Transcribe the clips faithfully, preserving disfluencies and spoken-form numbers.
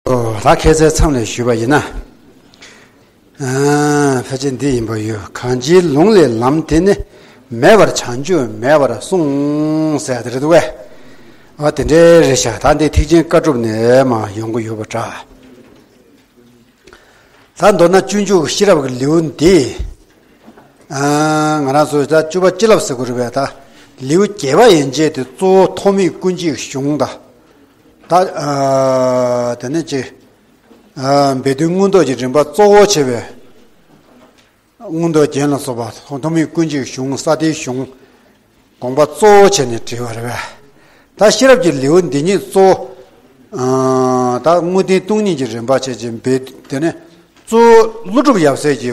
ད་ཁ་སང་མཚམས་ལ་ཞུས་པ་ཡིན་ན། ཨ། ཕལ་ཆེར་འདི་ཡིན་པ་ཡོད། གང་ཕྱིར་ལུང་ལས་ལམ་དེ་ནི། མེད་པར་བྱང་ཆུབ་མེད་པར་གསུངས་ཟེར་ཡ་དེ་རེད་འདུག་གས། ཨ། དེ་འདྲའི་རེད་ཤག་ད་འདི་ཐེག་ཆེན་བཀའ་སྒྲུབ་ནས་མར་ཡོང་གི་ཡོད་པ་འདྲ། ད་མདོར་ན་སྤྱོད་འཇུག་ཤེས་རབ་ཀྱི་ལེའུ་འདི། ཨ། ང་རང་ཚོ་ད་བཅུ་པ་སྤྱི་བསླབ་ཟེར་དགོས་རེད་པས། ད་ལེའུ་བརྒྱད་པ་ཡན་ཆད་དེ་གཙོ་བོ་ཐོགས་མེད་ཀུན་གཅིག་གཞུང་དང་། ད། ཨ། དེ་ནས་ཅིག་ཨ། སྦས་དོན་མངོན་རྟོགས་ཀྱི་རིམ་པ་གཙོ་བོ་བྱས་པའི་མངོན་རྟོགས་རྒྱན་ལ་སོགས་པ་ཐོགས་མེད་ཀུན་གཅིག་གཞུང་ས་ཏའི་གཞུང་དགོངས་པ་གཙོ་བོ་བྱས་ནས་བྲིས་པ་རེད་པས། ད་ཤེས་རབ་ཀྱི་ལེའུ་འདི་ཉིད་གཙོ་བོ། ཨ། ད་དངོས་བསྟན་སྟོང་ཉིད་ཀྱི་རིམ་པ་བྱས་ཀྱི་འབད་དེ་ནས་གཙོ་བོ་ཀླུ་སྒྲུབ་ཡབ་སྲས་ཀྱི་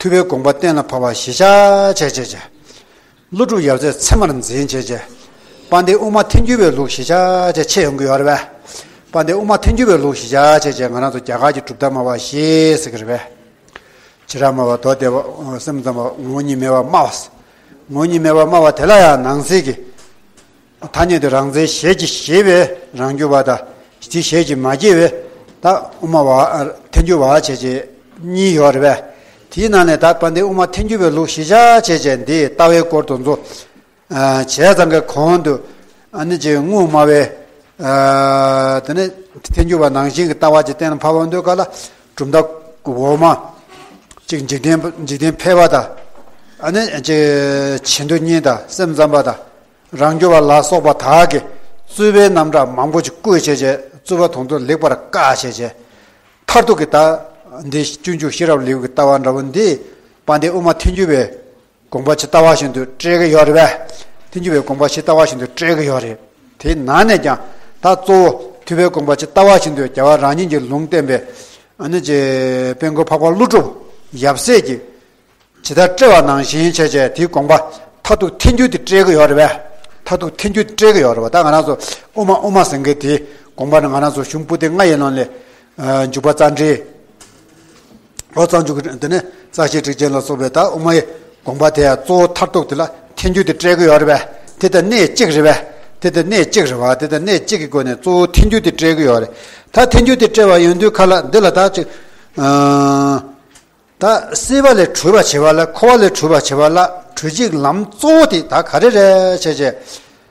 ཐུབ་པའི་དགོངས་པ་གཏན་ལ་ཕབ་པ་གཞི་བཞག་བྱས་བྱས་བྱས། ཀླུ་སྒྲུབ་ཡབ་སྲས་ཚད་མར་འཛིན་བྱས་བྱས། དཔལ་ལྡན་དབུ་མ་ཐལ་འགྱུར་བའི་ལུགས་གཞི་བཞག་བྱས་བྱས་ཡོང་གི་ཡོད་རེད་པས། དཔལ་ལྡན་དབུ་མ་ཐལ་འགྱུར་བའི་ལུགས་གཞི་བཞག་བྱས་བྱས་ང་རང་ཚོ་རྒྱ་གར་གྱི་གྲུབ་མཐའ་སྨྲ་བ་བཞི་ཟེར་གི་རེད་པས། བྱེ་བྲག་སྨྲ་བ། མདོ་སྡེ་པ། སེམས་ཙམ་པ། ངོ་བོ་ཉིད་སྨྲ་བ་སྨྲ་བ། ངོ་བོ་ཉིད་སྨྲ་བ་སྨྲ་བ་དེ་ལ་ཡང་ནང་གསེས་ཀྱི་ཐ་སྙད་དུ་རང་མཚན་ཞལ་གྱིས་བཞེས་པའི་རང་རྒྱུད་པ་དང་། དེ་ཞལ་གྱིས་མ་བཞེས་པའི་ད་དབུ་མ་བ། ཐལ་འགྱུར་བ་བྱས་བྱས་གཉིས་ཡོད་རེད་པས། དེའི་ནང་ནས་ད་དཔལ་ལྡན་དབུ་མ་ཐལ་འགྱུར་བའི་ལུགས་གཞི་བཞག་བྱས་བྱས་འདིའི་ལྟ་བའི་སྐོར་དེ་ཚོ། ཨ། བྱས་ཙང་གི་གོང་དུ། ཨ་ནི་ཅིག་དངོས་སྨྲ་བའི། ཨ། དེ་ནས་ཐལ་འགྱུར་བ་ནང་བཞིན་གྱི་ལྟ་བ་ཅིག་གཏན་ལ་ཕབ་པ་འདོད་ག་ལ། གྲུབ་མཐའ་འོག་མ། ཅིག་འཇིག་རྟེན། འཇིག་རྟེན་ཕལ་པ་དང་། ཨ་ནི་ཅིག་བྱེ་མདོ་གཉིས་དང་སེམས་ཙམ་པ་དང་། རང་རྒྱུད་པ་ལ་སོགས་པ་དག་གིས་རྩོད་པའི་རྣམ་གྲངས་མང་པོ་ཅིག་བཀོད་བྱས་བྱས་རྩོད་པ་དེ་ཚོ་ལེགས་པར་བཀག་བྱས་བྱས། མཐར་ཐུག་གི་ད་འདི་སྤྱོད་འཇུག་ཤེས་རབ་ལེའུ་གི་ལྟ་བ་འདྲ་བོ་འདི་དཔལ་ལྡན་དབུ་མ་ཐལ་འགྱུར་བའི་དགོངས་པ་ཇི་ལྟ་བ་བཞིན་དུ་བཀྲལ་གྱི་ཡོད་རེད་པས། ཐལ་འགྱུར་བའི་དགོངས་པ་ཇི་ལྟ་བ་བཞིན་དུ་བཀྲལ་གྱི་ཡོད་རེད། དེའི་ནང་ནས་ཀྱང་ད་གཙོ་བོ་ཐུབ་པའི་དགོངས་པ་ཇི་ལྟ་བ་བཞིན་དུ་རྒྱལ་བ་རང་ཉིད་ཀྱི་ལུང་བསྟན་པའི་ཨ་ནི་ཅིག་དཔལ་མགོན་འཕགས་པ་ཀླུ་སྒྲུབ་ཡབ་སྲས་ཀྱིས་ཇི་ལྟར་བཀྲལ་བ་ནང་བཞིན་བྱས་བྱས་དེའི་དགོངས་པ་མཐར་ཐུག་ཐལ་འགྱུར་དེ་བཀྲལ་གྱི་ཡོད་རེད་པས། མཐར་ཐུག་ཐལ་འགྱུར་དེ་བཀྲལ་གྱི་ཡོད་རེད་པ། ད་ང་རང་ཚོ་དབུ་མ་དབུ་མ་ཟེར་མཁན་དེའི་དགོངས་པ་ནི་ང་རང་ཚོ་གཞུང་པོ་ཏི་ལྔ་ཡི་ནང་ལས། ཨ། འཇུག་པ་རྩ་འགྲེལ། ཨོ། རྩ་འཇུག་གི་དེ་ནས་རྩ་ཤེས་ཊཱིཀ་ཆེན་ལ་སོགས་པའི་ད་དབུ་མའི་དགོངས་པ་དེ་ཡང་གཙོ་བོ་མཐར་ཐུག་དེ་ལ་ཐལ་འགྱུར་དེ་བཀྲལ་གྱི་ཡོད་རེད་པས། དེ་ལྟར་གནད་གཅིག་རེད་པས། དེ་ལྟར་གནད་གཅིག་རེད་པ། དེ་ལྟར་གནད་གཅིག་གི་སྒོ་ནས་གཙོ་བོ་ཐལ་འགྱུར་དེ་བཀྲལ་གྱི་ཡོད་རེད། ད་ཐལ་འགྱུར་དེ་བཀྲལ་བ་ཡོང་དུས་ཁ་ལ་འདི་ལ་ད་ཅིག་ཨ། ད་སྲིད་པ་ལས་གྲོལ་བར་བྱེད་པ་ལ། འཁོར་བ་ལས་གྲོལ་བར་བྱེད་པ་ལ་གྲོལ་བྱེད་ཀྱི་ལམ་གཙོ་བོ་དེ་ད་ག་རེ་རེད་བྱས་བྱས།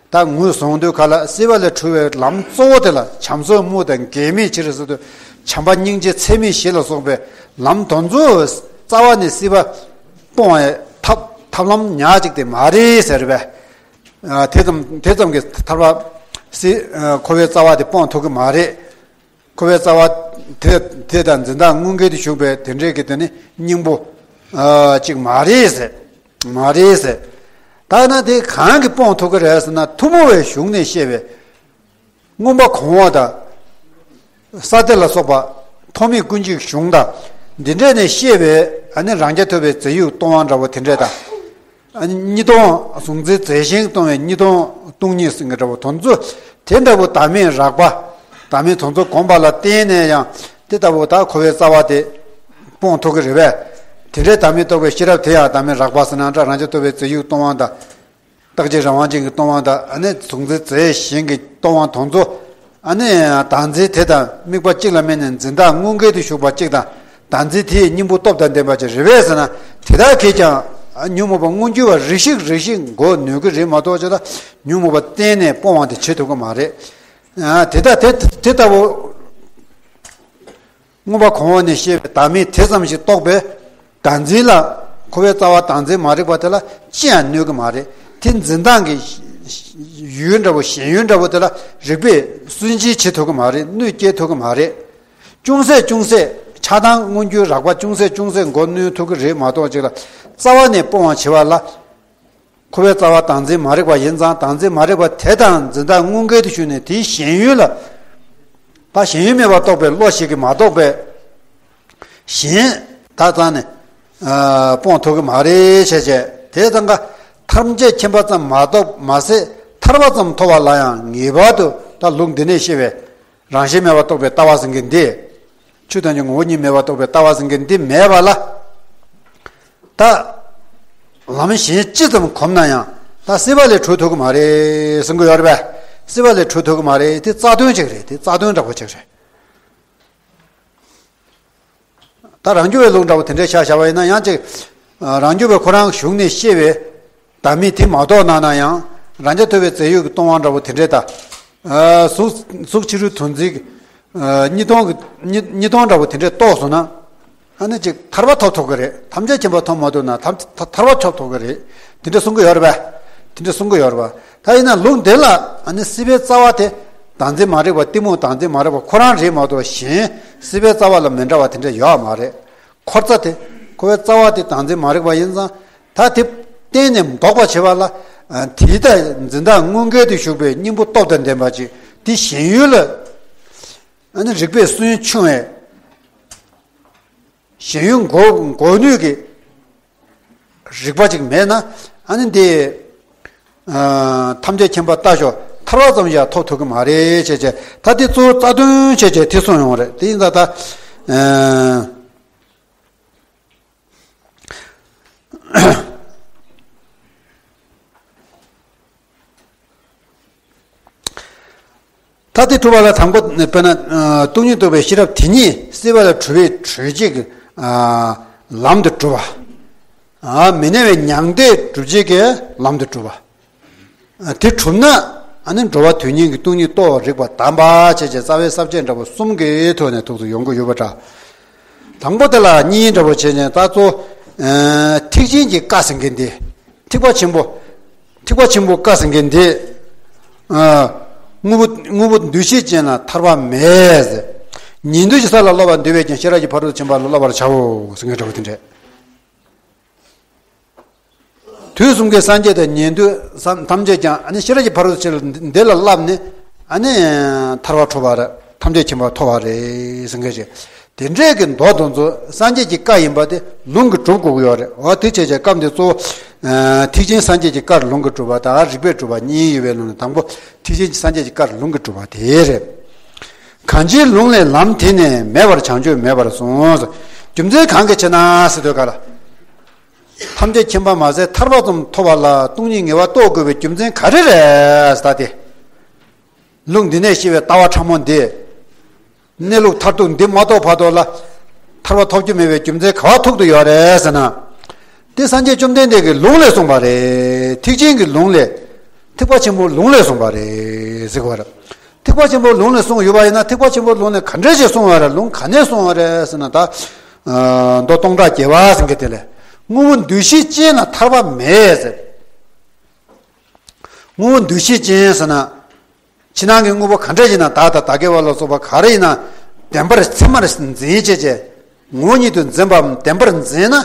ད་ངོས་བཟུང་དུས་ཁ་ལ་སྲིད་པ་ལས་གྲོལ་བའི་ལམ་གཙོ་བོ་དེ་ལ་བྱམས་སོགས་སྨོན་དང་འགལ་མེད་ཕྱིར་ཟེར་དུས། བྱམས་པ་སྙིང་རྗེ་ཚད་མེད་བཞི་ལ་སོགས་པའི་ལམ་དེ་ཚོ་རྩ་བ་ནས་སྲིད་པ་སྤོང་བའི་ཐབས་ཐབས་ལམ་ཉག་གཅིག་དེ་མ་རེད་ཟེར་བས། ཨ། དེ་ཙམ་དེ་ཙམ་གྱིས་ཐར་པ་སྲིད། ཨ། འཁོར་བའི་རྩ་བ་དེ་སྤོང་ཐུབ་ཀྱི་མ་རེད། འཁོར་བའི་རྩ་བ་དེ་དེ་དང་འཛིན་བདག་དངོས་འགལ་དུ་ཞུགས་པའི་དེ་འདྲའི་གི་དེ་ནི་སྙིང་པོ། ཨ། གཅིག་མ་རེད་ཟེར། མ་རེད་ཟེར། ད་ན་དེ་གང་གིས་སྤོང་ཐུབ་ཀྱི་རེད་ཟེར་ན། ཐུན་མོང་བའི་གཞུང་ནས་བཤད་པའི་མངོན་པ་གོང་འོག་དང་། ས་ཏྭ་ལ་སོགས་པ་ཐོགས་མེད་ཀུན་གཅིག་གཞུང་དང་། འདི་འདྲས་ནས་བཤད་པའི་ཨ་ནི་རང་རྐྱ་ཐོབ་པའི་རྫས་ཡུག་སྟོང་པ་འདྲ་བོ་དེ་འདྲས་དང་། ཨ་ནི་གཉིས་སྟོང་། གཟུང་འཛིན་རྫས་གཞན་སྟོང་པའི་གཉིས་སྟོང་སྟོང་ཉིད་ཟེར་མཁན་འདྲ་བོ་དེ་ཚོ། དེ་འདྲ་བོ་བདག་མེད་རགས་པ། བདག་མེད་དེ་ཚོ་བསྒོམས་པ་ལ་བརྟེན་ནས་ཡང་དེ་ལྟ་བུ་ད་འཁོར་བའི་རྩ་བ་དེ་སྤོང་ཐུབ་ཀྱི་རེད་པས། དེ་འདྲའི་བདག་མེད་རྟོགས་པའི་ཤེས་རབ་དེ་ཡང་བདག་མེད་རགས་པ་ཟེར་ན་འདྲ། རང་རྐྱ་ཐོབ་པའི་རྫས་ཡུག་སྟོང་པ་དང་། རྟག་གཅིག་རང་དབང་ཅན་གྱི་སྟོང་པ་དང་། ཨ་ནི་གཟུང་འཛིན་རྫས་གཞན་གྱི་སྟོང་པ་དེ་ཚོ། ཨ་ནི་བདག་འཛིན་དེ་དང་དམིགས་པ་གཅིག་ལ་དམིགས་ནས་འཛིན་བདག་དངོས་འགལ་དུ་ཞུགས་པ་གཅིག་དང་། བདག་འཛིན་དེའི་གཉེན་པོ་སྟོབས་དང་ལྡན་པ་ཅིག་རེད་པས་ཟེར་ན། དེ་དག་གིས་ཀྱང་ཉོན་མོངས་པ་མངོན་གྱུར་བ་རེ་ཞིག་རེ་ཞིག་འགོག་ནུས་ཀྱི་རེད་མ་གཏོགས་ཅིག་ལ་ཉོན་མོངས་པ་གཏན་ནས་སྤོང་བ་དེ་བྱེད་ཐུབ་ཀྱི་མ་རེད། ཨ། དེ་ལྟ་དེ་དེ་ལྟ་བུ། མངོན་པ་གོང་འོག་ནས་བཤད་པའི་བདག་མེད་དེ་ཙམ་ཞིག་རྟོགས་པའི་བདག་འཛིན་ལ། འཁོར་བའི་རྩ་བ་བདག་འཛིན་མ་རིག་པ་དེ་ལ་ཅི་ཡང་གནོད་ཀྱི་མ་རེད། དེ་འཛིན་སྟངས་ཀྱི་ཡུལ་འདྲ་བོ། ཞེན་ཡུལ་འདྲ་བོ་དེ་ལ་རིགས་པས་སུན་འབྱིན་བྱེད་ཐུབ་ཀྱི་མ་རེད། གནོད་སྐྱེལ་ཐུབ་ཀྱི་མ་རེད། ཅུང་ཟད་ཅུང་ཟད་ཆགས་སྡང་མངོན་གྱུར་རགས་པ་ཅུང་ཟད་ཅུང་ཟད་མགོ་གནོན་ཐུབ་ཀྱི་རེད་མ་གཏོགས་ཅིག་ལ་རྩ་བ་ནས་སྤོང་བ་བྱེད་པ་ལ། འཁོར་བའི་རྩ་བ་བདག་འཛིན་མ་རིག་པ་ཡིན་ཙང་། བདག་འཛིན་མ་རིག་པ་དེ་དང་འཛིན་བདག་དངོས་འགལ་དུ་ཞུགས་ནས་དེའི་ཞེན་ཡུལ་ལ། ད་ཞེན་ཡུལ་མེད་པར་རྟོགས་པའི་བློ་ཞིག་གིས་མ་གཏོགས་པའི། གཞན་དག་ཙམ་ནས། ཨ། སྤོང་ཐུབ་ཀྱི་མ་རེད་བྱས་བྱས། དེ་ཙམ་ཀ་ཐམས་ཅད་མཁྱེན་པ་ཙམ་མ་གཏོགས། མ་ཟད་ཐར་པ་ཙམ་ཐོབ་པ་ལ་ཡང་ངེས་པར་དུ། ད་ལུགས་འདི་ནས་བཤད་པའི་རང་བཞིན་མེད་པར་རྟོགས་པའི་ལྟ་བ་ཟེར་མཁན་འདི། ཆོས་ཐམས་ཅད་ངོ་བོ་ཉིད་མེད་པར་རྟོགས་པའི་ལྟ་བ་ཟེར་མཁན་འདི་མེད་པ་ལ། ད་ལམ་གཞན་ཅི་ཙམ་གོམས་ན་ཡང་ད་སྲིད་པ་ལས་གྲོལ་ཐུབ་ཀྱི་མ་རེད་ཟེར་གྱི་ཡོད་རེད་པས། སྲིད་པ་ལས་གྲོལ་ཐུབ་ཀྱི་མ་རེད། དེ་རྩ་དོན་ཅིག་རེད། དེ་རྩ་དོན་འདྲ་པོ་ཅིག་རེད། ད་རང་རྒྱུད་པའི་ལུགས་འདྲ་བོ་དེ་འདྲའི་ཆ་བཞག་པ་ཡིན་ན་ཡང་ཅིག་རང་རྒྱུད་པའི་ཁོ་རང་གཞུང་ནས་བཤད་པའི་བདག་མེད་དེ་མ་རྟོགས་ན་ན་ཡང་རང་རྐྱ་ཐུབ་པའི་རྫས་ཡོད་ཀྱི་སྟོང་པ་འདྲ་བོ་དེ་འདྲའི་ད། གཟུགས་གཟུགས་ཕྱི་རོལ་དོན་རྫས་ཀྱི་གཉིས་སྟོང་གི་གཉིས་གཉིས་སྟོང་འདྲ་བོ་དེ་འདྲའི་རྟོགས་སོང་ན། ཨ་ནི་ཅིག་ཐར་པ་ཐོབ་ཐུབ་ཀྱི་རེད། ཐམས་ཅད་མཁྱེན་པ་ཐོབ་མ་ཐུབ་ན་ཐར་ཐར་ཐར་པ་ཐོབ་ཐུབ་ཀྱི་རེད། དེ་འདྲ་གསུང་གི་ཡོད་རེད་པ། དེ་འདྲ་གསུང་གི་ཡོད་རེད་པ། ད་ཡིན་ན་ལུགས་འདི་ལ་ཨ་ནི་སྲིད་པའི་རྩ་བ་དེ་བདག་འཛིན་མ་རིག་པ་གཏི་མུག་བདག་འཛིན་མ་རིག་པ་ཁོ་རང་རེད་མ་གཏོགས་གཞན་སྲིད་པའི་རྩ་བ་ལ་མི་འདྲ་བ་དེ་འདྲ་ཡོད་མ་རེད། འཁོར་རྩ་དེ་འཁོར་བའི་རྩ་བ་དེ་བདག་འཛིན་མ་རིག་པ་ཡིན་ཙང་། ད་དེ་གཏན་ནས་ལྡོག་པར་བྱེད་པ་ལ། དེའི་ད་འཛིན་སྟངས་དངོས་འགལ་དུ་ཞུགས་པའི་གཉེན་པོ་སྟོབས་དང་ལྡན་པ་ཅིག་དེ་ཞེན་ཡུལ་ལ། ཨ་ནི་རིག་པའི་སུན་ཕྱུང་བའི་ཞེན་ཡུལ་འགོག་འགོག་ནུས་ཀྱི་རིག་པ་ཅིག་མེད་ན། ཨ་ནི་འདི་ཐམས་ཅད་མཁྱེན་པ་ལྟ་ཞོག་ཐར་པ་ཙམ་ཡང་ཐོབ་ཐུབ་ཀྱི་མ་རེད་བྱས་བྱས། ད་དེ་གཙོ་བོ་རྩ་དོན་བྱས་བྱས་དེ་གསུངས་ཡོང་བ་རེད། དེ་ཡིན་ཙང་ད། ད་དེ་གྲུབ་པ་ལ་དང་པོ་དཔེར་ན་སྟོང་ཉིད་རྟོགས་པའི་ཤེས་རབ་དེ་ཉིད་སྲིད་པ་ལས་གྲོལ་བའི་གྲོལ་བྱེད་ཀྱི་ལམ་དུ་གྲུབ་པ། མི་གནས་པའི་མྱང་འདས་སྒྲུབ་བྱེད་ཀྱི་ལམ་དུ་གྲུབ་པ། དེ་གྲུབ་ན་ཨ་ནི་འགྲོ་བ་དོན་གཉིས་ཀྱི་སྟོང་ཉིད་རྟོགས་རིགས་པ་དམ་པ་བྱས་བྱས་རྩ་བའི་ས་བཅད་འདྲ་པོ་གསུམ་གྱི་ཐོག་ནས་ཐུགས་སུ་ཡོང་གི་ཡོད་པ་འདྲ། དང་པོ་དེ་ལ་གཉིས་འདྲ་པོ་བྱས་ནས་ད་གཙོ་ཐེག་ཆེན་གྱི་བཀའ་ཟེར་མཁན་དེ། ཐེག་པ་ཆེན་པོ། ཐེག་པ་ཆེན་པོ་བཀའ་ཟེར་མཁན་དེ། དངོས་པོ་དངོས་པོ་འདུ་ཤེས་ཅན་ལ་ཐར་པ་མེད། ཉན་ཐོས་ཀྱི་ས་ལ་སློབ་པར་འདོད་པས་ཀྱང་ཤེས་རབ་ཀྱི་ཕ་རོལ་ཏུ་ཕྱིན་པ་ལ་བསླབ་པར་བྱའོ་ཟེར་མཁན་འདྲ་པོ་དེ་འདྲས། དུས་གསུམ་གའི་སངས་རྒྱས་དང་ཉན་ཐོས་སམ་ཐམས་ཅད་ཀྱང་ཨ་ནི་ཤེས་རབ་ཀྱི་ཕ་རོལ་ཏུ་ཕྱིན་པ་འདི་ལ་བསླབས་ནས་ཨ་ནི་ཐར་པ་ཐོབ་པ་རེད། ཐམས་ཅད་མཁྱེན་པ་ཐོབ་པ་རེད་ཟེར་མཁན་ཞིག་དེ་འདྲས་ཀྱི་མདོ་དེ་ཚོ་སངས་རྒྱས་ཀྱི་བཀའ་ཡིན་པ་དེ་ལུང་གིས་གྲུབ་དགོས་ཀྱི་ཡོད་རེད། འོ་དེ་བྱས་བྱས་སྐབས་འདི་གཙོ་བོ་ཐེག་ཆེན་སངས་རྒྱས་ཀྱི་བཀའ་ལུང་གིས་གྲུབ་པ་དང་རིགས་པས་གྲུབ་པ་གཉིས་ཡོད་པའི་ནང་ནས་དང་པོ་ཐེག་ཆེན་སངས་རྒྱས་ཀྱི་བཀའ་ལུང་གིས་གྲུབ་པ་དེ་རེད། གང་ཕྱིར་ལུང་ལས་ལམ་དེ་ནི་མེད་པར་བྱང་ཆུབ་མེད་པར་གསུངས། རྒྱུ་མཚན་གང་གིས་ཕྱིར་ན་ཟེར་དུས་ག་ལ། ཐམས་ཅད་མཁྱེན་པ་མ་ཟད་ཐར་པ་ཙམ་ཐོབ་པ་ལ་སྟོང་ཉིད་ངེས་པར་རྟོགས་དགོས་པའི་རྒྱུ་མཚན་ག་རེ་རེད་ཟེར་ད་དེ། ལུང་འདི་ནས་བཤད་པའི་ལྟ་བ་ཕྲ་མོ་འདི། གནས་ལུགས་མཐར་ཐུག་འདི་མ་རྟོགས་བར་དུ་ལ། ཐར་པ་ཐོབ་རྒྱུ་མེད་པའི་རྒྱུ་མཚན་ག་བ་ཐུག་ཏུ་ཡོད་རེད་ཟེར་ན། འདི་སངས་རྒྱས་བཅོམ་ལྡན་འདས་ཀྱི་ལུང་ལས་གསུངས་པ་རེད། ཐེག་ཆེན་གྱི་ལུང་ལས། ཐེག་པ་ཆེན་པོའི་ལུང་ལས་གསུངས་པ་རེད་ཟེར་བ་རེད། ཐེག་པ་ཆེན་པོའི་ལུང་ལས་གསུངས་ཡོད་པ་ཡིན་ན་ཐེག་པ་ཆེན་པོའི་ལུང་ལས་ག་འདྲ་ཞིག་གསུངས་པ་རེད། ལུང་ག་ནས་གསུངས་པ་རེད་ཟེར་ན་ད། མདོ་སྟོང་ཕྲག་བརྒྱད་པ་ཟེར་མཁན་དེ་ལས། དངོས་པོ་འདུ་ཤེས་ཅན་ལ་ཐར་པ་མེད་ཟེར། དངོས་པོ་འདུ་ཤེས་ཅན་ཟེར་ན། ཕྱི་ནང་གི་དངོས་པོ་ག་འདྲ་ཡིན་ན་བདག་དང་བདག་གི་བ་ལ་སོགས་པ་ག་རེ་ཡིན་ན། བདེན་པར་ཚད་མར་འཛིན་བྱས་བྱས། ངོ་བོ་ཉིད་དུ་འཛིན་པའམ་བདེན་པར་འཛིན་ན།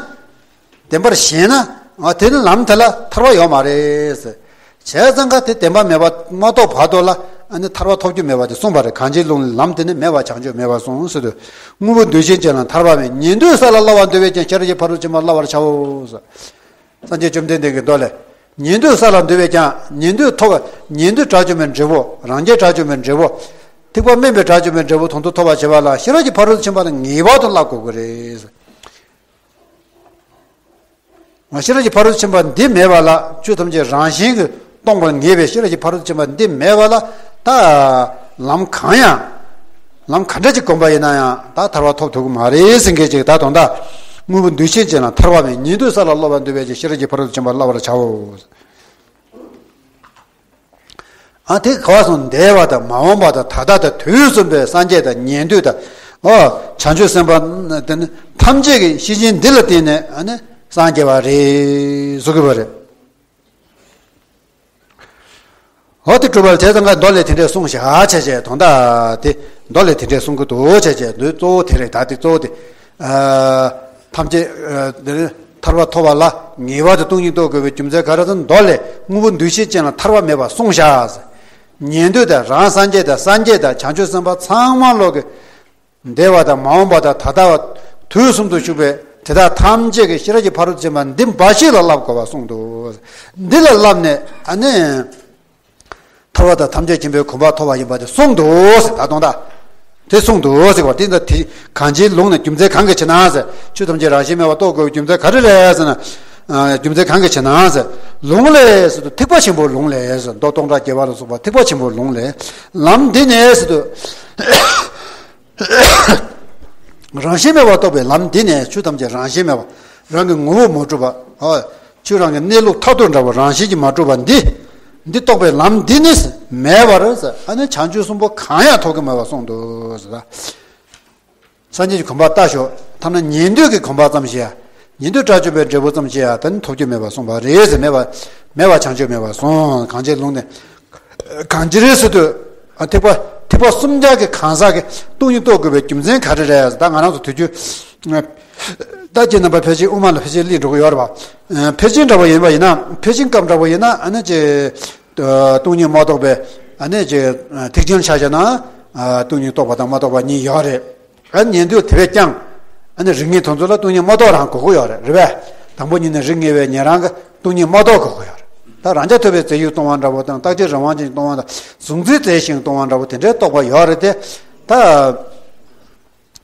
བདེན་པར་ཞེན་ན། ཨ་དེ་ནི་ལམ་དེ་ལ་ཐར་པ་ཡོད་མ་རེད་ཟེར། བྱས་ཙང་ཀ་དེ་བདེན་པ་མེད་པ་མ་རྟོགས་བར་དུ་ལ་ཨ་ནི་ཐར་པ་ཐོབ་རྒྱུ་མེད་པ་དེ་གསུངས་པ་རེད། གང་ཕྱིར་ལུང་ལ་ལམ་དེ་ནི་མེད་པ་བྱང་ཆུབ་མེད་པར་གསུངས་ཟེར་དུས། དངོས་པོ་འདུ་ཤེས་ཅན་ལ་ཐར་པ་མེད། ཉན་ཐོས་ས་ལ་སློབ་པར་འདོད་པས་ཀྱང་ཤེས་རབ་ཀྱི་ཕ་རོལ་ཏུ་ཕྱིན་པ་སློབ་པར་བྱའོ་ཟེར། སངས་རྒྱས་བཅོམ་ལྡན་འདས་ཀྱི་མདོ་ལས། ཉན་ཐོས་ས་ལ་འདོད་པས་ཀྱང་ཉན་ཐོས་ཐོབ། ཉན་ཐོས་དགྲ་བཅོམ་པའི་འབྲས་བུ། རང་རྒྱལ་དགྲ་བཅོམ་པའི་འབྲས་བུ། ཐེག་པ་དམན་པའི་དགྲ་བཅོམ་པའི་འབྲས་བུ་དང་དུ་ཐོབ་པར་བྱེད་པ་ལ་ཤེས་རབ་ཀྱི་ཕ་རོལ་ཏུ་ཕྱིན་པ་ནི་ངེས་པར་དུ་བསླབ་དགོས་ཀྱི་རེད། ཤེས་རབ་ཀྱི་ཕ་རོལ་ཏུ་ཕྱིན་པ་འདི་མེད་པ་ལ་ཆོས་ཐམས་ཅད་རང་བཞིན་གྱིས་སྟོང་པར་ངེས་པའི་ཤེས་རབ་ཀྱི་ཕ་རོལ་ཏུ་ཕྱིན་པ་འདི་མེད་པ་ལ་ད་ལམ་གང་ཡང་། ལམ་ག་འདྲ་ཅིག་བསྒོམས་པ་ཡིན་ན་ཡང་ད་ཐར་པ་ཐོབ་ཐུབ་ཀྱི་མ་རེད་ཟེར་མཁན་ཅིག་ད་དོན་དག་དངོས་པོ་འདུ་ཤེས་ཅན་ལ་ཐར་པ་མེད། ཉན་ཐོས་ས་ལ་སློབ་པར་འདོད་པས་ཀྱང་ཤེས་རབ་ཀྱི་ཕ་རོལ་ཏུ་ཕྱིན་པ་སློབ་པར་བྱའོ། ཨ་དེ་ག་བ་སོང་འདས་པ་དང་མ་འོངས་པ་དང་ད་ལྟ་དང་དུས་གསུམ་པའི་སངས་རྒྱས་དང་ཉན་ཐོས་དང་། ཨོ་བྱང་ཆུབ་སེམས་དཔའ་དེ་ནི་ཐམས་ཅད་ཀྱི་ཤེས་བཞིན་འདི་ལ་བརྟེན་ནས་ཨ་ནི་སངས་རྒྱས་པ་རེད་གསུང་གི་བ་རེད། འོ་དེ་གྲུབ་པ་ལ་དེ་ཙམ་ཀ་མདོ་ལས་དེ་འདྲས་གསུངས་བཞག་བྱས་བྱས་དོན་དག་དེ་མདོ་ལས་དེ་འདྲས་གསུང་གི་འདུག་བྱས་བྱས་འདི་གཙོ་བོ་དེ་རེད། ད་དེ་གཙོ་བོ་དེ། ཐམས་ཅད་འདི་ནི་ཐར་པ་ཐོབ་པ་ལ་ངེས་པར་དུ་སྟོང་ཉིད་རྟོགས་དགོས་པའི་རྒྱུ་མཚན་ག་རེ་ཟེར་ན་མདོ་ལས་དངོས་པོ་འདུ་ཤེས་ཅན་ལ་ཐར་པ་མེད་པར་གསུངས་བཞག་ཟེར། ཉན་ཐོས་དང་རང་སངས་རྒྱས་དང་སངས་རྒྱས་དང་བྱང་ཆུབ་སེམས་དཔའ་ཚང་མ་ལོག་གི་འདས་པ་དང་མ་འོངས་པ་དང་ད་ལྟ་བ་དུས་གསུམ་དུ་བཞུགས་པའི་དེ་དག་ཐམས་ཅད་ཀྱི་ཤེས་རབ་ཀྱི་ཕ་རོལ་ཏུ་ཕྱིན་པ་འདི་འབའ་ཞིག་ལ་བསླབ་དགོས་པ་གསུངས་འདུག་འདི་ལ་བསླབས་ནས་ཨ་ནི། ཐར་པ་དང་ཐམས་ཅད་མཁྱེན་པའི་གོ་འཕང་ཐོབ་པ་ཡིན་པ་དེ་གསུངས་འདུག་ཟེར། ད་དོན་དག་དེ་གསུངས་འདུག་ཟེར་བ་དེ་ད་དེ་གང་ཅིའི་ལུང་ནས་རྒྱུ་མཚན་གང་གིས་ཕྱིར་ན་ཟེར། ཆོས་ཐམས་ཅད་རང་བཞིན་མེད་པར་རྟོགས་དགོས་པའི་རྒྱུ་མཚན་ག་རེ་རེད་ཟེར་ན། རྒྱུ་མཚན་གང་གིས་ཕྱིར་ན་ཟེར། ལུང་ལས་ཟེར་དུས་ཐེག་པ་ཆེན་པོའི་ལུང་ལས་ཟེར། མདོ་སྟོང་ཕྲག་བརྒྱད་པ་ལ་སོགས་པ་ཐེག་པ་ཆེན་པོའི་ལུང་ལས། ལམ་འདི་ནས་ཟེར་དུས། རང་བཞིན་མེད་པར་རྟོགས་པའི་ལམ་འདི་ནི་ཆོས་ཐམས་ཅད་རང་བཞིན་མེད་པ། རང་གི་ངོ་བོ་མ་གྲུབ་པ། ཨ། ཆོས་རང་གི་གནས་ལུགས་མཐར་ཐུག་འདྲ་བ་རང་བཞིན་གྱིས་མ་གྲུབ་པ་འདི། འདི་རྟོགས་པའི་ལམ་འདི་ནི་མེད་པར། ཨ་ནི་བྱང་ཆུབ་གསུམ་པོ་གང་ཡང་ཐོབ་ཀྱི་མེད་པར་གསུངས་འདུག་ཟེར། སངས་རྒྱས་ཀྱི་གོ་འཕང་ལྟ་ཞོག་ཐ་ན་ཉན་ཐོས་ཀྱི་གོ་འཕང་ཙམ་ཞིག་ཡང་། ཉན་ཐོས་དགྲ་བཅོམ་པའི་འབྲས་བུ་ཙམ་ཞིག་ཡང་ད་ནི་ཐོབ་རྒྱུ་མེད་པར་གསུངས་པ་རེད་ཟེར། མེད་པ། མེད་པ་བྱང་ཆུབ་མེད་པར་གསུངས། གང་ཕྱིར་ལུང་ནས། གང་ཅི་རེད་ཟེར་དུས། ཨ། ཐེག་པ། ཐེག་པ་གསུམ་ཆར་གྱི་གང་ཟག་གིས་སྟོང་ཉིད་རྟོགས་དགོས་པའི་རྒྱུ་མཚན་ག་རེ་རེད་ཟེར། ད་ང་རང་ཚོ་དུས་རྒྱུན། ད་ཁྱེད་རྣམ་པ་ཕལ་ཆེར་དབུ་མ་ལ་ཕལ་ཆེར་སླེབས་འགྲོ་གི་ཡོད་རེད་པ། ཕལ་ཆེར་འདྲ་བོ་ཡིན་པ་ཡིན་ན། ཕལ་ཆེར་སྐབས་འདྲ་བོ་ཡིན་ན། ཨ་ནི་ཅིག་སྟོང་ཉིད་མ་རྟོགས་པའི། ཨ་ནི་ཅིག་ཐེག་ཆེན་ཆ་བཞག་ན། སྟོང་ཉིད་རྟོགས་པ་དང་མ་རྟོགས་པ་གཉིས་ཡོད་རེད། ཨ། ཉན་ཐོས་དེ་བས་ཀྱང་། ཨ་ནི་རིགས་ངེས་དེ་ཚོ་ལ་སྟོང་ཉིད་མ་རྟོགས་རང་དགོས་ཀྱི་ཡོད་རེད། རེད་པས། དང་པོ་ཉིད་ནས་རིགས་ངེས་པའི་ཉན་རང་གིས་སྟོང་ཉིད་མ་རྟོགས་དགོས་ཀྱི་ཡོད་རེད། ད་རང་རྐྱ་ཐུབ་པའི་རྩལ་ཡུལ་སྟོང་པ་འདྲ་བོ་དང་། རྟག་གཅིག་རང་དབང་ཅན་སྟོང་པ་དང་། གཟུང་འཛིན་རྩལ་ཞིང་སྟོང་པ་འདྲ་བོ་དེ་འདྲའི་རྟོགས་པ་ཡོད་རེད་དེ། ད་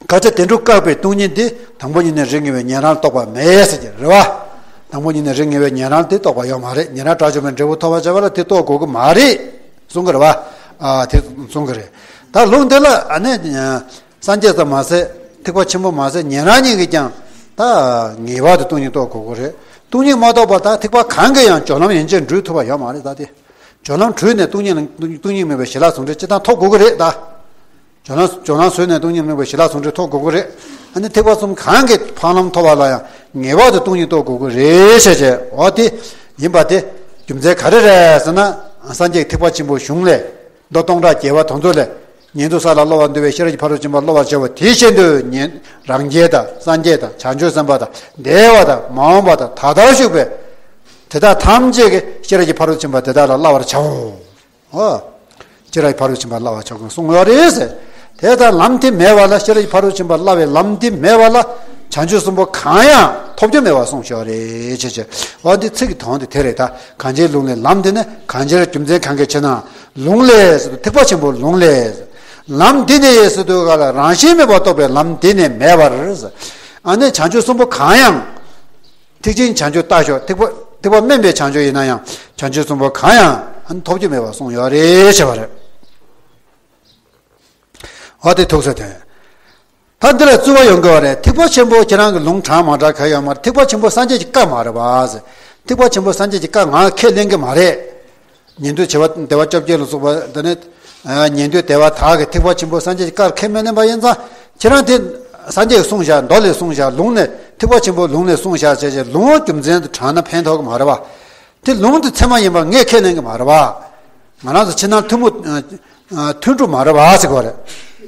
སྐད་ཆ་དེ་འདྲ་བཀག་པའི་སྟོང་ཉིད་འདི་དང་པོ་ཉིད་ནས་རིགས་ངེས་པའི་ཉན་རང་རྟོགས་པ་མེད་ཟེར་གྱི་རེད་པ། དང་པོ་ཉིད་ནས་རིགས་ངེས་པའི་ཉན་རང་དེ་རྟོགས་པ་ཡོད་མ་རེད། ཉན་རང་དགྲ་བཅོམ་པའི་འབྲས་བུ་ཐོབ་པར་བྱ་བ་ལ་དེ་རྟོགས་དགོས་ཀྱི་མ་རེད་གསུང་གི་རེད་པ། ཨ། དེ་གསུང་གི་རེད། ད་ལུང་འདི་ལ། ཨ་ནི། སངས་རྒྱས་ཙམ་མ་ཟད། ཐེག་པ་ཆེན་པོ་མ་ཟད། ཉན་རང་ཉིད་ཀྱིས་ཀྱང་ད་ངེས་པར་དུ་སྟོང་ཉིད་རྟོགས་དགོས་ཀྱི་རེད། སྟོང་ཉིད་མ་རྟོགས་པར་ད་ཐེག་པ་གང་གིས་ཡང་སྦྱོར་ལམ་ཡན་ཆད་འགྲུལ་ཐུབ་པ་ཡོད་མ་རེད། ད་དེ་སྦྱོར་ལམ་བྲུས་ནས་སྟོང་ཉིད་ལ། སྟོང་ཉིད་མེད་པའི་གཞི་ལ་ཟུང་འབྲེལ་སྤྱིར་བཏང་ཐོབ་དགོས་ཀྱི་རེད་ད། སྦྱོར་ལམ། སྦྱོར་ལམ་བཟོས་ནས་སྟོང་ཉིད་མེད་པའི་གཞི་ལ་ཟུང་འབྲེལ་ཐོབ་དགོས་ཀྱི་རེད། ཨ་ནི་ཐེག་པ་གསུམ་གང་གི་འཕགས་ལམ་ཐོབ་པ་ལ་ཡང་ངེས་པར་དུ་སྟོང་ཉིད་རྟོགས་དགོས་ཀྱི་རེད་ཟེར་བྱས། འོ་དེ་ཡིན་པ་དེ་རྒྱུ་མཚན་ག་རེ་རེད་ཟེར་ན། སངས་རྒྱས་ཐེག་པ་ཆེན་པོའི་གཞུང་ལས། མདོ་སྟོང་ཕྲག་བརྒྱད་པ་དེ་ཚོ་ལས། ཉན་ཐོས་ས་ལ་སློབ་པར་འདོད་པའི་ཤེས་རབ་ཀྱི་ཕ་རོལ་ཏུ་ཕྱིན་པ་སློབ་པར་བྱ་བ་དེ་བཞིན་དུ། ཉན། རང་རྒྱལ་དང་སངས་རྒྱས་དང་བྱང་ཆུབ་སེམས་དཔའ་དང་འདས་པ་དང་མ་འོངས་པ་དང་ད་ལྟར་བཞུགས་པའི་དེ་དག་ཐམས་ཅད་ཀྱིས་ཤེས་རབ་ཀྱི་ཕ་རོལ་ཏུ་ཕྱིན་པ་དེ་དག་ལ་བསླབ་པར་བྱའོ། ཨོ། ཤེས་རབ་ཀྱི་ཕ་རོལ་ཏུ་ཕྱིན་པ་བསླབ་པར་བྱའོ་གསུངས་ཡོད་རེད་ཟེར། དེ་ལྟར་ལམ་དེ་མེད་པ་ལ། ཤེས་རབ་ཀྱི་ཕ་རོལ་ཏུ་ཕྱིན་པ་བསླབ་པའི་ལམ་དེ་མེད་པ་ལ། བྱང་ཆུབ་གསུམ་པོ་གང་ཡང་ཐོབ་རྒྱུ་མེད་པར་གསུངས་ཡོད་རེད་ཅེས་བྱས། འོ་འདི་ཚིག་གི་དོན་དེ་དེ་རེད་ད། གང་ཕྱིར་ལུང་ལས་ལམ་འདི་ནི། གང་ཕྱིར་རྒྱུ་མཚན་གང་གི་ཕྱིར་ན། ལུང་ལས་ཟེར་དུས་ཐེག་པ་ཆེན་པོའི་ལུང་ལས། ལམ་འདི་ནི་ཟེར་དུས་ག་ལ། རང་བཞིན་མེད་པར་རྟོགས་པའི་ལམ་འདི་ནི་མེད་པར། ཨ་ནི་བྱང་ཆུབ་གསུམ་པོ་གང་ཡང་། ཐེག་ཆེན་བྱང་ཆུབ་ལྟ་ཞོག་ཐེག་པ། ཐེག་པ་དམན་པའི་བྱང་ཆུབ་ཡིན་ན་ཡང་། བྱང་ཆུབ་གསུམ་པོ་གང་ཡང་ཐོབ་རྒྱུ་མེད་པར་གསུངས་ཡོད་རེད་ཟེར་བ་རེད། འོ་དེ་ཐུགས་སུ་དེ། ད་འདི་ལ་རྩོད་པ་ཡོང་གི་བ་རེད། ཐེག་པ་ཆེན་པོ་ཁྱེད་རང་གི་ལུང་དྲངས་མ་དྲངས་ག་ཡོད་མ་རེད། ཐེག་པ་ཆེན་པོ་སངས་རྒྱས་ཀྱི་བཀའ་མ་རེད་པ། ཐེག་པ་ཆེན་པོ་སངས་རྒྱས་ཀྱི་བཀའ་ང་ཁས་ལེན་གྱི་མ་རེད། ཉན་ཐོས་བྱེ་བ་བདེ་བ་བཅོ་བརྒྱད་ལ་སོགས་པ་འདི་ནི། ཉན་ཐོས་སྡེ་པ་དག་གིས་ཐེག་པ་ཆེན་པོ་སངས་རྒྱས་ཀྱི་བཀའ་ཁས་མི་ལེན་པ་ཡིན་ཙང་། ཁྱེད་རང་དེ་སངས་རྒྱས་ཀྱིས་གསུངས་བཞག་མདོ་ལས་གསུངས་བཞག་ལུང་ནས། ཐེག་པ་ཆེན་པོ་ལུང་ནས་གསུངས་བཞག་བྱས་བྱས་ལུང་རྒྱུ་མཚན་དུ་དྲངས་ན་ཕན་ཐོགས་ཀྱི་མ་རེད་པ། དེ་ལུང་དེ་ཚད་མ་ཡིན་པ་ངས་ཁས་ལེན་གྱི་མ་རེད་པ། ང་རང་ཚོ་ཕྱི་ནང་ཐུན་མོང་། ཨ། མཐུན་གྲུབ་མ་རེད་པ་ཟེར་གྱི་ཡོད་རེད།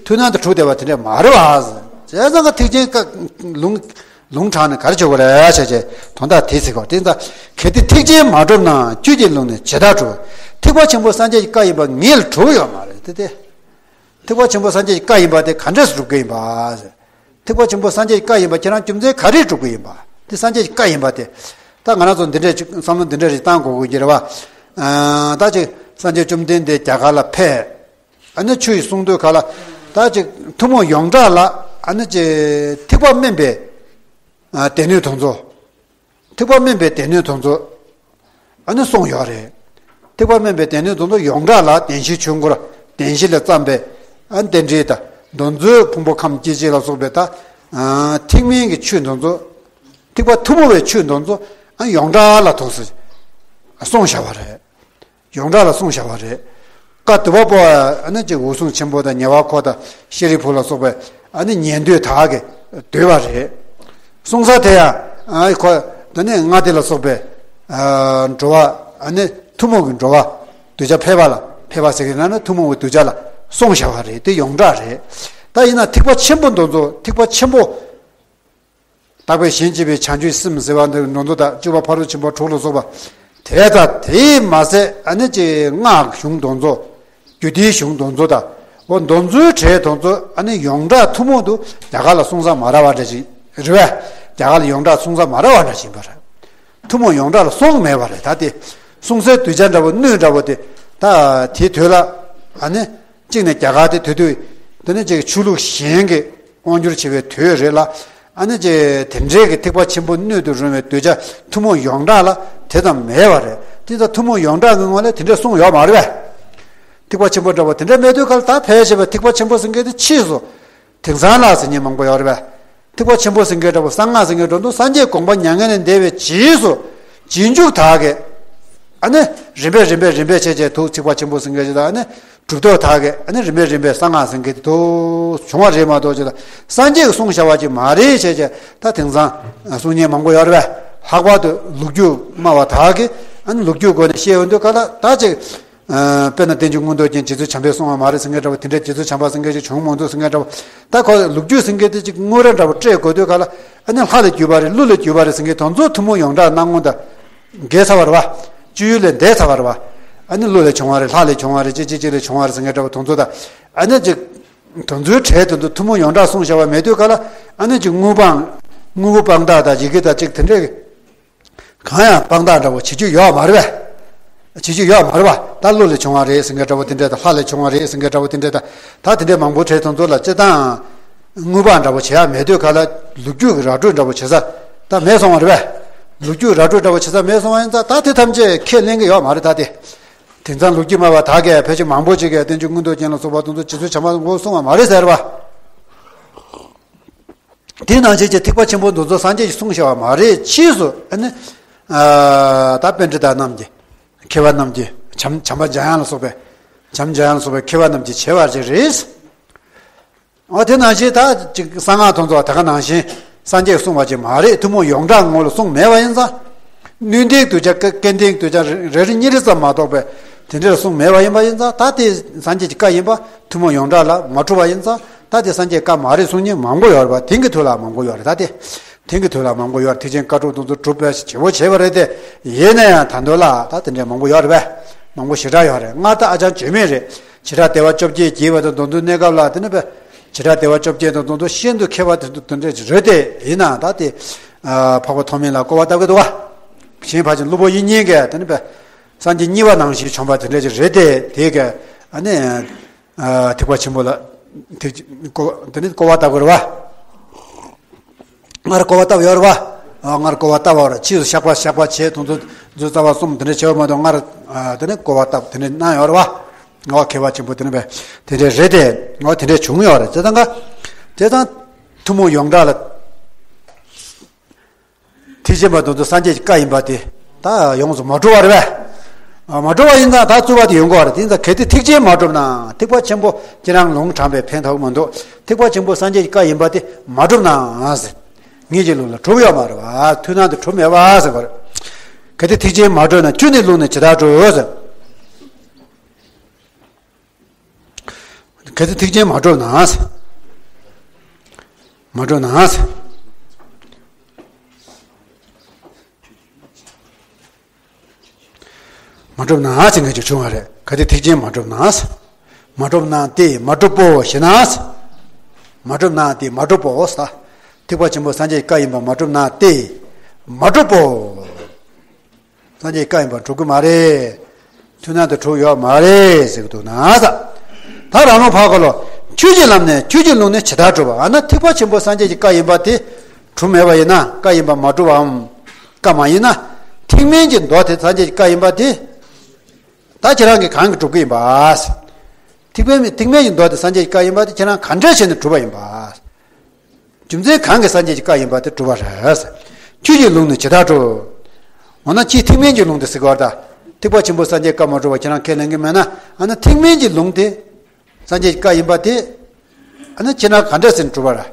མཐུན་སྣང་དུ་གྲུབ་བསྡད་པ་དེ་འདྲ་མ་རེད་པ་ཟེར། བྱས་ཙང་ཀ་ཐེག་ཆེན་བཀའ་ལུང་། ལུང་དྲངས་ནས་ག་རེ་བྱེད་དགོས་རེད་ཟེར་བྱས་དོན་དག་དེ་ཟེར་གྱི་ཡོད་རེད། དེ་ཙང་གལ་ཏེ་ཐེག་ཆེན་མ་གྲུབ་ན། ཆོས་ཀྱི་ལུང་ནི་ཇི་ལྟར་གྲུབ། ཐེག་པ་ཆེན་པོ་སངས་རྒྱས་ཀྱི་བཀའ་ཡིན་པ་ངེས་ལ་གྲུབ་ཡོད་མ་རེད་དེ། དེ། ཐེག་པ་ཆེན་པོ་སངས་རྒྱས་ཀྱི་བཀའ་ཡིན་པ་དེ་ག་འདྲས་སུ་གྲུབ་ཀྱི་ཡིན་པ་ཟེར། ཐེག་པ་ཆེན་པོ་སངས་རྒྱས་ཀྱི་བཀའ་ཡིན་པ་ཁྱེད་རང་རྒྱུ་མཚན་ག་རེས་སྒྲུབ་ཀྱི་ཡིན་པ། དེ་སངས་རྒྱས་ཀྱི་བཀའ་ཡིན་པ་དེ། ད་ང་རང་ཚོ་འདི་འདྲས་ཅིག་བསམ་བློ་འདི་འདྲས་ཅིག་བཏང་དགོས་ཀྱི་རེད་པ། ཨ། ད་ཅིག་སངས་རྒྱས་བཅོམ་ལྡན་འདས་རྒྱ་གར་ལ་ཕེབས། ཨ་ནི་ཆོས་གསུང་དུས་ག་ལ། ད་ཅིག་ཐུན་མོང་ཡོངས་གྲགས་ལ། ཨ་ནི་ཅིག་ཐེག་པ་དམན་པའི། ཨ། སྡེ་སྣོད་དེ་ཚོ། ཐེག་པ་དམན་པའི་སྡེ་སྣོད་དེ་ཚོ། ཨ་ནི་གསུངས་ཡོད་རེད། ཐེག་པ་དམན་པའི་སྡེ་སྣོད་དེ་ཚོ་ཡོངས་གྲགས་ལ། བདེན་བཞིའི་ཆོས་འཁོར། བདེན་བཞི་ལས་བརྩམས་པའི། ཨ། རྟེན་འབྲེལ་དང་། དེ་ཚོའི་ཕུང་པོ་ཁམས་སྐྱེ་མཆེད་ལ་སོགས་པའི་ད། ཨ། ཐེག་དམན་གྱི་ཆོས་དེ་ཚོ། ཐེག་པ་ཐུན་མོང་བའི་ཆོས་དེ་ཚོ། ཨ། ཡོངས་གྲགས་ལ་ཐུགས་སུ་གསུངས་བཞག་པ་རེད། ཡོངས་གྲགས་ལ་གསུངས་བཞག་པ་རེད། བཀའ་བསྡུ་བ་པོ། ཨ་ནི་ཅིག་འོད་སྲུང་ཆེན་པོ་དང་ཉེ་བར་མཁོ་དང་ཤཱ་རིའི་བུ་ལ་སོགས་པའི། ཨ་ནི་ཉན་ཐོས་དག་གིས་བསྡུས་པ་རེད། གསུང་ས་དེ་ཡང་། ཨ། ཁོ། དེ་ནས་ལྔ་སྡེ་ལ་སོགས་པའི། ཨ། འགྲོ་བ། ཨ་ནི་ཐུན་མོང་གི་འགྲོ་བ། གདུལ་བྱ་ཕལ་པ་ལ། ཕལ་པ་ཟེར་གྱི་ན་ནི་ཐུན་མོང་གི་གདུལ་བྱ་ལ་གསུངས་བཞག་པ་རེད། དེ་ཡོངས་གྲགས་རེད། ད་ཡིན་ན་ཐེག་པ་ཆེན་པོ་དེ་ཚོ། ཐེག་པ་ཆེན་པོ། དག་པའི་གཞན་གཅེས་པའི་བྱང་ཆུབ་སེམས་ཟེར་བ་འདི་འདི་ཚོ་དང་། སྤྱོད་པ་ཕ་རོལ་ཕྱིན་པ་དྲུག་ལ་སོགས་པ། དེ་དང་དེས་མ་ཟད། ཨ་ནི་ཅིག་སྔགས་གཞུང་དེ་ཚོ། རྒྱུད་སྡེའི་གཞུང་དེ་ཚོ་དང་། འོ། དེ་ཚོའི་གྲས་དེ་ཚོ། ཨ་ནི་ཡོངས་གྲགས་ཐུན་མོང་དུ་རྒྱ་གར་ལ་གསུང་ས་མ་རག་པ་འདྲ་ཞིག་རེད་པས། རྒྱ་གར་ལ་ཡོངས་གྲགས་གསུང་ས་མ་རག་པ་འདྲ་ཞིག་ཡིན་པ་རེད། ཐུན་མོང་ཡོངས་གྲགས་ལ་གསུངས་མེད་པ་རེད། ད་དེ་གསུང་སའི་གདུལ་བྱ་འདྲ་པོ། སྣོད་འདྲ་པོ་དེ། ད་དེའི་དུས་ལ། ཨ་ནི། གཅིག་ནས་རྒྱ་གར་དེ་དེ་དུས། དེ་ནས་ཅིག་ཆོས་ལུགས་གཞན་གྱིས་དབང་བསྒྱུར་བྱེད་པའི་དུས་རེད་ལ། ཨ་ནི་ཅིག་དེ་འདྲའི་གི་ཐེག་པ་ཆེན་པོ་སྣོད་དུ་རུང་བའི་གདུལ་བྱ་ཐུན་མོང་ཡོངས་གྲགས་ལ་དེ་ཙམ་མེད་པ་རེད། དེ་ཙམ་ཐུན་མོང་ཡོངས་གྲགས་ཀྱི་ངོས་ལ་དེ་འདྲ་གསུངས་ཡོད་མ་རེད་པས། ཐེག་པ་ཆེན་པོ་འདྲ་པོ་དེ་འདྲ་མེད་དུས་ག་ལ། ད་ཕལ་ཆེ་བ་ཐེག་པ་ཆེན་པོ་ཟེར་མཁན་དེ་ཕྱིས་སུ་དེང་སང་ལ་ཟེར་མཁན་མང་པོ་ཡོད་རེད་པས། ཐེག་པ་ཆེན་པོ་ཟེར་མཁན་འདྲ་པོ། གསང་སྔགས་ཟེར་མཁན་འདྲ་པོ། སངས་རྒྱས་དགོངས་པ་མྱ་ངན་ལས་འདས་པའི་རྗེས་སུ་རྗེས་འཇུག་དག་གིས། ཨ་ནི་རིམ་པས་རིམ་པས་རིམ་པས་བྱས་བྱས་ཐུགས་ཐེག་པ་ཆེན་པོ་ཟེར་མཁན་ཞིག་དང་། ཨ་ནི་གྲུབ་ཐོབ་དག་གིས། ཨ་ནི་རིམ་པས་རིམ་པས་གསང་སྔགས་ཟེར་མཁན་དེ་ཐུགས་བྱུང་བ་རེད་མ་གཏོགས་ཅིག་ལ། སངས་རྒྱས་ཀྱིས་གསུངས་བཞག་པ་ཅིག་མ་རེད་བྱས་བྱས། ད་དེང་སང་གསུང་མཁན་མང་པོ་ཡོད་རེད་པས། ལྷག་པར་དུ་ལོ་རྒྱུས་སྨྲ་བ་དག་གིས། ཨ་ནི་ལོ་རྒྱུས་སྒོ་ནས་བཤད་ཡོང་དུས་ག་ལ་ད་ཅིག་ཨ། དཔེར་ན་བསྟན་བཅོས་མངོན་རྟོགས་རྒྱན་རྗེ་བཙུན་བྱམས་པས་གསུངས་པ་མ་རེད་ཟེར་མཁན་འདྲ་པོ། དེ་འདྲའི་རྗེ་བཙུན་བྱམས་པ་ཟེར་མཁན་ཞིག་བྱུང་མ་འདུག་ཟེར་མཁན་འདྲ་པོ། ད་ཁོ་ལོ་རྒྱུས་ཟེར་མཁན་དེ་ཅིག་དངོས་ར་འདྲ་པོ་སྤྲད་དགོས་དུས་ག་ལ། ཨ་ནི་ལྷ་ལས་བརྒྱུད་པ་རེད། ཀླུ་ལས་བརྒྱུད་པ་རེད་ཟེར་མཁན་དེ་ཚོ་ཐུན་མོང་ཡོངས་གྲགས་སྣང་ངོ་དང་འགལ་ཚར་བ་རེད་པ། སྤྱོད་ཡུལ་ལས་འདས་ཚར་བ་རེད་པ། ཨ་ནི་ཀླུ་ལས་བྱུང་བ་རེད། ལྷ་ལས་བྱུང་བ་རེད། ཅི་ཅི་ཅི་ལས་བྱུང་བ་རེད་ཟེར་མཁན་འདྲ་པོ་དེ་ཚོ་དང་། ཨ་ནི་ཅིག་དེ་ཚོའི་གྲས་དེ་ཚོ་ཐུན་མོང་ཡོངས་གྲགས་གསུངས་བཞག་པ་མེད་དུས་ག་ལ། ཨ་ནི་ཅིག་དངོས་དཔང་། དངོས་པོ་དཔང་རྟགས་དང་ཡི་གེ་དང་ཅིག་དེ་འདྲའི་གང་ཡང་དཔང་རྟགས་འདྲ་པོ་བྱེད་རྒྱུ་ཡོད་མ་རེད་པས། བྱེད་རྒྱུ་ཡོད་མ་རེད་པ། ད་ཀླུ་ལས་བྱུང་བ་རེད་ཟེར་མཁན་འདྲ་པོ་དེ་འདྲ་དང་། ལྷ་ལས་བྱུང་བ་རེད་ཟེར་མཁན་འདྲ་པོ་དེ་འདྲ་དང་། ད་དེ་འདྲའི་མང་པོ་གྲས་དེ་ཚོ་ལ་སྤྱིར་བཏང་དངོས་དཔང་འདྲ་པོ་བྱེད་ཡ་མེད་དུས་ག་ལ། ལོ་རྒྱུས་ཀྱི་ར་སྤྲོད་འདྲ་པོ་བྱེད་ས་ད་མེད་སོང་བ་རེད་པས། ལོ་རྒྱུས་ར་སྤྲོད་འདྲ་པོ་བྱེད་ས་མེད་སོང་བ་ཡིན་ཙང་། ད་དེ་ཐམས་ཅད་ཁས་ལེན་གྱི་ཡོད་མ་རེད། ད་དེ་དེང་སང་ལོ་རྒྱུས་སྨྲ་བ་དག་གིས། ཕལ་ཆེར་མང་པོ་ཅིག་གིས་བསྟན་བཅོས་མངོན་རྟོགས་རྒྱན་ལ་སོགས་པ་དེ་ཚོ་རྗེ་བཙུན་བྱམས་པས་གསུངས་པ་མ་རེད་ཟེར་བ། དེ་ནང་བཞིན་གྱི་ཐེག་པ་ཆེན་པོ་འདི་ཚོ་སངས་རྒྱས་ཀྱིས་གསུངས་བཞག་པ་མ་རེད། ཕྱིས་སུ་ཨ་ནི། ཨ། ད་པཎྜི་ཏ་རྣམས་ཀྱིས། མཁས་པ་རྣམས་ཀྱིས། བྱམས་བྱམས་པ་འཇམ་དབྱངས་ལ་སོགས་པའི། བྱམས་འཇམ་དབྱངས་ལ་སོགས་པའི་མཁས་པ་རྣམས་ཀྱིས་བྱས་པ་ཅིག་རེད། འོ་དེ་ནང་བཞིན་ད་ཅིག་གསང་སྔགས་དེ་ཚོ་ད་ག་ནང་བཞིན་སངས་རྒྱས་ཀྱིས་གསུངས་པ་ཅིག་མ་རེད། ཐུན་མོང་ཡོངས་གྲགས་ངོ་ལ་གསུངས་མེད་པ་ཡིན་ཙང་། སྣོད་ལྡན་གདུལ་བྱ། སྐལ་ལྡན་གདུལ་བྱ་རེ་རེ་གཉིས་རེ་ཙམ་མ་གཏོགས་པའི་དེ་འདྲ་ལ་གསུངས་མེད་པ་ཡིན་པ་ཡིན་ཙང་། ད་དེ་སངས་རྒྱས་ཀྱི་བཀའ་ཡིན་པ། ཐུན་མོང་ཡོངས་གྲགས་ལ་མ་གྲུབ་པ་ཡིན་ཙང་། ད་དེ་སངས་རྒྱས་བཀའ་མ་རེད་གསུང་མཁན་མང་པོ་ཡོད་རེད་པ། དེང་གི་དུས་ལ་མང་པོ་ཡོད་རེད། ད་དེ་དེང་གི་དུས་ལ་མང་པོ་ཡོད་རེད། ཐེག་ཆེན་བཀའ་སྒྲུབ་དེ་ཚོ་གྲུབ་པའི་བྱེད་པོ་བྱས་པ་རེད་དེ། ཡིན་ན་ཡང་ད་དུང་ལ་ད་དེ་འདྲའི་མང་པོ་ཡོད་རེད་པས། མང་པོ་ཞེ་དྲག་ཡོད་རེད། སྔར་ད་ཨ་ཅང་བརྗོད་མེད་རེད། བྱེ་བྲག་བདེ་བ་བཅོ་བརྒྱད་རྒྱས་པ་དང་དེ་ཚོའི་གནས་སྐབས་ལ། དེ་ནི་པས་བྱེ་བྲག་བདེ་བ་བཅོ་བརྒྱད་དང་དེ་ཚོ་ཤིན་ཏུ་མཁས་པ་དེ་ཚོ་དེ་འདྲ་ཅིག་རེད་དེ། ཡིན་ནའང་ད་དེ་འཕགས་པ་ཐོགས་མེད་ལ་སྐོར་བ་བཏབ་ཀྱི་འདུག་པ། གཞན་ཕལ་ཆེར་གློ་བུར་དབྱིག་གཉེན་གྱིས་དེ་ནི་པས་སངས་རྒྱས་གཉིས་པ་ནང་བཞིན་བྱུང་བ་དེ་འདྲ་ཅིག་རེད་དེ། དེ་ག་ཨ་ནི། ཨ། ཐེག་པ་ཆེན་པོ་ལ་ཐེག་སྐོར་དེ་ནི་སྐོར་བ་བཏབ་དགོས་རེད་པ། སྔར་སྐོར་བ་བཏབ་ཡོད་རེད་པ། ཨ། སྔར་སྐོར་བ་བཏབ་པ་རེད། ཕྱིས་སུ་བཤགས་པ་བཤགས་པ་བྱས། དེ་ཚོ་རྩ་བ་གསུམ་དེ་འདྲ་བྱས་པ་མ་གཏོགས། སྔར། ཨ། དེ་ནི་སྐོར་བ་བཏབ་དེ་འདྲ་གནང་ཡོད་རེད་པ། ཨོ། མཁས་པ་ཆེན་པོ་དེ་ནི་པས་དེ་འདྲ་རེད་དེ། ཨོ། དེ་འདྲ་བྱུང་ཡོད་རེད། དེ་ཙང་ག་དེ་ཙང་ཐུན་མོང་ཡོངས་གྲགས་ལ། ཐེག་ཆེན་པ་དེ་ཚོ་སངས་རྒྱས་ཀྱི་བཀའ་ཡིན་པ་དེ་ད་ཡོངས་སུ་མ་གྲུབ་པ་རེད་པས། ཨ། མ་གྲུབ་པ་ཡིན་ཙང་ད་རྩོད་པ་དེ་ཡོང་གི་ཡོད་རེད། དེ་ཡིན་ཙང་གལ་ཏེ་ཐེག་ཆེན་མ་གྲུབ་ན། ཐེག་པ་ཆེན་པོ་ཁྱེད་རང་ལུང་དྲངས་པས་ཕན་ཐོགས་མི་འདུག། ཐེག་པ་ཆེན་པོ་སངས་རྒྱས་ཀྱི་བཀའ་ཡིན་པ་དེ་མ་གྲུབ་ན་ཟེར། ངེད་ཀྱི་ལུགས་ལ་གྲུབ་ཡོད་མ་རེད་པ། མཐུན་སྣང་དེ་གྲུབ་མེད་པ་ཟེར་བ་རེད། གལ་ཏེ་ཐེག་ཆེན་མ་གྲུབ་ན། ཆོས་ནི་ལུགས་ནི་ཇི་ལྟར་གྲུབ་ཟེར། གལ་ཏེ་ཐེག་ཆེན་མ་གྲུབ་ན། མ་གྲུབ་ན། མ་གྲུབ་ན་ཟེར་མཁན་ཅིག་བྱུང་བ་རེད། གལ་ཏེ་ཐེག་ཆེན་མ་གྲུབ་ན། མ་གྲུབ་ན་སྟེ་མ་གྲུབ་བོ་ཞེ་ན། མ་གྲུབ་ན་སྟེ་མ་གྲུབ་བོ་ཟེར། ཐེག་པ་ཆེན་པོ་སངས་རྒྱས་ཀྱི་བཀའ་ཡིན་པ་མ་གྲུབ་ན་སྟེ་མ་གྲུབ་བོ། སངས་རྒྱས་ཀྱི་བཀའ་ཡིན་པ་གྲུབ་ཀྱི་མ་རེད། མཐུན་སྣང་དུ་གྲུབ་ཡོད་མ་རེད་ཟེར་གྱི་འདུག་ན་ཟེར། ད་རང་ལུང་ཕར་གོ་ལོ། ཆོས་ཀྱི་ལམ་ནས། ཆོས་ཀྱི་ལུགས་ནས་ཇི་ལྟར་གྲུབ་པ། ཨ་ན་ཐེག་པ་ཆེན་པོ་སངས་རྒྱས་ཀྱི་བཀའ་ཡིན་པ་དེ་གྲུབ་མེད་པ་ཡིན་ན། བཀའ་ཡིན་པ་མ་གྲུབ་པའམ། བཀའ་མ་ཡིན་ན། ཐེག་དམན་གྱི་མདོ་དེ་སངས་རྒྱས་ཀྱི་བཀའ་ཡིན་པ་དེ། ད་ཁྱེད་རང་གིས་གང་གིས་གྲུབ་ཀྱི་ཡིན་པ། ཐེག་དམན། ཐེག་དམན་གྱི་མདོ་དེ་སངས་རྒྱས་ཀྱི་བཀའ་ཡིན་པ་དེ་ཁྱེད་རང་ག་འདྲ་བྱས་ནས་གྲུབ་པ་ཡིན་པ། རྒྱུ་མཚན་གང་གིས་སངས་རྒྱས་ཀྱི་བཀའ་ཡིན་པ་དེ་གྲུབ་པ་རེད། ཆོས་ཀྱི་ལུགས་ནི་ཇི་ལྟར་གྲུབ། འོ་ན་ཁྱེད་ཐེག་དམན་གྱི་ལུགས་དེ་ཟེར་གྱི་ཡོད་རེད་ད། ཐེག་པ་ཆེན་པོ་སངས་རྒྱས་བཀའ་མ་གྲུབ་པ་ཁྱེད་རང་ཁས་ལེན་གྱི་མེད་ན། ཨ་ན་ཐེག་དམན་གྱི་ལུགས་དེ་སངས་རྒྱས་ཀྱི་བཀའ་ཡིན་པ་དེ། ཨ་ན་ཁྱེད་རང་ག་འདྲ་ཟེར་ནས་གྲུབ་པ་རེད།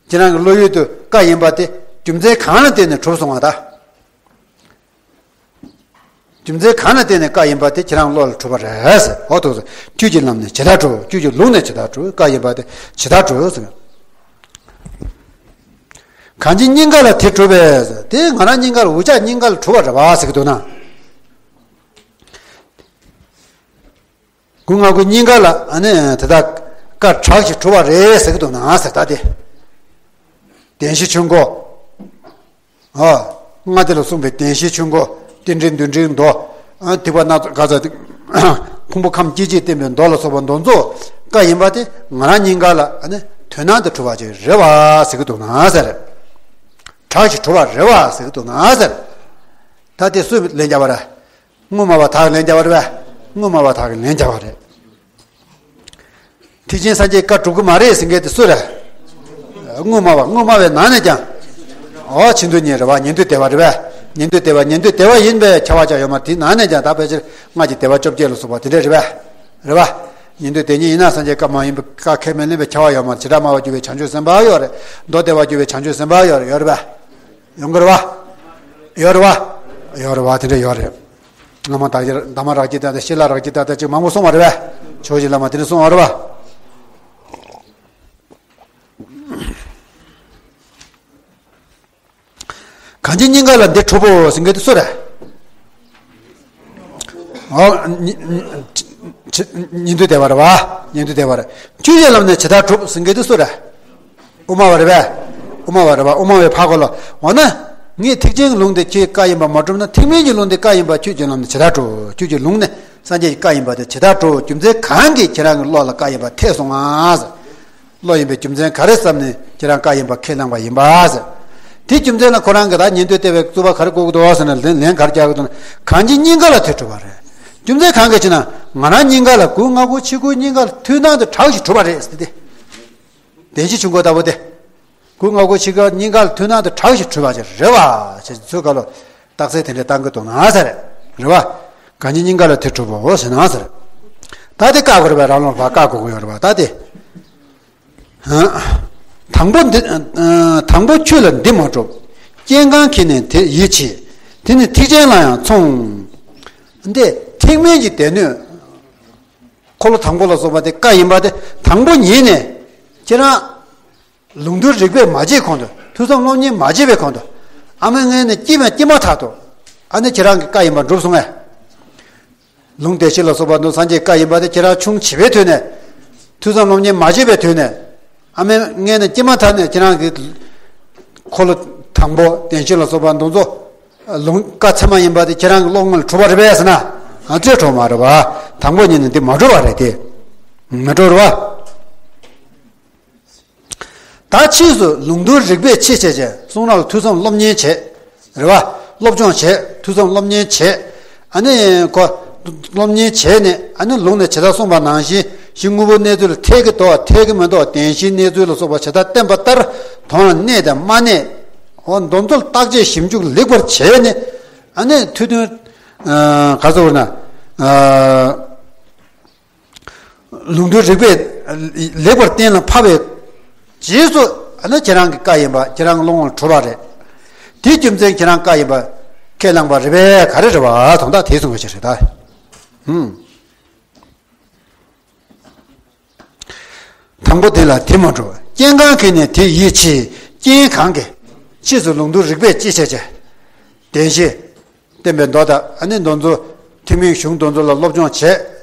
ཁྱེད་རང་གི་བློ་ཡུལ་དུ་བཀའ་ཡིན་པ་དེ་རྒྱུ་མཚན་གང་ལ་བརྟེན་ནས་གྲུབ་སོང་བ་ད། རྒྱུ་མཚན་གང་ལ་བརྟེན་ནས་བཀའ་ཡིན་པ་དེ་ཁྱེད་རང་བློ་ལ་གྲུབ་པ་རེད་ཟེར། འོ་ཐུགས་སོ། ཆོས་ཀྱི་ལམ་ནི་ཇི་ལྟར་གྲུབ། ཆོས་ཀྱི་ལུགས་ནི་ཇི་ལྟར་གྲུབ། བཀའ་ཡིན་པ་དེ་ཇི་ལྟར་གྲུབ་ཟེར། གང་ཇི་སྙིང་ག་ལ་དེ་གྲུབ་པས་ཟེར། དེ་ང་རང་སྙིང་ག་ལ། འུ་ཅག་སྙིང་ག་ལ་གྲུབ་པ་རེད་པ་ཟེར་གྱི་འདུག་ན། སྐུ་ལྔ་སྐུ་སྙིང་ག་ལ། ཨ་ནི་དེ་དག་བཀའ་གྲགས་ཤིང་གྲུབ་པ་རེད་ཟེར་གྱི་འདུག་ན་ཟེར། ད་དེ་བདེན་བཞིའི་ཆོས་འཁོར། ཨ། ལྔ་སྡེ་ལ་གསུངས་པའི་བདེན་བཞིའི་ཆོས་འཁོར། རྟེན་འབྲེལ་འདུལ་འབྲེལ་མདོ། ཨ། ཐེག་པ་སྣ་ཚོགས་ག་ཚ། ཕུང་པོ་ཁམས་སྐྱེ་མཆེད་བསྟན་པའི་མདོ་ལ་སོགས་པ་མདོ་ཚོགས་བཀའ་ཡིན་པ་དེ་ང་རང་སྙིང་ག་ལ། ཨ་ནི་དོན་སྣང་དུ་གྲུབ་པ་ཅིག་རེད་པ་ཟེར་གྱི་འདུག་ན་ཟེར། གྲགས་ཤིང་གྲུབ་པ་རེད་པ་ཟེར་གྱི་འདུག་ན་ཟེར། ད་དེ་སུས་ལན་རྒྱག་པ་རེད། དངོས་སྨྲ་བ་དག་ལན་རྒྱག་པ་རེད་པས། དངོས་སྨྲ་བ་དག་གིས་ལན་རྒྱག་པ་རེད། ཐེག་ཆེན་སངས་རྒྱས་བཀའ་གྲུབ་ཀྱི་མ་རེད་ཟེར་མཁན་དེ་སུ་རེད། དངོས་སྨྲ་བ། དངོས་སྨྲ་བའི་ནང་ནས་ཀྱང་། འོ་ཕྱི་འདོད་གཉིས་རེད་བ། ཉན་ཐོས་སྡེ་པ་རེད་བས། ཉན་ཐོས་སྡེ་པ། ཉན་ཐོས་སྡེ་པ་ཡིན་པའི་ཁྱབ་པ་ཅང་ཡོད་མ་རེད། དེའི་ནང་ནས་ཀྱང་ད་ཕལ་ཆེར་སྔགས་ཀྱི་སྡེ་པ་བཅོ་བརྒྱད་ལ་སོགས་པ་དེ་འདྲས་རེད་བས། རེད་བ། ཉན་ཐོས་སྡེ་གཉིས་ཡིན་ན་སངས་རྒྱས་བཀའ་མ་ཡིན་པ། བཀའ་ཁས་མི་ལེན་པའི་ཁྱབ་པ་ཡོད་མ་རེད། བྱེ་བྲག་སྨྲ་བར་གྱུར་པའི་བྱང་ཆུབ་སེམས་དཔའ་ཡོད་རེད། མདོ་སྡེ་པར་གྱུར་པའི་བྱང་ཆུབ་སེམས་དཔའ་ཡོད་རེད། ཡོད་རེད་བས། ཡོང་གི་རེད་བ། ཡོད་རེད་བ། ཡོད་རེད་བ། དེ་འདྲ་ཡོད་རེད། བླ་མ་དག་ཅིག་དྷརྨ་རཀྵི་ཏ་དང་ཤཱི་ལ་རཀྵི་ཏ་དང་ཅིག་མང་པོ་གསུངས་པ་རེད་བས། ཇོ་བོ་རྗེ་བླ་མ་དེ་འདྲ་གསུངས་པ་རེད་བ། གང་གི་སྙིང་ག་ལ་འདི་གྲུབ་བོ་ཟེར་མཁན་དེ་སུ་རེད། ཨོ། ཉི་ཉི་ཉི་ཉན་ཐོས་སྡེ་པ་རེད་བ། ཉན་ཐོས་སྡེ་པ་རེད། ཆོས་ཀྱི་ལམ་ནས་ཇི་ལྟར་གྲུབ་ཟེར་མཁན་དེ་སུ་རེད། དབུ་མ་པ་རེད་པས། དབུ་མ་པ་རེད་པ། དབུ་མ་པའི་ཕར་ཁོ་ལ། འོ་ན། ངས་ཐེག་ཆེན་ལུང་དེ་ཁྱོད་བཀའ་ཡིན་པ་མ་གྲུབ་ན། ཐེག་དམན་གྱི་ལུང་དེ་བཀའ་ཡིན་པ་ཁྱོད་ཀྱི་ལམ་དེ་ཇི་ལྟར་གྲུབ། ཁྱོད་ཀྱི་ལུང་ནས་སངས་རྒྱས་ཀྱི་བཀའ་ཡིན་པ་དེ་ཇི་ལྟར་གྲུབ། རྒྱུ་མཚན་གང་གིས་ཁྱེད་རང་གི་བློ་ལ་བཀའ་ཡིན་པ་ཐེགས་སོང་ང་། བློ་ཡིན་པའི་རྒྱུ་མཚན་ག་རེ་བསམ་ནས་ཁྱེད་རང་བཀའ་ཡིན་པ་ཁས་བླངས་པ་ཡིན་པ་ཟེར། དེ་རྒྱུ་མཚན་ལ་ཁོ་རང་གིས་ད་ཉན་ཐོས་སྡེ་པའི་རྩོད་པ་ག་རེ་བཀོད་ཀྱི་འདུག་ཟེར་ན། ལན་ལན་ག་རེ་རྒྱག་གི་འདུག་ན། གང་གི་སྙིང་ག་ལ་དེ་གྲུབ་པ་རེད། རྒྱུ་མཚན་གང་གིས་ཅེ་ན། ང་རང་སྙིང་ག་ལ་སྐུ་ལྔ་སྐོར་ཕྱེད་སྐོར་སྙིང་ག་ལ་ཐུན་མཐའ་དུ་གྲགས་ཤིང་གྲུབ་པ་རེད་ཟེར་ཏེ། བདེན་བཞི་ཆོས་འཁོར་ལྟ་བུ་སྟེ། སྐུ་ལྔ་སྐོར་ཕྱེད་སྐོར་སྙིང་ག་ལ་ཐུན་མཐའ་དུ་གྲགས་ཤིང་གྲུབ་པ་ཅིག་རེད་བ། ཞེས་ཚུལ་ཁ་ལོ། རྟགས་གསལ་དེ་འདྲ་བཏང་གི་འདུག་ན་ཟེར། རེད་བ། གང་གི་སྙིང་ག་ལ་དེ་གྲུབ་བོ་ཟེར་ན་ཟེར། ད་དེ་བཀག་དགོས་རེད་བ། རང་ལུགས་ལ་བཀག་དགོས་ཀྱི་ཡོད་རེད་བ། ད་དེ། དང་པོ་འདི། དང་པོ་ཆོས་ལ་འདི་མ་གྲུབ། རྐྱེན་གང་གིས་ནི་དེ་ཡིད་ཆེས། དེ་ནི་ཐེག་ཆེན་ལ་ཡང་མཚུངས། འདི་ཐེག་དམན་གྱི་སྡེ་སྣོད། འཁོར་ལོ་དང་པོ་ལ་སོགས་པ་དེ་བཀའ་ཡིན་པ་དེ། དང་པོ་ཉིད་ནས་ཁྱེད་རང་ལུང་དོན་རིགས་པས་མ་དཔྱད་གོང་དུ། ཐོས་བསམ་སློབ་གཉེར་མ་བྱས་པའི་གོང་དུ། ཨ་མའི་མངལ་ནས་སྐྱེས་མ་སྐྱེས་མ་ཐག་ཏུ། ཨ་ནི་ཁྱེད་རང་གི་བཀའ་ཡིན་པ་འགྲུབ་སོང་ངས། ལུང་བདེན་བཞི་ལ་སོགས་པ་འདུག་སངས་རྒྱས་བཀའ་ཡིན་པ་དེ་ཁྱེད་རང་ཆུང་བྱིས་པའི་དུས་ནས། ཐོས་བསམ་སློབ་གཉེར་མ་བྱས་པའི་དུས་ནས། ཨ་མའི་མངལ་ནས་སྐྱེས་མ་ཐག་ནས་ཁྱེད་རང་གི་འཁོར་ལོ་དང་པོ་བདེན་བཞི་ལ་སོགས་པ་འདུག་ཚོ། ལུང་བཀའ་ཚད་མ་ཡིན་པ་དེ་ཁྱེད་རང་གི་བློ་ངོར་གྲུབ་པ་རེད་པས་ཟེར་ན། ཨ་ཙི་གྲུབ་མ་རེད་བ། དང་པོ་ཉིད་ནས་འདི་མ་གྲུབ་པ་རེད་དེ། མ་གྲུབ་རེད་བ། ད་ཕྱིས་སུ་ལུང་དོན་རིགས་པས་དཔྱད་བྱས་བྱས། གསུང་རབ་ལ་ཐོས་བསམ་སློབ་གཉེར་བྱས། རེད་བ། སློབ་སྦྱོང་བྱས། ཐོས་བསམ་སློབ་གཉེར་བྱས། ཨ་ནི་ཁོ། སློབ་གཉེར་བྱས་ནས། ཨ་ནི་ལུང་ནས་ཇི་ལྟར་གསུངས་པ་ནང་བཞིན་གཞི་དངོས་པོའི་གནས་ཚུལ་ལ་འཐད་ཀྱི་འདུག་འཐད་ཀྱི་མི་འདུག་བདེན་བཞིའི་གནས་ཚུལ་ལ་སོགས་པ་ཇི་ལྟར་བསྟན་པ་ལྟར་དོན་ལ་གནས་དང་མ་གནས། འོ་འདི་ཚོ་ལ་བརྟག་དཔྱད་ཞིབ་འཇུག་ལེགས་པར་བྱས་ནས། ཨ་ནི་ཐོས་དོན། ཨ། ག་ཚོད་ན། ཨ། ལུང་དོན་རིགས་པས་ལེགས་པར་གཏན་ལ་ཕབ་པའི་རྗེས་སུ། ཨ་ནི་ཁྱེད་རང་གི་བཀའ་ཡིན་པ་ཁྱེད་རང་གི་བློ་ངོར་གྲུབ་པ་རེད། དེའི་རྒྱུ་མཚན་ཁྱེད་རང་བཀའ་ཡིན་པ་ཁས་བླངས་པ་རེད་པས། ག་རེ་རེད་བ། དོན་དག་དེ་གསུང་བ་ཞིག་རེད་ད། ཧུམ། དང་པོ་དེ་ལ་དེ་མ་གྲུབ། རྐྱེན་གང་གིས་ནི་དེ་ཡིད་ཆེས། རྐྱེན་གང་གིས། ཕྱིས་སུ་ལུང་དོན་རིགས་པས་དཔྱད་བྱས་བྱས། བདེན་བཞི། བསྟན་པའི་མདོ་དང་ཨ་ནི་མདོ་མཛོད། ཐེག་དམན་གཞུང་དེ་ཚོ་ལ་སློབ་སྦྱོང་བྱས།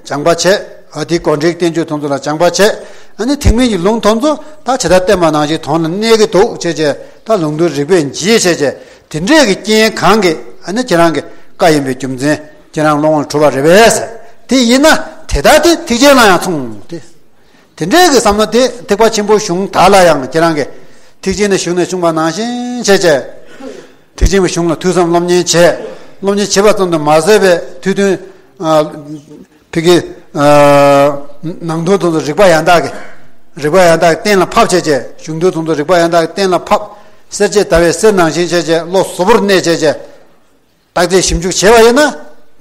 སྦྱངས་པ་བྱས། ཨ་དེའི་གོ་འབྲེལ་བསྟན་བཅོས་དེ་ཚོ་ལ་སྦྱངས་པ་བྱས། ཨ་ནི་ཐེག་དམན་གྱི་ལུང་དེ་ཚོ་ད་ཇི་ལྟར་བསྟན་པ་ནང་བཞིན་དོན་ལ་གནས་ཀྱི་འདུག་བྱས་བྱས། ད་ལུང་དོན་རིགས་པས་འབྱེད་བྱས་བྱས། དེ་འདྲས་ཀྱི་རྐྱེན་གང་གིས་ཨ་ནི་ཁྱེད་རང་གི་བཀའ་ཡིན་པའི་རྒྱུ་མཚན་ཁྱེད་རང་བློ་ངོར་གྲུབ་པ་རེད་པས། དེ་ཡིན་ན་དེ་ལྟར་དེ་ཐེག་ཆེན་ལ་ཡང་མཚུངས་ཏེ། དེ་འདྲའི་གི་བསམ་བློ་དེ་ཐེག་པ་ཆེན་པོའི་གཞུང་དག་ལ་ཡང་ཁྱེད་རང་གིས་ཐེག་ཆེན་གྱི་གཞུང་ནས་གསུངས་པ་ནང་བཞིན་བྱས་བྱས། ཐེག་ཆེན་གྱི་གཞུང་ལ་ཐོས་བསམ་སློབ་གཉེར་བྱས། སློབ་གཉེར་བྱས་པ་ཙམ་དུ་མ་ཟད་པའི་ཐོས་དོན། ཨ། ཕ་གི། ཨ། ནང་དོན་དེ་ཚོ་རིགས་པ་ཡང་དག་གི། རིགས་པ་ཡང་དག་གི་གཏན་ལ་ཕབ་བྱས་བྱས། གཞུང་དོན་དེ་ཚོ་རིགས་པ་ཡང་དག་གི་གཏན་ལ་ཕབ། གསལ་བྱེད་ཟླ་བའི་གསེར་ནང་བཞིན་བྱས་བྱས། བློ་གཟུ་བོར་གནས་བྱས་བྱས། བརྟག་དཔྱད་ཞིབ་འཇུག་བྱས་པ་ཡིན་ན།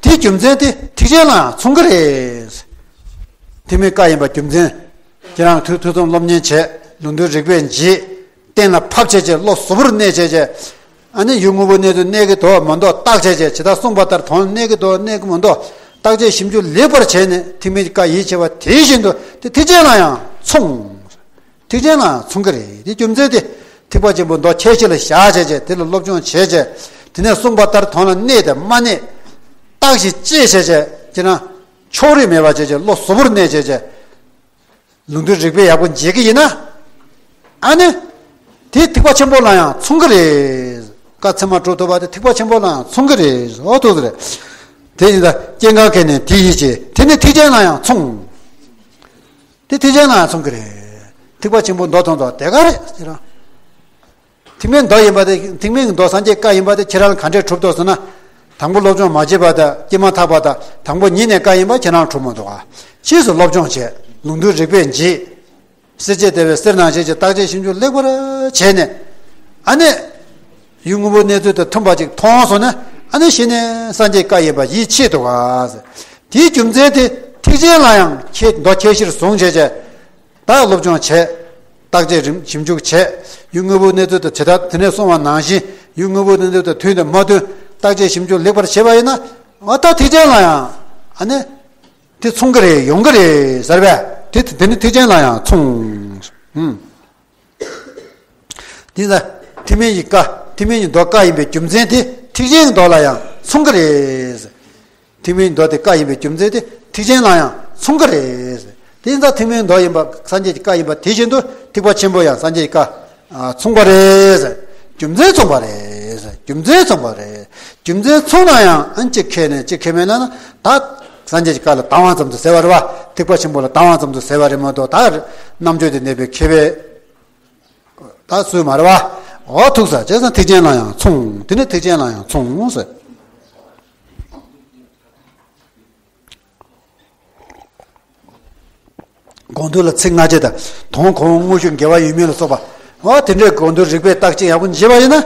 དེའི་རྒྱུ་མཚན་དེ་ཐེག་ཆེན་ལའང་མཚུངས་ཀྱི་རེད། ཐེག་དམན་བཀའ་ཡིན་པ་རྒྱུ་མཚན། ཁྱེད་རང་ཐོས་ཐོས་བསམ་སློབ་གཉེར་བྱས། ལུང་དོན་རིགས་པས་འབྱེད། གཏན་ལ་ཕབ་བྱས་བྱས། བློ་གཟུ་བོར་གནས་བྱས་བྱས། ཨ་ནི་གཞི་དངོས་པོའི་གནས་ཚུལ་གནས་ཀྱི་འདུག་མི་འདུག་བརྟག་བྱས་བྱས། ཇི་ལྟར་གསུངས་པ་ལྟར་དོན་གནས་ཀྱི་འདུག་གནས་ཀྱི་མི་འདུག་བརྟག་དཔྱད་ཞིབ་འཇུག་ལེགས་པར་བྱས་ནས། ཐེག་དམན་གྱི་བཀའ་ཡིད་ཆེས་པ་དེ་བཞིན་དུ་དེ་ཐེག་ཆེན་ལ་ཡང་མཚུངས། ཐེག་ཆེན་ལའང་མཚུངས་ཀྱི་རེད། དེ་རྒྱུ་མཚན་དེ་ཐེག་པ་ཆེན་པོའི་མདོ་ཁྱད་ཆོས་ལ་བཞག་བྱས་བྱས། དེ་ལ་སློབ་སྦྱོང་བྱས་བྱས། དེ་ནས་གསུངས་པ་ལྟར་དོན་ལ་གནས་དང་མ་གནས་བརྟག་ཞིབ་དཔྱད་བྱས་བྱས། ཁྱེད་རང་ཕྱོགས་རིས་མེད་པ་བྱས་བྱས། བློ་གཟུ་བོར་གནས་བྱས་བྱས། ལུང་དོན་རིགས་པས་ཡག་པོ་འབྱེད་ཀྱི་ཡིན་ན། ཨ་ནི། དེ་ཐེག་པ་ཆེན་པོ་ལ་ཡང་མཚུངས་ཀྱི་རེད། བཀའ་ཚད་མར་གྲུབ་ཐུབ་པ་དེ་ཐེག་པ་ཆེན་པོ་ལ་ཡང་མཚུངས་ཀྱི་རེད། འོ་ཐུགས་རེད། དེ་ཡིན་ད་རྐྱེན་གང་གིས་ནི་དེ་ཡིད་ཆེས། དེ་ནི་ཐེག་ཆེན་ལ་ཡང་མཚུངས། དེ་ཐེག་ཆེན་ལའང་མཚུངས་ཀྱི་རེད། ཐེག་པ་ཆེན་པོའི་མདོ་དང་མདོ་དེ་ག་རེད་ཟེར་ན། ཐེག་དམན་མདོ་ཡིན་པ་དེ། ཐེག་དམན་གྱི་མདོ་སངས་རྒྱས་བཀའ་ཡིན་པ་དེ་ཁྱེད་རང་ལ་ག་འདྲས་གྲུབ་འདུག་ཟེར་ན། དང་པོ་སློབ་སྦྱོང་མ་བྱས་པ་དང་། སྐྱེས་མ་ཐག་པ་དང་། དང་པོ་ཉིད་ནས་བཀའ་ཡིན་པ་ཁྱེད་རང་ལ་གྲུབ་མི་འདུག་ག་ཕྱིས་སུ་སློབ་སྦྱོང་བྱས། ལུང་དོན་རིགས་པས་འབྱེད། སེར་བྱེས་དེ་བས་སེར་སྣང་བྱེད་ཅིང་བརྟག་དཔྱད་ཞིབ་འཇུག་ལེགས་པར་བྱས་ནས། ཨ་ནི། ཡུལ་དངོས་པོའི་གནས་ཚུལ་དང་མཐུན་པ་ཅིག་མཐོང་སོང་ན། ཨ་ནི་གཞི་ནས་སངས་རྒྱས་བཀའ་ཡིན་པ་ཡིད་ཆེས་འདུག་ག་དེའི་རྒྱུ་མཚན་དེ་ཐེག་ཆེན་ལ་ཡང་ཁྱེད་མདོ་ཁྱད་གཞིར་བཟུང་བྱས་བྱས། ད་སློབ་སྦྱོང་བྱས། བརྟག་དཔྱད་རིམ་ཞིབ་འཇུག་བྱས། ཡུལ་དངོས་པོའི་གནས་ཚུལ་དང་ཇི་ལྟར་དེ་ནས་གསུངས་པ་ནང་བཞིན་ཡུལ་དངོས་པོའི་གནས་ཚུལ་དང་མཐུན་དང་མ་མཐུན་བརྟག་དཔྱད་ཞིབ་འཇུག་ལེགས་པར་བྱས་པ་ཡིན་ན། འོ་ད་ཐེག་ཆེན་ལ་ཡང་ཨ་ནི་དེ་མཚུངས་ཀྱི་རེད། ཡོང་གི་རེད་ཟེར་བས། དེ་དེ་ནི་ཐེག་ཆེན་ལ་ཡང་མཚུངས། ཧུམ། དེ་ལ་ཐེག་དམན་གྱི་བཀའ། ཐེག་དམན་གྱི་མདོ་བཀའ་ཡིན་པའི་རྒྱུ་མཚན་དེ་ཐེག་ཆེན་གྱི་མདོ་ལ་ཡང་མཚུངས་ཀྱི་རེད། ཐེག་དམན་གྱི་མདོ་དེ་བཀའ་ཡིན་པའི་རྒྱུ་མཚན་དེ་ཐེག་ཆེན་ལ་ཡང་མཚུངས་ཀྱི་རེད། དེ་ཡིན་ཙང་ཐེག་དམན་གྱི་མདོ་ཡིན་པ་སངས་རྒྱས་ཀྱི་བཀའ་ཡིན་པ་དེ་བཞིན་དུ་ཐེག་པ་ཆེན་པོ་ཡང་སངས་རྒྱས་ཀྱི་བཀའ་མཚུངས་པ་རེད། རྒྱུ་མཚན་མཚུངས་པ་རེད། རྒྱུ་མཚན་མཚུངས་པ་རེད། རྒྱུ་མཚན་མཚུངས་ན་ཡང་ཨ་ནི་གཅིག་ཁེགས་ནས་གཅིག་ཁེགས་མེད་ན་ན་ད་སངས་རྒྱས་ཀྱི་བཀའ་ལ་དང་བ་ཙམ་དུ་ཟེར་བ་རེད་བ། ཐེག་པ་ཆེན་པོ་ལ་དང་བ་ཙམ་དུ་ཟེར་བ་རེད་མ་གཏོགས། ད་རྣམ་དཔྱོད་དེ་གནས་པའི་མཁས་པའི་ད་སུས་མ་རེད་བ། འོ་ཐུག་ས་བྱས་ཙང་ཐེག་ཆེན་ལ་ཡང་མཚུངས། དེ་ནི་ཐེག་ཆེན་ལ་ཡང་མཚུངས་ཟེར། དགོངས་དོན་ལ་ཚིག་སྔ་ཕྱི་དང་དོན་གོང་དངོས་ཤུགས་འགལ་བ་ཡོད་མེད་ལ་སོགས་པ། འོ་དེ་འདྲའི་དགོངས་དོན་རིགས་པས་བརྟག་དཔྱད་ཡག་པོ་བྱས་པ་ཡིན་ན།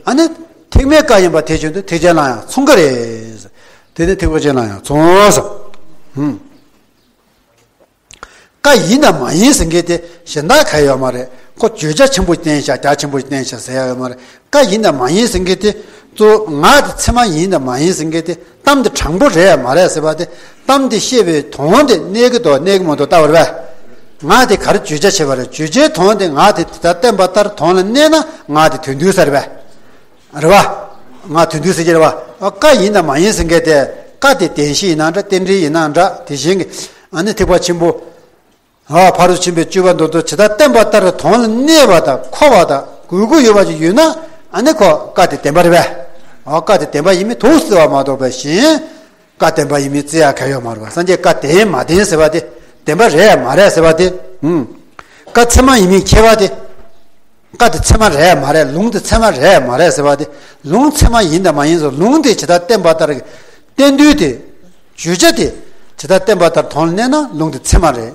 ཨ་ནི་ཐེག་དམན་བཀའ་ཡིན་པ་དེ་བཞིན་དུ་ཐེག་ཆེན་ལ་ཡང་མཚུངས་ཀྱི་རེད། དེ་ནི་ཐེག་པ་ཆེན་ལ་ཡང་མཚུངས་སོ། ཧུམ། བཀའ་ཡིན་དང་མ་ཡིན་ཟེར་མཁན་དེ་གཞན་དག་ག་ཡོད་མ་རེད། ཁོ་བརྗོད་བྱ་ཆེན་པོ་བསྟན་བཞག་རྒྱ་ཆེན་པོ་བསྟན་བཞག་ཟེར་ཡ་ཡོད་མ་རེད། བཀའ་ཡིན་དང་མ་ཡིན་ཟེར་མཁན་དེ་གཙོ་བོ་ངག་དེ་ཚད་མ་ཡིན་དང་མ་ཡིན་ཟེར་མཁན་དེ། གཏམ་དེ་དྲང་པོ་རེད་ཡ་མ་རེད་ཟེར་བ་དེ། གཏམ་དེ་བཤད་པའི་དོན་དེ་གནས་ཀྱི་འདུག་གནས་ཀྱི་མི་འདུག་ལྟ་བ་རེད་པས། ངག་དེ་ག་རེ་བརྗོད་བྱ་བྱེད་པ་རེད། བརྗོད་བྱའི་དོན་དེ་ངག་དེ་དེ་ལྟར་བསྟན་པ་ལྟར་དོན་ལ་གནས་ན་ངག་དེ་དོན་བསྡུས་ས་རེད་པས། རེད་པ། ངག་དོན་བསྡུས་ཟེར་གྱི་རེད་པ། བཀའ་ཡིན་དང་མ་ཡིན་ཟེར་མཁན་དེ། བཀའ་དེ་བདེན་བཞི་ཡིན་ན་འདྲ། རྟེན་འབྲེལ་ཡིན་ན་འདྲ། དེ་བཞིན་གྱི་ཨ་ནི་ཐེག་པ་ཆེན་པོ། ཨ་ཕ་རོལ་ཏུ་ཕྱིན་པའི་སྤྱོད་པ་མདོར་བསྡུས་ཇི་ལྟར་བསྟན་པ་ལྟར་དོན་ལ་གནས་པ་དང་འཁོར་བ་དང་དགོས་མཁོ་ཡོད་པ་ཅིག་ཡོད་ན། ཨ་ནི་ཁོ་བཀའ་དེ་བདེན་པ་རེད་པས། ཨ་བཀའ་དེ་བདེན་པ་ཡིན་མིན་དུ་བརྩི་བ་མ་གཏོགས་པའི་གཞན། བཀའ་བདེན་པ་ཡིན་མིན་བརྩི་ཡ་ག་ཡོད་མ་རེད་པ། སངས་རྒྱས་བཀའ་བདེན་མ་བདེན་ཟེར་བ་དེ། བདེན་པ་རེད་མ་རེད་ཟེར་བ་དེ། ཨུམ། བཀའ་ཚད་མ་ཡིན་མིན་ཁྱད་པར་དེ། བཀའ་དེ་ཚད་མ་རེད་མ་རེད། ལུང་དེ་ཚད་མ་རེད་མ་རེད་ཟེར་བ་དེ། ལུང་ཚད་མ་ཡིན་དང་མ་ཡིན་ཟེར། ལུང་དེ་ཇི་ལྟར་བསྟན་པ་ལྟར་གྱི་བསྟན་དོན་དེ། བརྗོད་བྱ་དེ་ཇི་ལྟར་བསྟན་པ་ལྟར་དོན་ལ་གནས་ན་ལུང་དེ་ཚད་མ་རེད།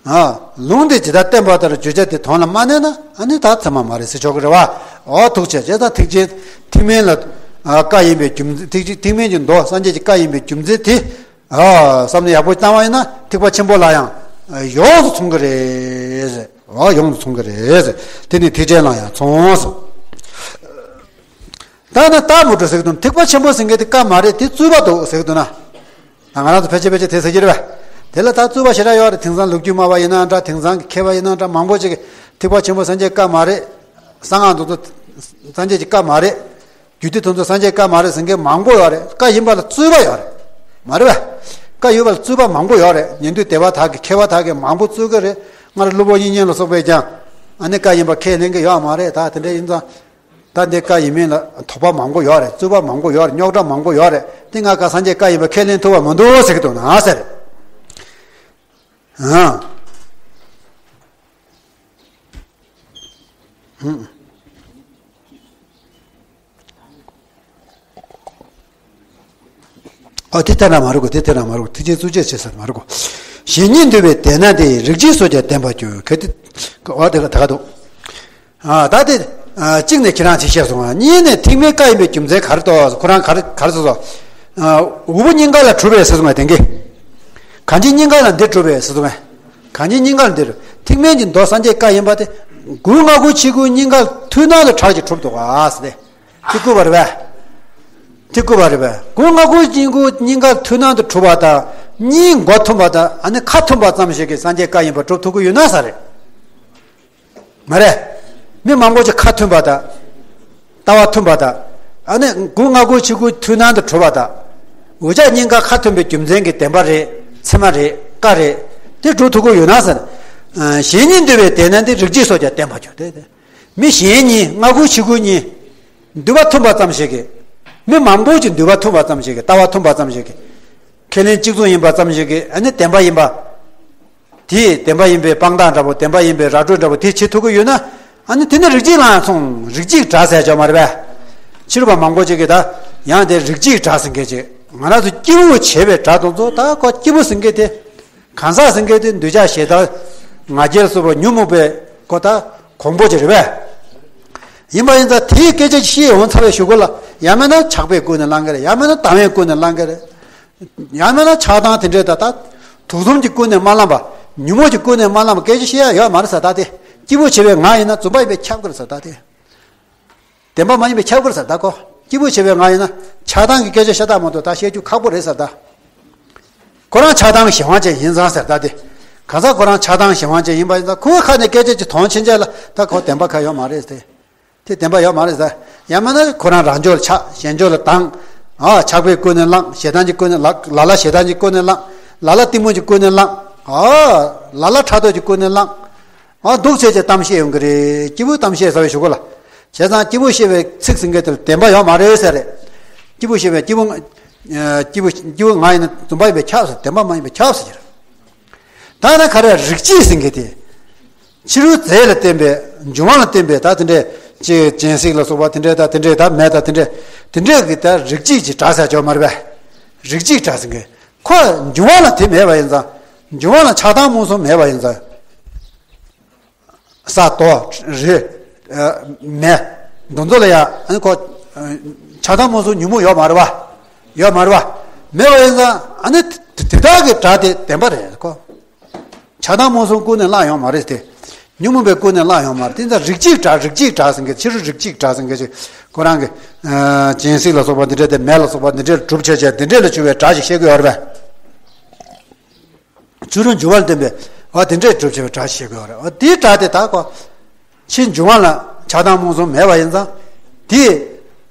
ཨ། ལུང་དེ་ཇི་ལྟར་བསྟན་པ་ལྟར་བརྗོད་བྱ་དེ་དོན་ལ་མ་གནས་ན་ཨ་ནི་ད་ཚད་མ་མ་རེད་ཟེར་ཆོག་གི་རེད་པ། འོ་ཐུག་བྱས་བྱས་ཙང་ཐེག་ཆེན་ཐེག་དམན་ལ། ཨ། བཀའ་ཡིན་པའི་རྒྱུ་མཚན། ཐེག་ཆེན་ཐེག་དམན་གྱི་མདོ་སངས་རྒྱས་ཀྱི་བཀའ་ཡིན་པའི་རྒྱུ་མཚན་དེ། ཨ། བསམ་བློ་ཡག་པོ་བཏང་བ་ཡིན་ན་ཐེག་པ་ཆེན་པོ་ལ་ཡང་ཡོངས་སུ་མཚུངས་ཀྱི་རེད། ཨ། ཡོངས་སུ་མཚུངས་ཀྱི་རེད། དེ་ནི་ཐེག་ཆེན་ལ་ཡང་མཚུངས། ད་ནི་རྟགས་མུ་དྲུག་ཟེར་གི་འདུག་ཐེག་པ་ཆེན་པོ་ཟེར་མཁན་དེ་བཀའ་མ་རེད། དེ་རྩོད་པ་འདུག་ཟེར་གི་འདུག་ན། ད་ང་རང་ཚོ་ཕལ་ཆེར་ཕལ་ཆེར་དེ་ཟེར་གྱི་རེད་པས། དེ་ལ་ད་རྩོད་པ་ཞེ་དྲག་ཡོད་རེད། དེང་སང་ལོ་རྒྱུས་སྨྲ་བ་ཡིན་ན་འདྲ། དེང་སང་གི་མཁས་པ་ཡིན་ན་འདྲ། མང་པོ་ཅིག་གིས་ཐེག་པ་ཆེན་པོ་སངས་རྒྱས་བཀའ་མ་རེད། གསང་སྔགས་དེ་ཚོ་སངས་རྒྱས་ཀྱི་བཀའ་མ་རེད། རྒྱུད་སྡེ་དེ་ཚོ་སངས་རྒྱས་བཀའ་མ་རེད་ཟེར་མཁན་མང་པོ་ཡོད་རེད། བཀའ་ཡིན་པ་ལ་རྩོད་པ་ཡོད་རེད། མ་རེད་པས། བཀའ་ཡོད་པ་ལ་རྩོད་པ་མང་པོ་ཡོད་རེད། ཉན་ཐོས་སྡེ་པ་དག་གིས། མཁས་པ་དག་གིས་མང་པོ་རྩོད་ཀྱི་རེད། སྔར་སློབ་དཔོན་དབྱིག་གཉེན་ལ་སོགས་པས་ཀྱང་ཨ་ནི་བཀའ་ཡིན་པ་ཁས་ལེན་གྱི་ཡོད་མ་རེད། ད་དེ་འདྲ་ཡིན་ཙང་། ད་འདི་བཀའ་ཡིན་མིན་ལ་དོགས་པ་མང་པོ་ཡོད་རེད། རྩོད་པ་མང་པོ་ཡོད་རེད། རྙོག་དྲ་མང་པོ་ཡོད་རེད། དེ་ང་བཀའ་སངས་རྒྱས་བཀའ་ཡིན་པ་ཁས་ལེན་ཐུབ་པ་མི་འདུག་ཟེར་གྱི་འདུག་ན་ཟེར། ཨང་། ཨ། དེ་ལྟར་ན་མ་རེད་གོ། དེ་ལྟར་ན་མ་རེད་གོ། ཐེག་ཆེན་རྩོད་བྱེད་ཆེ་ས་མ་རེད་གོ། གཞན་ཉིད་འདུལ་བའི་དེས་ན་དེ། རིགས་གཅིག་སོགས་ཀྱང་བདེན་པར་འགྱུར། གལ་ཏེ། ཨ། དེ་ལ་ད་ག་འདུག་ཨ། ད་དེ། ཨ། གཅིག་ནས་ཁྱེད་རང་ཅིག་བཤད་སོང་ང་། གཉིས་ནས་ཐེག་དམན་བཀའ་ཡིན་པའི་རྒྱུ་མཚན་ག་རེ་འདུག་ཁོ་རང་ག་རེ་ག་རེ་ཟེར་སོང་། ཨ། འུ་བུ་སྙིང་ག་ལ་གྲུབ་པས་ཟེར་སོང་ང་། དེང་གི། གང་ཅི་སྙིང་ག་ལ་འདི་གྲུབ་པས་ཟེར་སོང་ང་། གང་ཅི་སྙིང་ག་ལ་འདི་གྲུབ། ཐེག་དམན་གྱི་མདོ་སངས་རྒྱས་བཀའ་ཡིན་པ་དེ། མགུར་ལྔ་སྐོར་ཆིག་སྐོར་སྙིང་ག་ལ་ཐུགས་སྣང་དུ་གྲགས་ཀྱི་གྲུབ་འདུག་ག་ཟེར་ཏེ། དེ་བཀོད་པ་རེད་པས། དེ་བཀོད་པ་རེད་པས། མགུར་ལྔ་སྐོར་ཆིག་སྐོར་སྙིང་ག་ལ་ཐུགས་སྣང་དུ་གྲུབ་པ་དང་། གཉིས་མགོ་མཐུན་པ་དང་། ཨ་ནི་ཁ་མཐུན་པ་ཙམ་ཞིག་གིས་སངས་རྒྱས་བཀའ་ཡིན་པ་གྲུབ་ཐུབ་ཀྱི་ཡོད་ན་ཟེར་རེད། མ་རེད། མི་མང་པོ་ཅིག་ཁ་མཐུན་པ་དང་། ལྟ་བ་མཐུན་པ་དང་། ཨ་ནི་མགུར་ལྔ་སྐོར་ཆིག་སྐོར་ཐུགས་སྣང་དུ་གྲུབ་པ་དང་། འུ་ཅག་གཉིས་ཀ་ཁ་མཐུན་པའི་རྒྱུ་མཚན་གྱིས་བདེན་པ་རེད། ཚད་མ་རེད། བཀའ་རེད། དེ་གྲུབ་ཐུབ་ཀྱི་ཡོད་ན་ཟེར། ཨ། གཞན་ཉིད་འདུལ་བའི་དེས་ན་དེ། རིགས་གཅིག་སོགས་ཀྱང་བདེན་པར་འགྱུར་ཏེ། མི་གཞན་གཉིས། ལྔ་སྐོར་ཆིག་སྐོར་གཉིས། འདུལ་བ་མཐུན་པ་ཙམ་ཞིག་གིས། མི་མང་པོ་ཅིག་འདུལ་བ་མཐུན་པ་ཙམ་ཞིག་གིས། ལྟ་བ་མཐུན་པ་ཙམ་ཞིག་གིས། ཁས་ལེན་གཅིག་མཚུངས་ཡིན་པ་ཙམ་ཞིག་གིས། ཨ་ནི་བདེན་པ་ཡིན་པ། དེས་བདེན་པ་ཡིན་པའི་དཔང་རྟགས་འདྲ་པོ། བདེན་པ་ཡིན་པའི་ར་སྤྲོད་འདྲ་པོ་དེ་བྱེད་ཐུབ་ཀྱི་ཡོད་ན། ཨ་ནི་དེ་ནི་རིགས་གཅིག་ལ་ཡང་མཚུངས། རིགས་གཅིག་འདྲ་ཟེར་ཆོག་མ་རེད་པས། ཕྱི་རོལ་པ་མང་པོ་ཅིག་གིས་ད་ཡང་དེ་རིགས་གཅིག་འདྲ་ཟེར་མཁན་ཅིག་ང་རང་ཚོ་སྐྱེས་བུ་བྱེད་པའི་སྒྲ་དེ་ཚོ། ད་ཁོ་སྐྱེས་བུ་ཟེར་མཁན་དེ། གང་ཟག་ཟེར་མཁན་དེ་འདོད་ཆགས་ཞེ་སྡང་ ང་རྒྱལ་སོགས་པ་ཉོན་མོངས་པའི་གོ་ད་གོང་པོ་ཅིག་རེད་པས། ཡིན་པ་ཡིན་ཙང་དེའི་སྐད་ཆ་ཤེས་ཡོང་ཚར་བའི་གཞུག་གུ་ལ་ཡང་མིན་ན་ཆགས་པས་ཀུན་ནས་བསླང་གི་རེད། ཡང་མིན་ན་དང་བས་ཀུན་ནས་བསླང་གི་རེད། ཡང་མིན་ན་ཆགས་སྡང་དེ་འདྲའི་ད་ལྟ་དུག་གསུམ་གྱིས་ཀུན་ནས་མ་བསླངས་པ། ཉོན་མོངས་ཀྱིས་ཀུན་ནས་མ་བསླངས་པ་སྐད་ཆ་བཤད་ཡ་ཡོད་མ་རེད་ཟེར་ད་དེ། སྐྱིད་པོ་བྱེད་པའི་ངག་ཡིན་ན་རྫུན་པ་ཡིན་པས་ཁྱབ་ཀྱི་རེད་ཟེར་ད་དེ། བདེན་པ་མ་ཡིན་པས་ཁྱབ་ཀྱི་རེད་ཟེར་ད་ཁོ། སྐྱིད་པོ་བྱེད་པའི་ངག་ཡིན་ན་ཆགས་སྡང་གི་སྐད་ཆ་ཤ་སྟག་མ་གཏོགས་ད་བཤད་རྒྱུ་ཁག་པོ་རེད་ཟེར་ད། ཁོ་རང་ཆགས་སྡང་གི་གཞན་དབང་ཅན་ཡིན་ཙང་ཟེར་ད་དེ། གང་ཟག་ཁོ་རང་ཆགས་སྡང་གི་གཞན་དབང་ཅན་ཡིན་པ་ཡིན་ཙང་ཁོའི་ཁ་ནས་སྐད་ཆ་ཅིག་མཐོང་ཕྱིན་ཆད་ལ་ད་ཁོ་བདེན་པ་གང་ཡོད་མ་རེད་ཟེར། དེ་བདེན་པ་ཡོད་མ་རེད་ཟེར། ཡང་མིན་ན་ཁོ་རང་རང་ཕྱོགས་ལ་ཆགས། གཞན་ཕྱོགས་ལ་སྡང་། ཨ། ཆགས་པས་ཀུན་ནས་བསླངས། ཞེ་སྡང་གིས་ཀུན་ནས་བསླངས། ལ་ལ་ཞེ་སྡང་གིས་ཀུན་ནས་བསླངས། ལ་ལ་གཏི་མུག་གིས་ཀུན་ནས་བསླངས། ཨ། ལ་ལ་ཕྲག་དོག་གིས་ཀུན་ནས་བསླངས། ཨ། འདུག་བྱས་བྱས་གཏམ་བཤད་ཡོང་གི་རེད། སྐྱིད་པོའི་གཏམ་བཤད་ཟེར་བའི་གཞུག་གུ་ལ། བྱས་ཙང་སྐྱིད་པོ་བཤད་པའི་ཚིག་ཟེར་མཁན་དེ་ལ་བདེན་པ་ཡོད་མ་རེད་ཟེར་རེད། སྐྱིད་པོ་བཤད་པའི་སྐྱིད་པོ། ཨ། སྐྱིད་པོ་སྐྱིད་པོ་ངག་ཡིན་ན་རྫུན་པ་ཡིན་པས་ཁྱབ་ཟེར། བདེན་པ་མ་ཡིན་པས་ཁྱབ་ཟེར་གྱི་རེད། ད་ནི་ག་རེ་རིགས་གཅིག་ཟེར་མཁན་དེ། ཕྱི་རོལ་རྫས་ལ་བརྟེན་པའི་འབྱུང་བ་ལ་བརྟེན་པའི་ད་དེ་འདྲའི་ཅིག་སྦྱིན་སྲེག་ལ་སོགས་པ་དེ་འདྲའི་ད་དེ་འདྲའི་ད་མེ་ད་དེ་འདྲའི་དེ་འདྲའི་གི་ད་རིགས་གཅིག་ཅིག་གྲགས་ཟེར་ཡ་ཡོད་མ་རེད་པས། རིགས་གཅིག་གྲགས་ཟེར་མཁན་ཁོ་འབྱུང་བ་ལ་དེ་མེད་པ་ཡིན་ཙང་། འབྱུང་བ་ལ་ཆགས་སྡང་རྨོངས་གསུམ་མེད་པ་ཡིན་ཙང་། ས་རྡོ་རི། ཨ། མེ། འདི་ཚོ་ལ་ཡང་ཨ་ནི་ཁོ། ཨ། ཆགས་སྡང་རྨོངས་གསུམ་ཉོན་མོངས་ཡོད་མ་རེད་པ། ཡོད་མ་རེད་པ། མེད་པ་ཡིན་ཙང་ཨ་ནི་དེ་དེ་དག་གི་སྒྲ་དེ་བདེན་པ་རེད་ཁོ། ཆགས་སྡང་རྨོངས་གསུམ་ཀུན་ནས་བསླངས་ཡོད་མ་རེད་དེ། ཉོན་མོངས་པས་ཀུན་ནས་བསླངས་ཡོད་མ་རེད། དེ་ཚོ་རིགས་གཅིག་སྒྲ། རིགས་གཅིག་སྒྲ་ཟེར་མཁན། ཕྱི་རོལ་རིགས་གཅིག་སྒྲ་ཟེར་མཁན་ཅིག་ཁོ་རང་གི། ཨ། སྦྱིན་སྲེག་ལ་སོགས་པ་འདི་འདྲ་དེ། མེ་ལ་སོགས་པ་འདི་འདྲ་ལ་གྲུབ་བྱས་བྱས་འདི་འདྲ་ལ་བྱུང་བའི་སྒྲ་ཞིག་བཤད་ཀྱི་ཡོད་རེད་པས། ཕྱི་རོལ་འབྱུང་བ་ལ་བརྟེན་པའི། འོ། དེ་འདྲས་གྲུབ་བྱེད་པའི་སྒྲ་ཞིག་བཤད་དགོས་རེད། འོ། དེའི་སྒྲ་དེ་ད་གོ། ཕྱིའི་འབྱུང་བ་ལ་ཆགས་སྡང་རྨོངས་གསུམ་མེད་པ་ཡིན་ཙང་། དེ།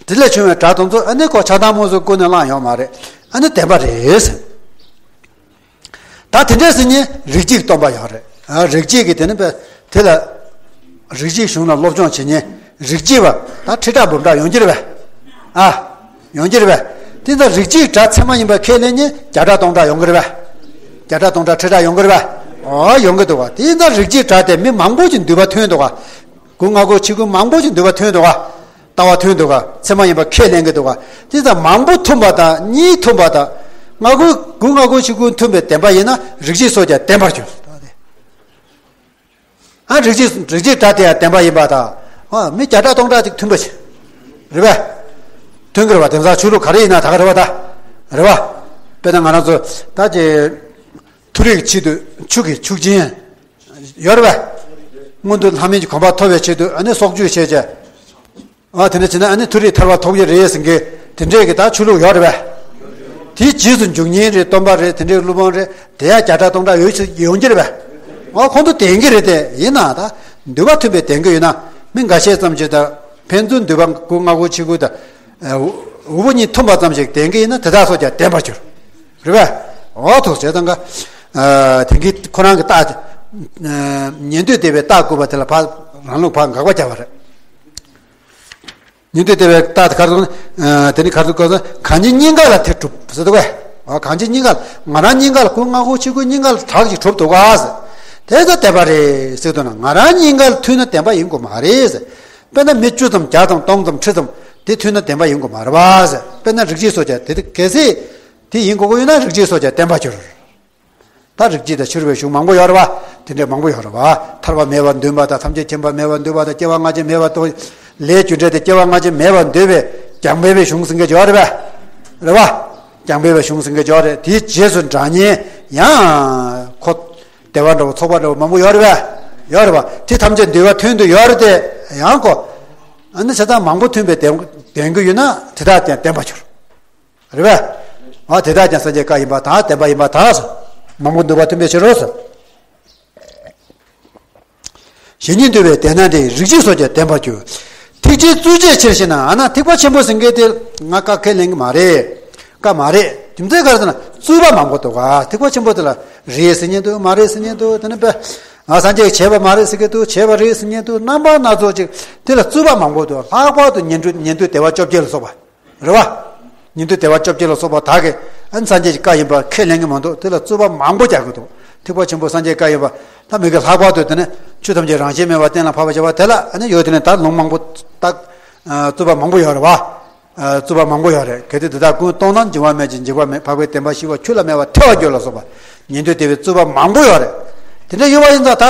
དེ་ལས་བྱུང་བའི་སྒྲ་དེ་ཚོ་ཨ་ནི་གོ། ཆགས་སྡང་རྨོངས་གསུམ་ཀུན་ནས་བསླངས་ཡོད་མ་རེད། ཨ་ནི་བདེན་པ་རེད་ཟེར། ད་དེ་འདྲས་ཟེར་མཁན་རིགས་གཅིག་སྟོན་པ་ཡོད་རེད། ཨ། རིགས་གཅིག་གི་དེ་ནི་པས། དེ་ལ། རིགས་གཅིག་གཞུང་ལ་སློབ་སྦྱོང་བྱེད་མཁན་རིགས་གཅིག་པ་ད་ཁྲི་ཕྲག་འབུམ་ཕྲག་ཡོང་གི་རེད་པས། ཨ། ཡོང་གི་རེད་པས། དེ་ཚོ་རིགས་གཅིག་སྒྲ་ཚད་མ་ཡིན་པ་ཁས་ལེན་མཁན་བརྒྱ་ཕྲག་སྟོང་ཕྲག་ཡོང་གི་རེད་པས། བརྒྱ་ཕྲག་སྟོང་ཕྲག་ཁྲི་ཕྲག་ཡོང་གི་རེད་པས། ཨོ། ཡོང་གི་འདུག་ག་དེ་ཚོ་རིགས་གཅིག་སྒྲ་དེ་མི་མང་པོ་ཞིག་འདུས་པ་ཐོན་འདུག་ག་དགུ་ལྔ་དགུ་ཕྱེད་དགུ་མང་པོ་ཞིག་འདུས་པ་ཐོན་འདུག་ག་ལྟ་བ་ཐོན་འདུག་ག་ཚད་མ་ཡིན་པ་ཁས་ལེན་གྱི་འདུག་ག་དེ་ཚོ་མང་པོ་མཐུན་པ་དང་གཉིས་མཐུན་པ་དང་། ལྔ་དགུ། དགུ་ལྔ་དགུ་ཕྱེད་དགུ་མཐུན་པའི་བདེན་པ་ཡིན་ན་རིགས་གཅིག་སོགས་ཀྱང་བདེན་པར་འགྱུར། ཨ། རིགས་གཅིག་རིགས་གཅིག་སྒྲ་དེ་ཡང་བདེན་པ་ཡིན་པ་དང་། ཨ། མི་བརྒྱ་ཕྲག་སྟོང་ཕྲག་ཅིག་མཐུན་པ་ཞིག་རེད་པས། མཐུན་གྱི་རེད་པ། དེང་སང་ཆོས་ལུགས་ག་རེ་ཡིན་ན་ད་ག་རེད་པ། ད་རེད་པ། དཔེར་ན་ང་རང་ཚོ་ད་ཅིག་མཐོ་རིས་ཀྱི་ཆེད་དུ་ཆུ་གི་ཆུ་རྐྱེན་ཡོད་རེད་པས། མངོན་མཐོ་ལྷ་མིན་གྱི་གོ་འཕང་ཐོབ་པའི་ཆེད་དུ་ཨ་ནི་སྲོག་གཅོད་བྱས་བྱས། ཨ། དེ་འདྲ་བྱས་ན་ཨ་ནི་མཐོ་རིས་ཐར་པ་ཐོབ་ཀྱི་རེད་ཟེར་མཁན་དེ་འདྲས་ཀྱི་ད་ཆོས་ལུགས་ཡོད་རེད་པས། དེའི་རྗེས་སུ་འཇུག་མཁན་རེད། སྟོན་པ་རེད། དེ་འདྲའི་སློབ་དཔོན་རེད། དེ་ཡང་བརྒྱ་ཕྲག་སྟོང་ཕྲག་ཡོད་ཡོང་གི་རེད་པས། ཨོ། ཁོང་ཚོ་བདེན་གྱི་རེད་དེ། ཡིན་ན་ད་འདུས་པ་མཐུན་པའི་བདེན་གྱི་ཡོད་ན་མི་འགའ་ཤས་ཙམ་ཞིག་དང་ཕན་ཚུན་འདུས་པ་དགུ་ལྔ་དགུ་ཕྱེད་དགུ་དང་། ཨ། དབུ་པོ་གཉིས་མཐུན་པ་ཙམ་ཞིག་བདེན་གྱི་ཡིན་ན་དེ་དག་སོགས་ཀྱང་བདེན་པར་འགྱུར། རེད་པས། ཨོ། ཐུགས་རྗེ་གནང་ག་ཨ། དེང་གི་ཁོ་རང་གི་རྟགས། ཨ། ཉན་ཐོས་སྡེ་པའི་རྟགས་བཀོད་པ་དེ་ལ་ཕར་རང་ལུགས་ཕར་དགག་པ་བརྒྱབ་པ་རེད། ཉན་ཐོས་སྡེ་པའི་རྟགས་དེ་ག་རེ་ཟེར། ཨ། དེ་ནི་ག་རེ་ཟེར་གོ་ཟེར། གང་ཉིད་སྙིང་ག་ལ་དེ་གྲུབ་ཟེར་འདུག་གས། ཨ། གང་ཉིད་སྙིང་ག་ལ། ང་རང་སྙིང་ག་ལ་དགུ་ལྔ་དགུ་ཕྱེད་དགུ་སྙིང་ག་ལ་གྲགས་ཤིག་གྲུབ་འདུག་ག་ཟེར། དེ་ཚོ་བདེན་པ་རེད་ཟེར་འདུག་ན་ང་རང་སྙིང་ག་ལ་མཐུན་ན་བདེན་པ་ཡིན་དགོས་མ་རེད་ཟེར། དཔེར་ན་མི་བཅུ་ཙམ་བརྒྱ་ཙམ་སྟོང་ཙམ་ཁྲི་ཙམ་དེ་མཐུན་ན་བདེན་པ་ཡིན་དགོས་མ་རེད་པ་ཟེར། དཔེར་ན་རིགས་གཅིག་སོགས་ཀྱང་དེ་གལ་སྲིད་དེ་ཡིན་དགོས་ཀྱི་ཡོད་ན་རིགས་གཅིག་སོགས་ཀྱང་བདེན་པར་འགྱུར། ད་རིགས་གཅིག་དང་ཕྱི་རོལ་པའི་གཞུང་མང་པོ་ཡོད་རེད་པ། དེ་འདྲས་མང་པོ་ཡོད་རེད་པ། ཐར་པ་མེད་པར་འདོད་པ་དང་། ཐམས་ཅད་མཁྱེན་པ་མེད་པར་འདོད་པ་དང་། སྐྱེ་བ་སྔ་ཕྱི་མེད་པར་འདོད། ལས་རྒྱུ་འབྲས་དེ་སྐྱེ་བ་སྔ་ཕྱི་མེད་པར་འདོད་པའི་རྒྱང་འཕེན་པའི་གཞུང་ཟེར་མཁན་ཡོད་རེད་པ། རེད་པ། རྒྱང་འཕེན་པའི་གཞུང་ཟེར་མཁན་ཡོད་རེད། དེའི་རྗེས་སུ་འབྲང་མཁན་ཡང་ཁོ་སྡེ་པ་འདྲ་བོ་ཚོགས་པ་འདྲ་བོ་མང་པོ་ཡོད་རེད་པ། ཡོད་རེད་པ། དེ་ཐམས་ཅད་འདུས་པ་མཐུན་དུ་ཡོད་རེད་དེ། ཡང་ཁོ་ཨ་ནི་བྱས་ཙང་མང་པོ་མཐུན་པའི་བདེན་བདེན་གྱི་ཡོད་ན་དེ་དག་ཀྱང་བདེན་པར་འགྱུར། རེད་པས། ཨ། དེ་དག་ཀྱང་སངས་རྒྱས་བཀའ་ཡིན་པར་ཐལ། བདེན་པ་ཡིན་པར་ཐལ། མང་པོ་འདུས་པ་མཐུན་པའི་ཕྱིར་རོ། གཞན་ཉིད་འདུས་པའི་བདེན་སྣང་དེ་རིགས་གཅིག་སོགས་ཀྱང་བདེན་པར་འགྱུར། ཐེག་ཆེན་རྩུབ་ཆེན་ཕྱིར་ཞེ་ན། ཨ་ན་ཐེག་པ་ཆེན་པོ་ཟེར་མཁན་དེ་ང་བཀའ་ཁས་ལེན་གྱི་མ་རེད། བཀའ་མ་རེད། རྒྱུ་མཚན་ག་རེ་ཟེར་ན་རྩུབ་པ་མང་པོ་འདུག་ག་ཐེག་པ་ཆེན་པོ་དེ་ལ་རེད་ཟེར་མཁན་འདུག་མ་རེད་ཟེར་མཁན་འདུག་དེ་ནི་པས། ཨ། སངས་རྒྱས་ཀྱིས་བྱས་པ་མ་རེད་ཟེར་མཁན་འདུག་བྱས་པ་རེད་ཟེར་མཁན་འདུག་རྣམ་པ་སྣ་ཚོགས་ཅིག་དེ་ལ་རྩུབ་པ་མང་པོ་འདུག་ལྷག་པར་དུ་ཉན་ཐོས་ཉན་ཐོས་སྡེ་པ་བཅོ་བརྒྱད་ལ་སོགས་པ། རེད་པ། ཉན་ཐོས་སྡེ་པ་བཅོ་བརྒྱད་ལ་སོགས་པ་དག་གིས་ཨ་ནི་སངས་རྒྱས་ཀྱི་བཀའ་ཡིན་པ་ཁས་ལེན་གྱི་མ་འདུག་དེ་ལ་རྩུབ་པ་མང་པོ་རྒྱག་གི་འདུག་ཐེག་པ་ཆེན་པོ་སངས་རྒྱས་བཀའ་ཡིན་པ་ད་མི་དགེ་ལྷག་པར་དུ་དེ་ནི་ཆོས་ཐམས་ཅད་རང་བཞིན་མེད་པར་གཏན་ལ་ཕབ་པར་བྱ་བ་དེ་ལ་ཨ་ནི་ཡོད། དེ་ནི་ད་ལུང་མང་པོ་བཏགས། ཨ། རྩུབ་པ་མང་པོ་ཡོད་རེད་པ། ཨ། རྩུབ་པ་མང་པོ་ཡོད་རེད། གལ་ཏེ་དེ་དག་ཀུན་སྟོང་ན་འབྱུང་བ་མེད་ཅིང་། འཇིག་པ་མེད། འཕགས་པའི་བདེན་པ་ཞི་བ་ཆོས་ལ་མེད་པར་ཐལ་བར་འགྱུར་ལ་སོགས་པ་ཉན་ཐོས་སྡེ་པའི་རྩུབ་པ་མང་པོ་ཡོད་རེད། དེ་འདྲ་ཡོད་པ་ཡིན་ཙང་ད་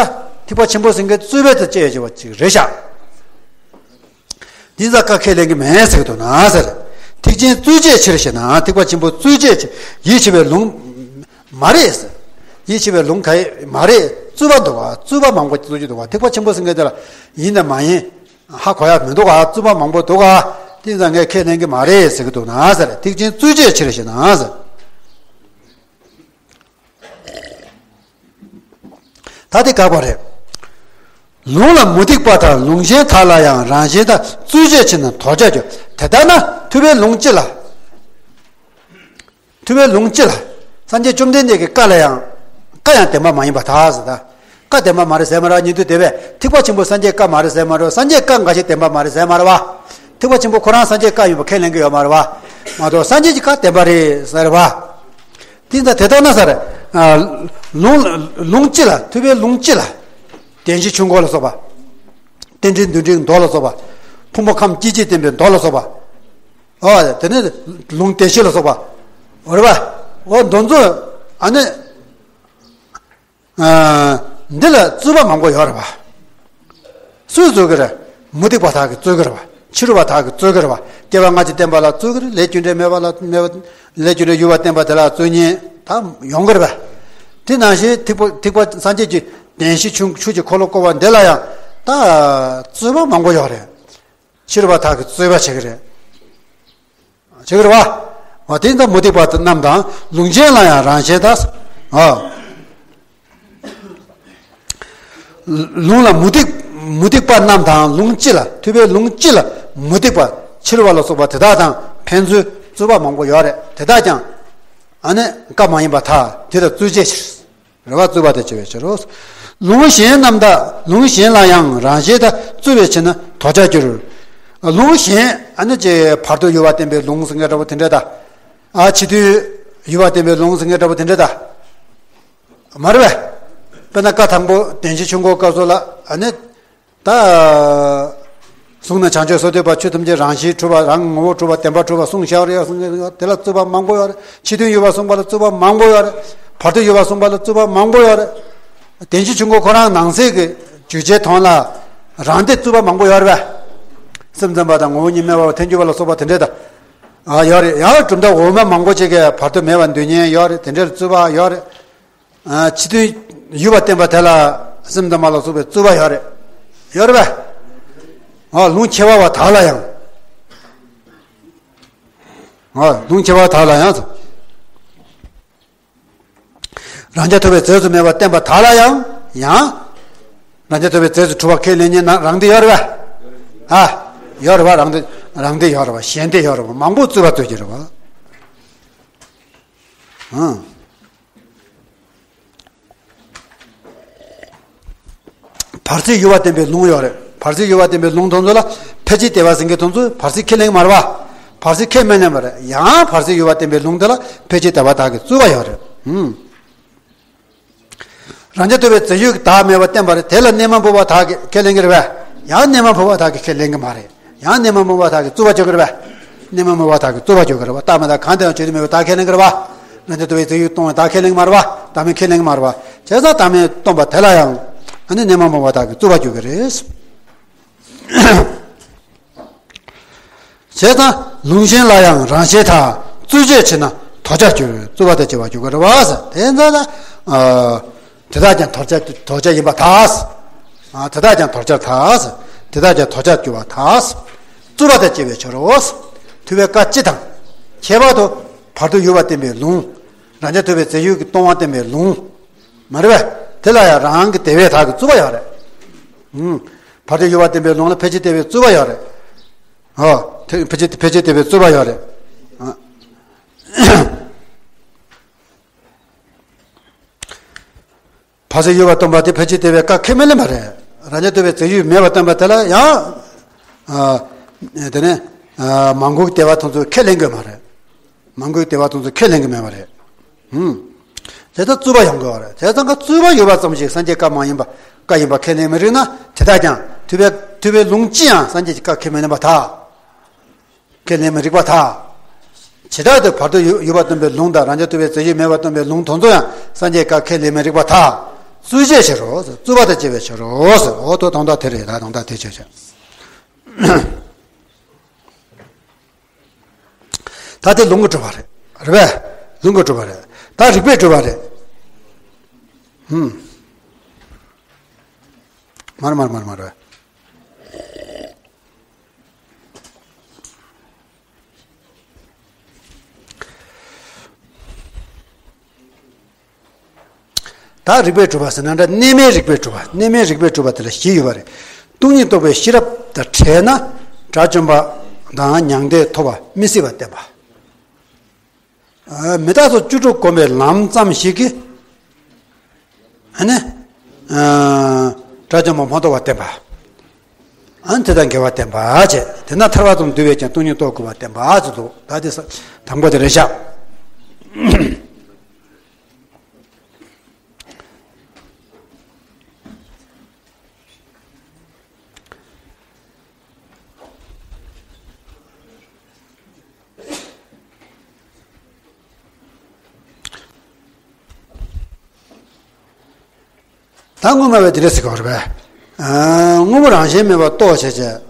ཐེག་པ་ཆེན་པོ་ཟེར་མཁན་རྩོད་པའི་དེ་བཅད་ཡོད་པ་ཅིག་རེད་ཤག་འདི་ཙང་བཀའ་ཁས་ལེན་གྱི་མེད་ཟེར་གྱི་འདུག་ན་ཟེར། ཐེག་ཆེན་རྩོད་བྱའི་ཕྱིར་ཞེ་ན། ཐེག་པ་ཆེན་པོ་རྩོད་བྱའི་ཕྱིར། ཡིད་ཆེས་པའི་ལུང་མ་རེད་ཟེར། ཡིད་ཆེས་པའི་ལུང་ག་ཡེ་མ་རེད། རྩོད་པ་འདུག་བ། རྩོད་པ་མང་པོ་རྩོད་ཀྱི་འདུག་བ། ཐེག་པ་ཆེན་པོ་ཟེར་མཁན་དེ་ལ་ཡིན་དང་མ་ཡིན། ཧ་གོ་ཡག་མི་འདུག་ག་རྩོད་པ་མང་པོ་འདུག་ག་དེ་ཙང་ངས་ཁས་ལེན་གྱི་མ་རེད་ཟེར་གྱི་འདུག་ན་ཟེར། ཐེག་ཆེན་རྩོད་བྱའི་ཕྱིར་ཞེ་ན་ཟེར། ད་དེ་དགག་པ་རེད། ལུང་ལ་མུ་སྟེགས་པ་དང་ལུང་གཞན་དག་ལ་ཡང་རང་གཞན་དག་རྩོད་བྱའི་ཕྱིར་ན་དོར་བྱར་འགྱུར། དེ་ལྟར་ན་ཐུབ་པའི་ལུང་སྤྱི་ལ། ཐུབ་པའི་ལུང་སྤྱི་ལ། སངས་རྒྱས་བཅོམ་ལྡན་འདས་ཀྱི་བཀའ་ལ་ཡང་། བཀའ་ཡང་བདེན་པ་མ་ཡིན་པར་ཐལ་ཟེར་ད། བཀའ་བདེན་པ་མ་རེད་ཟེར་མ་རེད་ཉན་དུས་དེ་བས་ཐེག་པ་ཆེན་པོ་སངས་རྒྱས་བཀའ་མ་རེད་ཟེར་མ་རེད། སངས་རྒྱས་བཀའ་འགའ་ཞིག་བདེན་པ་མ་རེད་ཟེར་མ་རེད་བ། ཐེག་པ་ཆེན་པོ་ཁོ་རང་སངས་རྒྱས་བཀའ་ཡིན་པ་ཁས་ལེན་གྱི་ཡོད་མ་རེད་བ། མ་གཏོགས་སངས་རྒྱས་ཀྱི་བཀའ་བདེན་པ་རེད་ཟེར་བ། དེ་ཙང་དེ་ལྟར་ན་ཟེར། ལུང་ལུང་སྤྱི་ལ་ཐུབ་པའི་ལུང་སྤྱི་ལ། བདེན་བཞི་ཆོས་འཁོར་ལ་སོགས་པ། རྟེན་འབྲེལ་འདུལ་འབྲེལ་མདོ་ལ་སོགས་པ། ཕུང་པོ་ཁམས་སྐྱེ་མཆེད་བསྟན་པའི་མདོ་ལ་སོགས་པ། ཨོ་དེ་ནས་ལུང་སྡེ་བཞི་ལ་སོགས་པ། འོ་རེད་པ། འོ་མདོ་ཚོ། ཨ་ནི། འདི་ལ་རྩོད་པ་མང་པོ་ཡོད་རེད་པ། སུས་རྩོད་ཀྱི་རེད། མུ་སྟེགས་པ་དག་གིས་རྩོད་ཀྱི་རེད་པ། ཕྱི་རོལ་པ་དག་གིས་རྩོད་ཀྱི་རེད་པ། སྐྱེ་བ་སྔ་ཕྱི་བསྟན་པ་ལ་རྩོད་ཀྱི་རེད། ལས་རྒྱུ་འབྲས་མེད་པ་ལ་མེད་པ། ལས་རྒྱུ་འབྲས་ཡོད་པ་བསྟན་པ་དེ་ལ་རྩོད་མཁན་ད་ཡོང་གི་རེད་པ། དེ་ནང་བཞིན་ཐེག་པ་ཐེག་པ་སངས་རྒྱས་ཀྱི་བདེན་བཞི་ཆོས་ཆོས་ཀྱི་འཁོར་ལོ་བསྐོར་བ་འདི་ལ་ཡང་ད་རྩོད་པ་མང་པོ་ཡོད་རེད། ཕྱི་རོལ་པ་དག་གིས་རྩོད་པ་བྱེད་ཀྱི་རེད། བྱེད་ཀྱི་རེད་པ། འོ་དེ་ལྟར་མུ་སྟེགས་པ་རྣམས་དང་ལུང་གཞན་ལ་ཡང་རང་གཞན་དག་ཨ། ལུང་ལ་མུ་སྟེགས་མུ་སྟེགས་པ་རྣམས་དང་ལུང་སྤྱི་ལ་ཐུབ་པའི་ལུང་སྤྱི་ལ་མུ་སྟེགས་པ་ཕྱི་རོལ་པ་ལ་སོགས་པ་དེ་དག་དང་ཕན་ཚུན་རྩོད་པ་མང་པོ་ཡོད་རེད། དེ་དག་ཀྱང་ཨ་ནི་བཀའ་མ་ཡིན་པར་ཐལ། དེ་ལ་རྩོད་བྱའི་ཕྱིར། རེད་པ། རྩོད་པ་དེ་བྱེད་པའི་ཕྱིར་རོ། ལུང་གཞན་རྣམས་དག་ལུང་གཞན་ལ་ཡང་རང་གཞན་དག་རྩོད་པའི་ཕྱིར་ན་དོར་བྱར་འགྱུར། ལུང་གཞན་ཨ་ནི་ཅེ་བར་དོ་ཡོད་པ་བསྟན་པའི་ལུང་ཟེར་མཁན་འདྲ་པོ་དེ་འདྲ་དང་། ཨ་ཕྱི་དོན་ཡོད་པ་བསྟན་པའི་ལུང་ཟེར་མཁན་འདྲ་པོ་དེ་འདྲ་དང་། མ་རེད་པས། དཔེར་ན་བཀའ་དང་པོ་བདེན་བཞིའི་ཆོས་འཁོར་སྐབས་སུ་ལ་ཨ་ནི། ད། གསུངས་ནས་བྱང་ཆུབ་སེམས་བསྐྱེད་པ་ཆོས་ཐམས་ཅད་རང་བཞིན་གྲུབ་པ་རང་ངོ་བོ་གྲུབ་པ་བདེན་པར་གྲུབ་པ་གསུངས་བཞག་རེད་གསུངས་ཀྱི་ཡོད། དེ་ལ་རྩོད་པ་མང་པོ་ཡོད་རེད། ཕྱི་དོན་ཡོད་པ་གསུངས་པ་ལ་རྩོད་པ་མང་པོ་ཡོད་རེད། བར་དོ་ཡོད་པ་གསུངས་པ་ལ་རྩོད་པ་མང་པོ་ཡོད་རེད། བདེན་བཞིའི་ཆོས་འཁོར་ཁོ་རང་ནང་གསེས་ཀྱི་བརྗོད་བྱའི་དོན་ལ་རང་སྡེ་རྩོད་པ་མང་པོ་ཡོད་རེད་པས། སེམས་ཙམ་པ་དང་ངོ་བོ་ཉིད་སྨྲ་བ་ཐལ་འགྱུར་བ་ལ་སོགས་པ་དེ་འདྲས་དང་། ཨ་ཡོད་རེད། ཡང་གྲུབ་མཐའ་འོག་མ་མང་པོ་ཅིག་གིས་བར་དོ་མེད་པར་འདོད་མཁན་ཡོད་རེད། དེ་འདྲས་རྩོད་པ་ཡོད་རེད། ཨ་ཕྱི་དོན་ཡོད་པ་བསྟན་པ་དེ་ལ་སེམས་ཙམ་པ་ལ་སོགས་པའི་རྩོད་པ་ཡོད་རེད། ཡོད་རེད་པས། ཨ་ལུང་ཁྱད་པར་བ་དག་ལ་ཡང་། ཨ་ལུང་ཁྱད་པར་དག་ལ་ཡང་། རང་རྐྱ་ཐུབ་པའི་རྫས་སུ་མེད་པ་བསྟན་པ་དག་ལ་ཡང་། ཡང་། རང་རྐྱ་ཐུབ་པའི་རྫས་སུ་གྲུབ་པ་ཁས་ལེན་མཁན་ན་རང་སྡེ་ཡོད་རེད་པས། ཨ། ཡོད་རེད་པ། རང་སྡེ་རང་སྡེ་ཡོད་རེད་པ། གཞན་སྡེ་ཡོད་རེད་པ། མང་པོ་རྩོད་པ་རྩོད་ཀྱི་རེད་པ། ཨང་། བར་ཆད་ཡོད་པ་བསྟན་པའི་ལུང་ཡོད་རེད། བར་ཆད་ཡོད་པ་བསྟན་པའི་ལུང་དེ་ཚོ་ལ་ཕལ་ཆེར་དེ་བ་ཟེར་མཁན་དེ་ཚོས་བར་ཆད་ཁས་ལེན་གྱི་མ་རེད་པ། བར་ཆད་ཁས་མི་ལེན་པ་རེད། ཡང་བར་ཆད་ཡོད་པ་བསྟན་པའི་ལུང་དེ་ལ་ཕལ་ཆེར་དེ་བ་དག་གིས་རྩོད་པ་ཡོད་རེད། ཨང་། རང་རྐྱ་ཐུབ་པའི་རྫས་ཡོད་ཀྱི་བདག་མེད་པ་བསྟན་པ་རེད། དེ་ལ་གནས་མལ་འབུལ་བ་དག་གིས་ཁས་ལེན་གྱི་རེད་པས། ཡང་གནས་མལ་འབུལ་བ་དག་གིས་ཁས་ལེན་གྱི་མ་རེད། ཡང་གནས་མལ་འབུལ་བ་དག་གིས་རྩོད་པ་རྩོད་ཀྱི་རེད་པས། གནས་མལ་འབུལ་བ་དག་གིས་རྩོད་པ་རྩོད་ཀྱི་རེད་པ། བདག་མེད་དང་གང་དེའང་ཆོས་ཅན་མེད་པའི་བདག་ཁས་ལེན་གྱི་རེད་པ། རང་རྐྱ་ཐུབ་པའི་རྫས་ཡོད་སྟོང་པའི་བདག་ཁས་ལེན་གྱི་མ་རེད་པ། བདག་མེད་ཁས་ལེན་གྱི་མ་རེད་པ། བྱས་ཙང་བདག་མེད་སྟོང་པ་དེ་ལ་ཡང་ཨ་ནི་གནས་མལ་འབུལ་བ་དག་གིས་རྩོད་པ་རྩོད་ཀྱི་རེད། བྱས་ཙང་ལུང་གཞན་ལ་ཡང་རང་གཞན་དག་རྩོད་བྱའི་ཕྱིར་ན་དོར་བྱར་འགྱུར། རྩོད་པ་དེ་བྱེད་པར་འགྱུར་གྱི་རེད་པ། དེ་ལྟར་ན། དེ་དག་ཀྱང་དོར་བྱ་དོར་བྱ་ཡིན་པར་ཐལ། དེ་དག་ཀྱང་དོར་བྱར་ཐལ། དེ་དག་ཀྱང་དོར་བྱར་འགྱུར་བར་ཐལ། རྩོད་པ་དང་བཅས་པའི་ཕྱིར་རོ། ཐུབ་པའི་བཀའ་སྤྱི་དང་། ཁྱད་པར་དུ་བར་དོ་ཡོད་པ་བསྟན་པའི་ལུང་། རང་རྐྱ་ཐུབ་པའི་རྫས་ཡོད་ཀྱི་སྟོང་པ་བསྟན་པའི་ལུང་། མ་རེད་པས། དེ་ལ་ཡང་རང་གི་དེ་བས་དག་གི་རྩོད་པ་ཡོད་རེད། ཨུམ། བར་དོ་ཡོད་པ་བསྟན་པའི་ལུང་ལ་ཕལ་ཆེར་དེ་བས་རྩོད་པ་ཡོད་རེད། ཨོ། དེ་ཕལ་ཆེར་ཕལ་ཆེར་དེ་བས་རྩོད་པ་ཡོད་རེད། ཨ། བར་ཆད་ཡོད་པ་སྟོན་པ་དེ་ཕལ་ཆེར་དེ་བས་བཀའ་ཁས་མི་ལེན་པ་རེད། རང་རྐྱ་ཐུབ་པའི་རྫས་ཡོད་མེད་པ་སྟོན་པ་དེ་ལ་ཡང་། ཨ། དེ་ནས། ཨ། མང་པོའི་དེ་བ་དེ་ཚོས་ཁས་ལེན་དགོས་མ་རེད། མང་པོའི་དེ་བ་དེ་ཚོས་ཁས་ལེན་གྱི་མེད་པ་རེད། ཧུམ། དེ་ལྟར་རྩོད་པ་ཡོང་དགོས་པ་རེད། བྱས་ཙང་ཀ་རྩོད་པ་ཡོད་པ་ཙམ་ཞིག་སངས་རྒྱས་བཀའ་མ་ཡིན་པ་བཀའ་ཡིན་པ་ཁས་ལེན་མི་རིགས་ན་དེ་དག་ཀྱང་ཐུབ་པའི་ཐུབ་པའི་ལུང་ཅི་ཡང་སངས་རྒྱས་ཀྱི་བཀའ་ཁས་མི་ལེན་པར་ཐལ། ཁས་ལེན་མི་རིགས་པར་ཐལ། བྱེ་བྲག་ཏུ་བར་དོ་ཡོད་ཡོད་པ་སྟོན་པའི་ལུང་དང་རང་རྐྱ་ཐུབ་པའི་རྫས་ཡོད་མེད་པ་སྟོན་པའི་ལུང་དེ་ཚོ་ཡང་སངས་རྒྱས་བཀའ་ཁས་ལེན་མི་རིགས་པར་ཐལ། རྩོད་བྱེད་ཕྱིར་རོ། རྩོད་པ་དང་བཅས་པའི་ཕྱིར་རོ། འོ་དོ་དོན་དག་དེ་རེད། ད་དོན་དག་དེ་བྱས་བྱས། ད་དེ་ལུང་གིས་གྲུབ་པ་རེད། རེད་པས། ལུང་གིས་གྲུབ་པ་རེད། ད་རིགས་པས་གྲུབ་པ་རེད། ཧུམ། མར་མར་མར་མར། ད་རིགས་པས་གྲུབ་པ་ཟེར་ན་འདྲ། རྣལ་མའི་རིགས་པས་གྲུབ་པ། རྣལ་མའི་རིགས་པས་གྲུབ་པ་དེ་ལ་བཞི་ཡོད་པ་རེད། སྟོང་ཉིད་རྟོགས་པའི་ཤེས་རབ་དང་བྲལ་ན་དགྲ་བཅོམ་པ་དང་མྱང་འདས་ཐོབ་པ་མི་སྲིད་པ་བསྟན་པ། མི་རྟག་སོགས་བཅུ་དྲུག་བསྒོམ་པའི་ལམ་ཙམ་ཞིག་གིས། ཨ་ནི། དགྲ་བཅོམ་པ་མ་ཐོབ་པ་བསྟན་པ། ཨ་ནི་དེ་དང་འགལ་བ་བསྟན་པ་བྱས། དེས་ན་ཐར་པ་དང་འདུལ་བས་ཀྱང་སྟོང་ཉིད་རྟོགས་དགོས་པ་བསྟན་པ་ཟེར་འདུག། ད་དེ་ས་དང་པོ་དེ་རེད་ཤག། ད་དངོས་སྨྲ་བས་དེ་འདྲ་ཟེར་གྱི་ཡོད་རེད་པས། ཨ། དངོས་པོ་རང་བཞིན་མེད་པར་རྟོགས་བྱས་བྱས།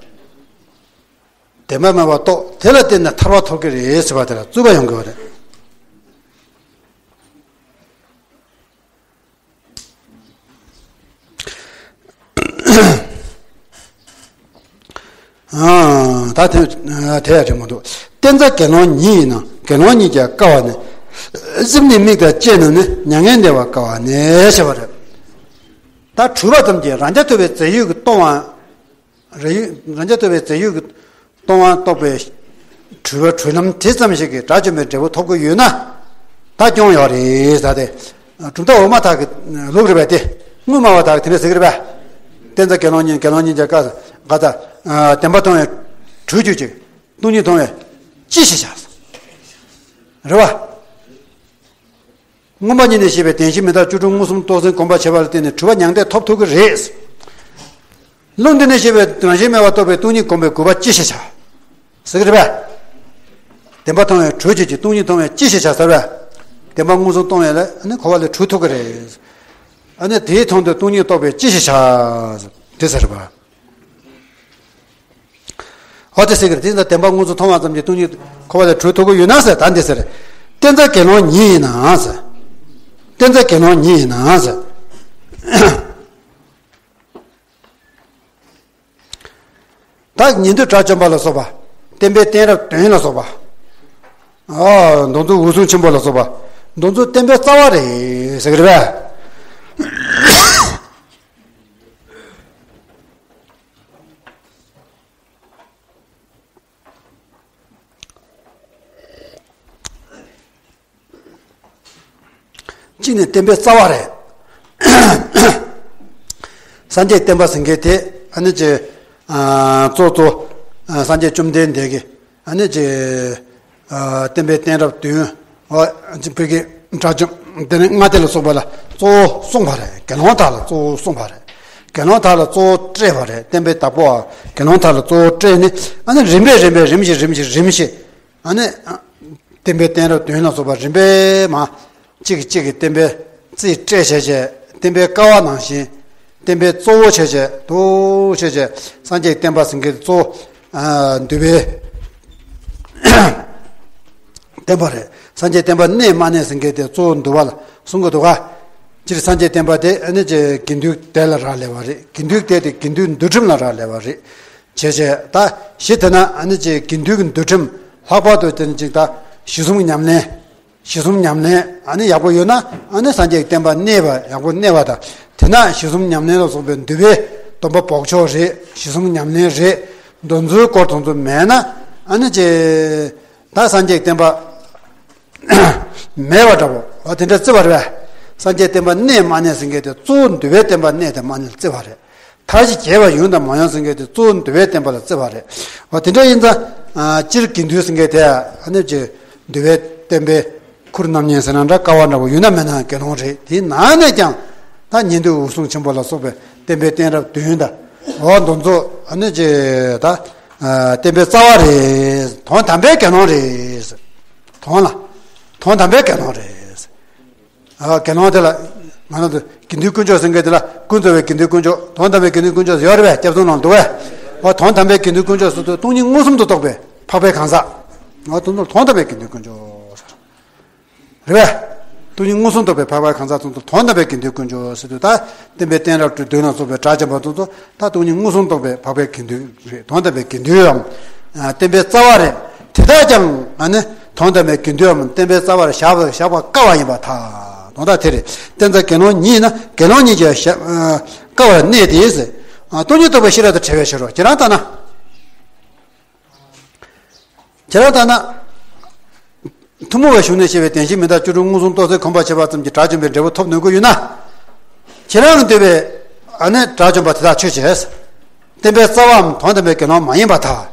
བདེན་པ་མེད་པར་རྟོགས། དེ་ལ་བརྟེན་ནས་ཐར་པ་ཐོབ་ཀྱི་རེད་ཟེར་བ་དེ་ལ་རྩོད་པ་ཡོང་གི་ཡོད་རེད། ཨ། ད་དེ་དེ་ཡང་དྲན་མི་འདུག། བསྟེན་རྩ་དགེ་སློང་ཉིད་ཡིན་ན་དགེ་སློང་ཉིད་ཀྱང་དཀའ་བ་ནི། སེམས་ནི་དམིགས་དང་བཅས་ན་ནི་མྱ་ངན་འདས་པ་དཀའ་བ་ནི་ཞེས་པ་རེད། ད་འཁྲུལ་པ་ཙམ་གྱིས་རང་རྐྱ་ཐུབ་པའི་རྫས་ཡོད་ཀྱིས་སྟོང་བ། རེ་ཡོད། རང་རྐྱ་ཐུབ་པའི་རྫས་ཡོད་ཀྱིས་སྟོང་བ་རྟོགས་པའི་འཁྲུལ་པ་འཁྲུལ་ལམ་དེ་ཙམ་ཞིག་གིས་དགྲ་བཅོམ་པའི་འབྲས་བུ་ཐོབ་ཀྱི་ཡོད་ན། ད་སྐྱོན་ཡོད་རེད་ཟེར་ཏེ། གྲུབ་མཐའ་འོག་མ་དག་གི་ལུགས་རེད་པས་ཏེ། དངོས་སྨྲ་བ་དག་གིས་དེ་འདྲ་ཟེར་གྱི་རེད་པས། བསྟེན་རྩ་དགེ་སློང་ཉིད། དགེ་སློང་ཉིད་ཀྱང་དཀའ་ས་དཀའ་ས། བདེན་པ་མཐོང་བས་གྲོས་གྱུར་ཅིག། སྟོང་ཉིད་མཐོང་བས་ཅི་ཞིག་བྱ། རེད་པ། མངོན་པ་ཉིད་ནས་བཤད་པའི་བདེན་བཞི་མི་རྟག་བཅུ་དྲུག་མངོན་སུམ་རྟོགས་ཟིན་སྒོམ་པར་བྱེད་པ་ལ་བརྟེན་ནས་འཁྲུལ་པ་མྱང་འདས་ཐོབ་ཐུབ་ཀྱི་རེད། ལུང་འདི་ནས་བཤད་པའི་རང་བཞིན་མེད་པར་རྟོགས་པའི་སྟོང་ཉིད་སྒོམ་པའི་དགོས་པ་ཅི་ཞིག་བྱ། ཟེར་གྱི་རེད་པས། བདེན་པ་མཐོང་བས་གྲོས་གྱུར་ཅིག། སྟོང་ཉིད་མཐོང་བས་ཅི་ཞིག་བྱ་ཟེར་བས། བདེན་པ་མངོན་སུམ་མཐོང་བས་ལ་ཨ་ནི་འཁོར་བ་ལས་གྲོལ་ཐུབ་ཀྱི་རེད། ཨ་ནི་དེའི་དོན་དུ་སྟོང་ཉིད་རྟོགས་པས་ཅི་ཞིག་བྱ། དེ་ཟེར་བ། ཨོ་དེ་ཟེར་གྱི་རེད། དེ་ལ་བདེན་པ་མངོན་སུམ་མཐོང་བ་ཙམ་གྱིས་སྟོང་ཉིད་འཁོར་བ་ལས་གྲོལ་ཐུབ་ཀྱི་ཡོད་ན་ཟེར། ད་འདི་ཟེར། བསྟེན་རྩ་དགེ་སློང་ཉིད་ཡིན་ན་ཟེར། བསྟེན་རྩ་དགེ་སློང་ཉིད་ཡིན་ན་ཟེར། ད་ཉན་ཐོས་དགྲ་བཅོམ་པ་ལ་སོགས་པ། བསྟན་པའི་བསྟན་རབས་དོན་ལ་སོགས་པ། ཨ། མདོ་མཛོད་འོད་སྲུང་ཆེན་པོ་ལ་སོགས་པ། མདོ་མཛོད་བསྟན་པའི་རྩ་བ་རེད་ཟེར་གྱི་རེད་པས། གཅིག་ནས་བསྟན་པའི་རྩ་བ་རེད། སངས་རྒྱས་བསྟན་པ་ཟེར་མཁན་དེ་ཨ་ནི་ཅི། ཨ། གཙོ་གཙོ། ཨ། སངས་རྒྱས་བཅོམ་ལྡན་འདས་ཀྱིས་ཨ་ནི་ཅི། ཨ། བསྟན་པའི་བསྟན་རབས་བདུན། ཨོ། ཅི་བོད་ཀྱི་དགྲ་བཅོམ་དེ་ནི་ལྔ་སྡེ་ལ་སོགས་པ་ལ་གཙོ་བོ་གསུངས་པ་རེད། དགེ་སློང་དག་ལ་གཙོ་བོ་གསུངས་པ་རེད། དགེ་སློང་དག་ལ་གཙོ་བོ་སྤྲད་པ་རེད། བསྟན་པའི་བདག་པོའམ་དགེ་སློང་དག་ལ་གཙོ་བོ་སྤྲད་ནས་ཨ་ནི་རིམ་པས་རིམ་པས་རིམ་བཞིན་རིམ་བཞིན་རིམ་བཞིན། ཨ་ནི། བསྟན་པའི་བསྟན་རབས་བདུན་ལ་སོགས་པ་རིམ་པས་མར། གཅིག་གིས་གཅིག་གི་བསྟན་པའི་རྩིས་སྤྲད་བྱས་བྱས། བསྟན་པའི་ཀ་བ་ནང་བཞིན། བསྟན་པའི་གཙོ་བོ་བྱས་བྱས། འདུག་བྱས་བྱས། སངས་རྒྱས་བསྟན་པ་ཟེར་མཁན་གཙོ་བོ། ཨ། འདུལ་བའི་བསྟན་པ་རེད། སངས་རྒྱས་བསྟན་པ་གནས་མ་གནས་ཟེར་མཁན་དེ་གཙོ་བོ་འདུལ་བ་ལ་གསུང་གི་འདུག་ག། སྤྱིར་སངས་རྒྱས་བསྟན་པ་དེ་ཨ་ནི་ཅི་དགེ་འདུན་སྡེ་ལ་རག་ལས་པ་རེད། དགེ་འདུན་སྡེ་དེ་དགེ་འདུན་འདུལ་ཁྲིམས་ལ་རག་ལས་པ་རེད། བྱས་བྱས། ད་གཞི་དེ་ན་ཨ་ནི་ཅི་དགེ་འདུན་གྱི་འདུལ་ཁྲིམས་ལྷག་པར་དུ་དེ་ནི་ཅིག་ད་གཞི་གསུམ་ཉམས་ལེན། གཞི་གསུམ་ཉམས་ལེན་ཨ་ནི་ཡག་པོ་ཡོད་ན། ཨ་ནི་སངས་རྒྱས་ཀྱི་བསྟན་པ་གནས་པ་ཡག་པོ་གནས་པ་དང་། དེ་ན་གཞི་གསུམ་ཉམས་ལེན་ལ་སོགས་པའི་འདུལ་བའི་སྡོམ་པ་འབོགས་ཆོག་རེད། གཞི་གསུམ་ཉམས་ལེན་རེད། འདུལ་ཚུལ་སྐོར་དེ་ཚོ་མེད་ན། ཨ་ནི་ཅི། ད་སངས་རྒྱས་ཀྱི་བསྟན་པ་མེད་པ་འདྲ་པོ། འོ་དེ་འདྲ་བརྩི་བ་རེད་པས། སངས་རྒྱས་བསྟན་པ་གནས་མ་གནས་ཟེར་མཁན་དེ་གཙོ་བོ་འདུལ་བའི་བསྟན་པ་གནས་དང་མ་གནས་ལ་བརྩི་བ་རེད། མཐའ་བཞི་རྒྱས་པ་ཡོང་དང་མ་ཡོང་ཟེར་མཁན་དེ་གཙོ་བོ་འདུལ་བའི་བསྟན་པ་ལ་བརྩི་བ་རེད། འོ་དེ་འདྲ་ཡིན་ཙང་། ཨ། སྤྱིར་དགེ་འདུན་ཟེར་མཁན་དེ་ཨ་ནི་ཅི་འདུལ་བའི་བསྟན་པའི་ཁུར་རྣམ་གཉིས་ཟེར་ན་འདྲ། ཀ་བ་འདྲ་པོ་ཡོད་ན་མེད་ན་དགེ་སློང་རེད། དེའི་ནང་ནས་ཀྱང་ད་ཉན་ཐོས་འོད་སྲུང་ཆེན་པོ་ལ་སོགས་པའི་བསྟན་པའི་བསྟན་རབས་བདུན་དང་། འོ་འདི་ཚོ་ཨ་ནི་ཅི་ད། ཨ། བསྟན་པའི་རྩ་བ་རེད། དོན་དམ་པའི་དགེ་སློང་རེད། དོན་ལ། དོན་དམ་པའི་དགེ་སློང་རེད། ཨ། དགེ་སློང་དེ་ལ་ང་རང་ཚོ་ དགེ་འདུན་དཀོན་མཆོག་ཟེར་མཁན་དེ་ལ་ཀུན་རྫོབ་པའི་དགེ་འདུན་དཀོན་མཆོག་དོན་དམ་པའི་དགེ་འདུན་དཀོན་མཆོག་ཡོད་རེད་པས། སྐྱབས་རྫོང་ནང་འདུག་པས། འོ་དོན་དམ་པའི་དགེ་འདུན་དཀོན་མཆོག་ཟེར་དུས་སྟོང་ཉིད་མངོན་སུམ་དུ་རྟོགས་པའི་འཕགས་པའི་གང་ཟག་འོ་དེ་ཚོ་ལ་དོན་དམ་པའི་དགེ་འདུན་དཀོན་མཆོག་ཟེར། རེད་པས། སྟོང་ཉིད་མངོན་སུམ་རྟོགས་པའི་འཕགས་པའི་གང་ཟག་ཚོ་ཚོ་དོན་དམ་པའི་དགེ་འདུན་དཀོན་མཆོག་ཟེར་དུས་ད་བསྟན་པའི་བསྟན་རབ་བདུན་ལ་སོགས་པའི་དགྲ་བཅོམ་པ་ཚོ་ཚོ་ད་སྟོང་ཉིད་མངོན་སུམ་རྟོགས་པའི་འཕགས་པའི་དགེ་འདུན་རེད། དོན་དམ་པའི་དགེ་འདུན་འམ་བསྟན་པའི་རྩ་བ་རེད། དེ་དག་ཀྱང་ཨ་ནི་དོན་དམ་པའི་དགེ་འདུན་འམ་བསྟན་པའི་རྩ་བར་བཞག་པ་བཞག་པར་དཀའ་བ་ཡིན་པར་ཐལ། དོན་དག་དེ་རེད། བསྟན་རྩ་དགེ་སློང་ཉིད་ན་དགེ་སློང་ཉིད་ཀྱང་བཞག་དཀའ་བར་གནས་ཏེ། སྟོང་ཉིད་རྟོགས་པའི་ཤེས་རབ་དང་བྲལ་བའི་ཕྱིར་རོ། ཁྱེད་རང་ལྟར་ན། ཁྱེད་རང་ལྟར་ན། ཐུན་མོང་བའི་གཞུང་ནས་བཤད་པའི་བདེན་བཞི་མི་རྟག་བཅུ་དྲུག་མངོན་སུམ་རྟོགས་ཚད་གོམས་པར་བྱེད་པ་ཙམ་གྱིས་དགྲ་བཅོམ་པའི་འབྲས་བུ་ཐོབ་ནུས་ཀྱི་ཡོད་ན། ཁྱེད་རང་གིས་འདོད་པའི་ཨ་ནི་དགྲ་བཅོམ་པ་དེ་དག་ཆོས་ཅན། བསྟན་པའི་རྩ་བའམ་དོན་དམ་པའི་དགེ་སློང་མ་ཡིན་པར་ཐལ།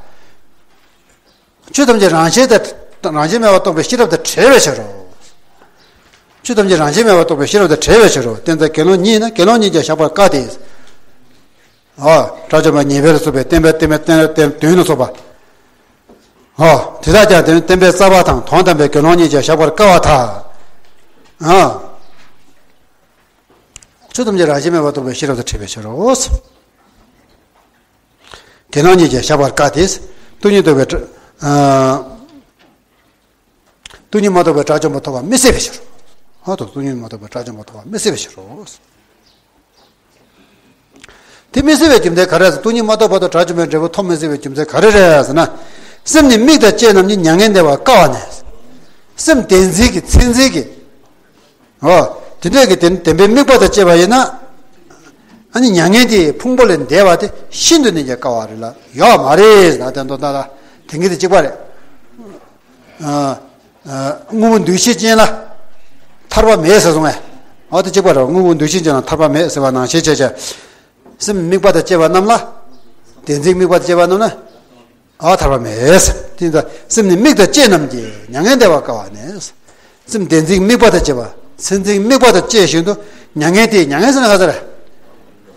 ཆོས་ཐམས་ཅད་རང་བཞིན་དང་རང་བཞིན་མེད་པར་རྟོགས་པའི་ཤེས་རབ་དང་བྲལ་བའི་ཕྱིར་རོ། ཆོས་ཐམས་ཅད་རང་བཞིན་མེད་པར་རྟོགས་པའི་ཤེས་རབ་དང་བྲལ་བའི་ཕྱིར་རོ། བསྟན་རྩ་དགེ་སློང་ཉིད་ན་དགེ་སློང་ཉིད་ཀྱང་བཞག་པར་དཀའ་སྟེ། འོ། དགྲ་བཅོམ་པ་ཉེས་པའི་ལ་སོགས་པའི་བསྟན་པའི་བསྟན་པའི་བསྟན་པའི་བསྟན་དོན་ལ་སོགས་པ། འོ། དེ་དག་ཀྱང་བསྟན་པའི་རྩ་བ་དང་དོན་དམ་པའི་དགེ་སློང་ཉིད་ཀྱང་བཞག་པར་དཀའ་བར་ཐལ། འོ། ཆོས་ཐམས་ཅད་རང་བཞིན་མེད་པར་རྟོགས་པའི་ཤེས་རབ་དང་བྲལ་བའི་ཕྱིར་རོ། དགེ་སློང་ཉིད་ཀྱང་བཞག་པར་དཀའ་སྟེ། སྟོང་ཉིད་རྟོགས་པའི་དགྲ། ཨ། སྟོང་ཉིད་མ་རྟོགས་པའི་དགྲ་བཅོམ་པ་ཐོབ་པ་མི་སྲིད་པའི་ཕྱིར་རོ། ཨ་དང་སྟོང་ཉིད་མ་རྟོགས་པའི་དགྲ་བཅོམ་པ་ཐོབ་པ་མི་སྲིད་པའི་ཕྱིར་རོ། དེ་མི་སྲིད་པའི་རྒྱུ་མཚན་ག་རེ་རེད་ཟེར། སྟོང་ཉིད་མ་རྟོགས་བར་དུ་དགྲ་བཅོམ་པའི་འབྲས་བུ་ཐོབ་མི་སྲིད་པའི་རྒྱུ་མཚན་ག་རེ་རེད་ཟེར་ན། སེམས་ནི་དམིགས་དང་བཅས་རྣམས་ཀྱིས་མྱ་ངན་འདས་པར་དཀའ་བ་ནས། སེམས་བདེན་འཛིན་གྱི་མཚན་འཛིན་གྱི། འོ། དེ་འདྲ་གི་བདེན་བདེན་པའི་དམིགས་པ་དང་བཅས་པ་ཡིན་ན། ཨ་ནི་མྱ་ངན་དེའི་ཕུང་པོ་ལས་འདས་པ་དེ་ཤིན་ཏུ་ནས་ཀྱང་དཀའ་བ་རེད་ལ་ཡོད་མ་རེད་ཟེར་ན་དེ་འདོད་ན་ལ་དེང་གི་དེ་གཅིག་པ་རེད། ཨ། ཨ། དངོས་པོ་འདུ་ཤེས་ཅན་ལ་ཐར་པ་མེད་ཟེར་སོང་ངས། འོ་དེ་གཅིག་པ་རེད། དངོས་པོ་འདུ་ཤེས་ཅན་ལ་ཐར་པ་མེད་ཟེར་བ་ནང་བཞིན་བྱས་བྱས། སེམས་དམིགས་པ་དང་བཅས་པ་རྣམས་ལ། བདེན་འཛིན་དམིགས་པ་དང་བཅས་པ་རྣམས་ལ། ཨ་ཐར་པ་མེད། དེ་ཡིན་ཙང་སེམས་ནི་དམིགས་དང་བཅས་རྣམས་ཀྱིས་མྱ་ངན་འདས་པར་དཀའ་བ་ནས། སེམས་བདེན་འཛིན་དམིགས་པ་དང་བཅས་པ། མཚན་འཛིན་དམིགས་པ་དང་བཅས་བཞིན་དུ་མྱ་ངན་དེ། མྱ་ངན་ཟེར་ན་ག་ཟེར།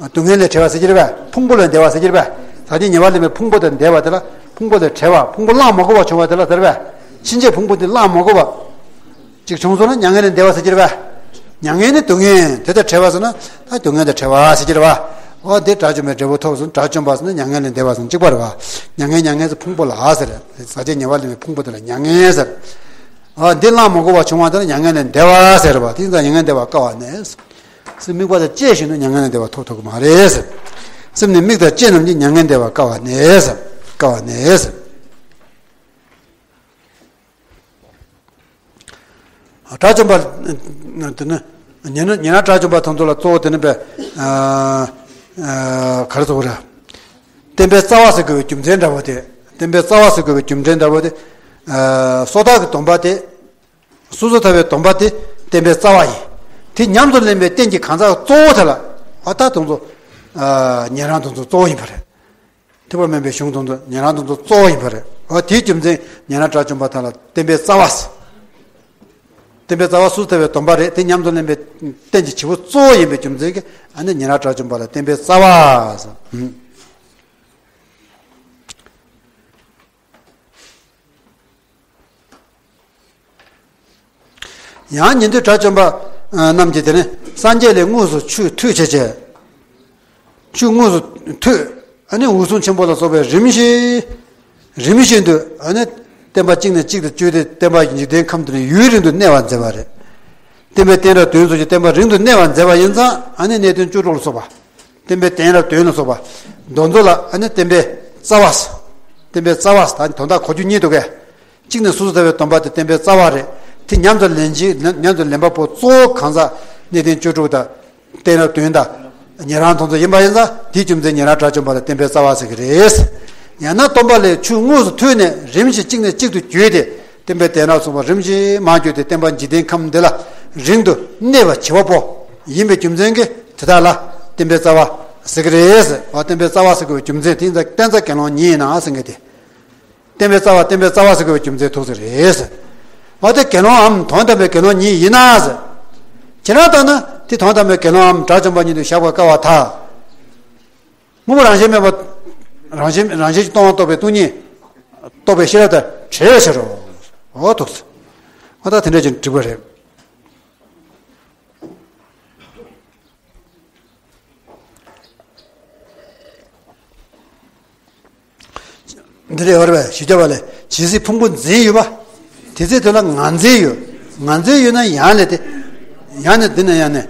སྡུག་བསྔལ་ལས་བྲལ་བ་ཟེར་གྱི་རེད་པས། ཕུང་པོ་ལས་འདས་པ་ཟེར་གྱི་རེད་པས། ཟག་བཅས་ཉེ་བར་ལེན་པའི་ཕུང་པོ་དང་འདས་པ་དེ་ལ། ཕུང་པོ་ལས་བྲལ་བ། ཕུང་པོ་བླང་མ་དགོས་པ་བྱུང་བ་དེ་ལ་ཟེར་བས། ཕྱིན་ཆད་ཕུང་པོ་དེ་བླང་མ་དགོས་པ་ཅིག་བྱུང་སོང་ན་མྱ་ངན་ལས་འདས་པ་ཟེར་གྱི་རེད་པས། མྱ་ངན་ནི་སྡུག་བསྔལ་དེ་དང་བྲལ་བ་ཟེར་ན་ད་སྡུག་བསྔལ་དང་བྲལ་བ་ཟེར་གྱི་རེད་པ། འོ་དེ་དགྲ་བཅོམ་པའི་འབྲས་བུ་ཐོབ་སོང་། དགྲ་བཅོམ་པ་ཟེར་ན་མྱ་ངན་ལས་འདས་པ་ཟེར་ན་གཅིག་པ་རེད་པ། མྱ་ངན་མྱ་ངན་ཟེར་ཕུང་པོ་ལ་ཟེར། ཟག་བཅས་ཉེ་བར་ལེན་པའི་ཕུང་པོ་དེ་ལ་མྱ་ངན་ཟེར། འོ་འདི་བླང་མ་དགོས་པ་བྱུང་བ་དེ་ལ་མྱ་ངན་ལས་འདས་པ་ཟེར་བ། དེ་ཡིན་ཙང་མྱ་ངན་འདས་པ་དཀའ་བ་ནས། སེམས་དམིགས་པ་དང་བཅས་བཞིན་དུ་མྱ་ངན་ལས་འདས་པ་ཐོབ་ཐུབ་ཀྱི་མ་རེད། སེམས་ནི་དམིགས་དང་བཅས་རྣམས་ཀྱིས་མྱ་ངན་འདས་པ་དཀའ་བ་ནས། དཀའ་བ་ནས། དགྲ་བཅོམ་པ། དེ་ནི་ཉེ་རང་ཉེ་རང་དགྲ་བཅོམ་པ་དེ་ཚོ་ལ་གཙོ་བོ་དེ་ནི་པས། ཨ། ཨ། ག་རེ་གཙོ་བོ་རེད། བསྟན་པའི་རྩ་བ་ཟེར་དགོས་པའི་རྒྱུ་མཚན་འདྲ་བོ་དེ། བསྟན་པའི་རྩ་བ་ཟེར་དགོས་པའི་རྒྱུ་མཚན་འདྲ་བོ་དེ། ཨ། སོ་ཐར་གྱི་སྡོམ་པ་དེ། སོ་སོར་ཐར་པའི་སྡོམ་པ་དེ་བསྟན་པའི་རྩ་བ་ཡིན། དེ་ཉམས་སུ་ལེན་པའི་རྟེན་གྱི་གང་ཟག་གཙོ་བོ་དེ་ལ། ཨ་ད་དེ་ཚོ། ཨ། ཉན་རང་དེ་ཚོ་གཙོ་བོ་ཡིན་པ་རེད། ཐེག་པ་དམན་པའི་གཞུང་དེ་ཚོ་ཉན་རང་དེ་ཚོ་གཙོ་བོ་ཡིན་པ་རེད། ཨ་དེའི་རྒྱུ་མཚན་ཉན་རང་དགྲ་བཅོམ་པ་དག་ལ་བསྟན་པའི་རྩ་བ། བསྟན་པའི་རྩ་བ་སོ་སོར་ཐར་པའི་སྡོམ་པ་རེད། དེ་ཉམས་སུ་ལེན་པའི་རྟེན་གྱི་བྱེད་པོ་གཙོ་བོ་ཡིན་པའི་རྒྱུ་མཚན་གྱིས་ཨ་ནི་ཉན་རང་དགྲ་བཅོམ་པ་ལ་བསྟན་པའི་རྩ་བ་ཟེར། ཡང་ཉན་ཐོས་དགྲ་བཅོམ་པ་རྣམས་ཀྱིས་དེ་ནི་སངས་རྒྱས་ལས་དངོས་སུ་ཆོས་ཐོས་བྱས་བྱས། ཆོས་དངོས་སུ་ཐོས། ཨ་ནི་འོད་སྲུང་ཆེན་པོ་ལ་སོགས་པས་རིམ་བཞིན། རིམ་བཞིན་དུ་ཨ་ནི་བསྟན་པ་གཅིག་ནས་གཅིག་ཏུ་བསྐྱོད་དེ་བསྟན་པ་འཇིག་རྟེན་ཁམས་འདིར་ཡུན་རིང་དུ་གནས་པར་མཛད་པ་རེད། བསྟན་པའི་བསྟན་རབས་དོན་སོགས་ཀྱི་བསྟན་པ་རིང་དུ་གནས་པར་མཛད་པ་ཡིན་ཙང་ཨ་ནི་གནས་བརྟན་བཅུ་དྲུག་ལ་སོགས་པ། བསྟན་པའི་བསྟན་རབས་དོན་ལ་སོགས་པ། དེ་ཚོ་ལ་ཨ་ནི་བསྟན་པའི་རྩ་བ། བསྟན་པའི་རྩ་བ་ད་དོན་དག་གོ་རྒྱུ་གཉིས་འདུག་གས། གཅིག་ནས་སོ་སོར་ཐར་པའི་སྡོམ་པ་དེ་བསྟན་པའི་རྩ་བ་རེད། དེ་ཉམས་སུ་ལེན་གྱི་ཉམས་སུ་ལེན་པ་པོ་གཙོ་བོ་གང་ཟག་གནས་བརྟན་བཅུ་དྲུག་དང་། བསྟན་རབས་དོན་དང་། ཉན་རང་དེ་ཚོ་ཡིན་པ་ཡིན་ཙང་དེའི་རྒྱུ་མཚན་ཉན་རང་དགྲ་བཅོམ་པ་ལ་བསྟན་པའི་རྩ་བ་ཟེར་གྱི་རེད། ཡང་ན་སྟོན་པ་ལས་ཆོས་དངོས་སུ་ཐོས་ནས་རིམ་བཞིན་གཅིག་ནས་གཅིག་ཏུ་བརྒྱུད་དེ་བསྟན་པའི་བསྟན་རབས་སོགས་པ་རིམ་བཞིན་མར་བརྒྱུད་དེ་བསྟན་པ་འཇིག་རྟེན་ཁམས་འདི་ལ་རིང་དུ་གནས་པར་བྱེད་པ་པོ་ཡིན་པའི་རྒྱུ་མཚན་གྱིས་དེ་དག་ལ་བསྟན་པའི་རྩ་བ་ཟེར་གྱི་རེད། བསྟན་པའི་རྩ་བ་ཟེར་དགོས་པའི་རྒྱུ་མཚན་དེ་ཡིན་ཙང་བསྟན་རྩ་དགེ་སློང་ཉིད་ཡིན་ན་ཟེར་མཁན་དེ། བསྟན་པའི་རྩ་བ་བསྟན་པའི་རྩ་བ་ཟེར་དགོས་པའི་རྒྱུ་མཚན་ཐུགས་སུ་རེད། འོ་དེ་དགེ་སློང་འམ་དོན་དམ་པའི་དགེ་སློང་ཉིད་ཡིན་ན་ཟེར། ཁྱེད་རང་ལྟར་ན་དེ་དོན་དམ་པའི་དགེ་སློང་འམ་དགྲ་བཅོམ་པ་ཉིད་དུ་བཞག་པར་དཀའ་བར་ཐལ། དངོས་པོ་རང་བཞིན་མེད་པ། རང་བཞིན་རང་བཞིན་གྱིས་སྟོང་པ་རྟོགས་པའི་སྟོང་ཉིད་རྟོགས་པའི་ཤེས་རབ་དང་བྲལ་བའི་ཕྱིར་རོ། འོ་ཐུགས་སུ། འོ་ད་དེ་འདྲ་ཅིག་འགྲིག་པ་རེད། འདི་ལས་ཡོད་རེད་པས། ཞེས་བྱ་བ་ལས། ཇི་སྲིད་ཕུང་པོ་འཛིན་ཡོད་པ། དེ་སྲིད་དུ་ལ་ངར་འཛིན་ཡོད། ངར་འཛིན་ཡོད་ན་ཡང་ལས་ཏེ། ཡང་ནི་འདི་ན་ཡང་ནི།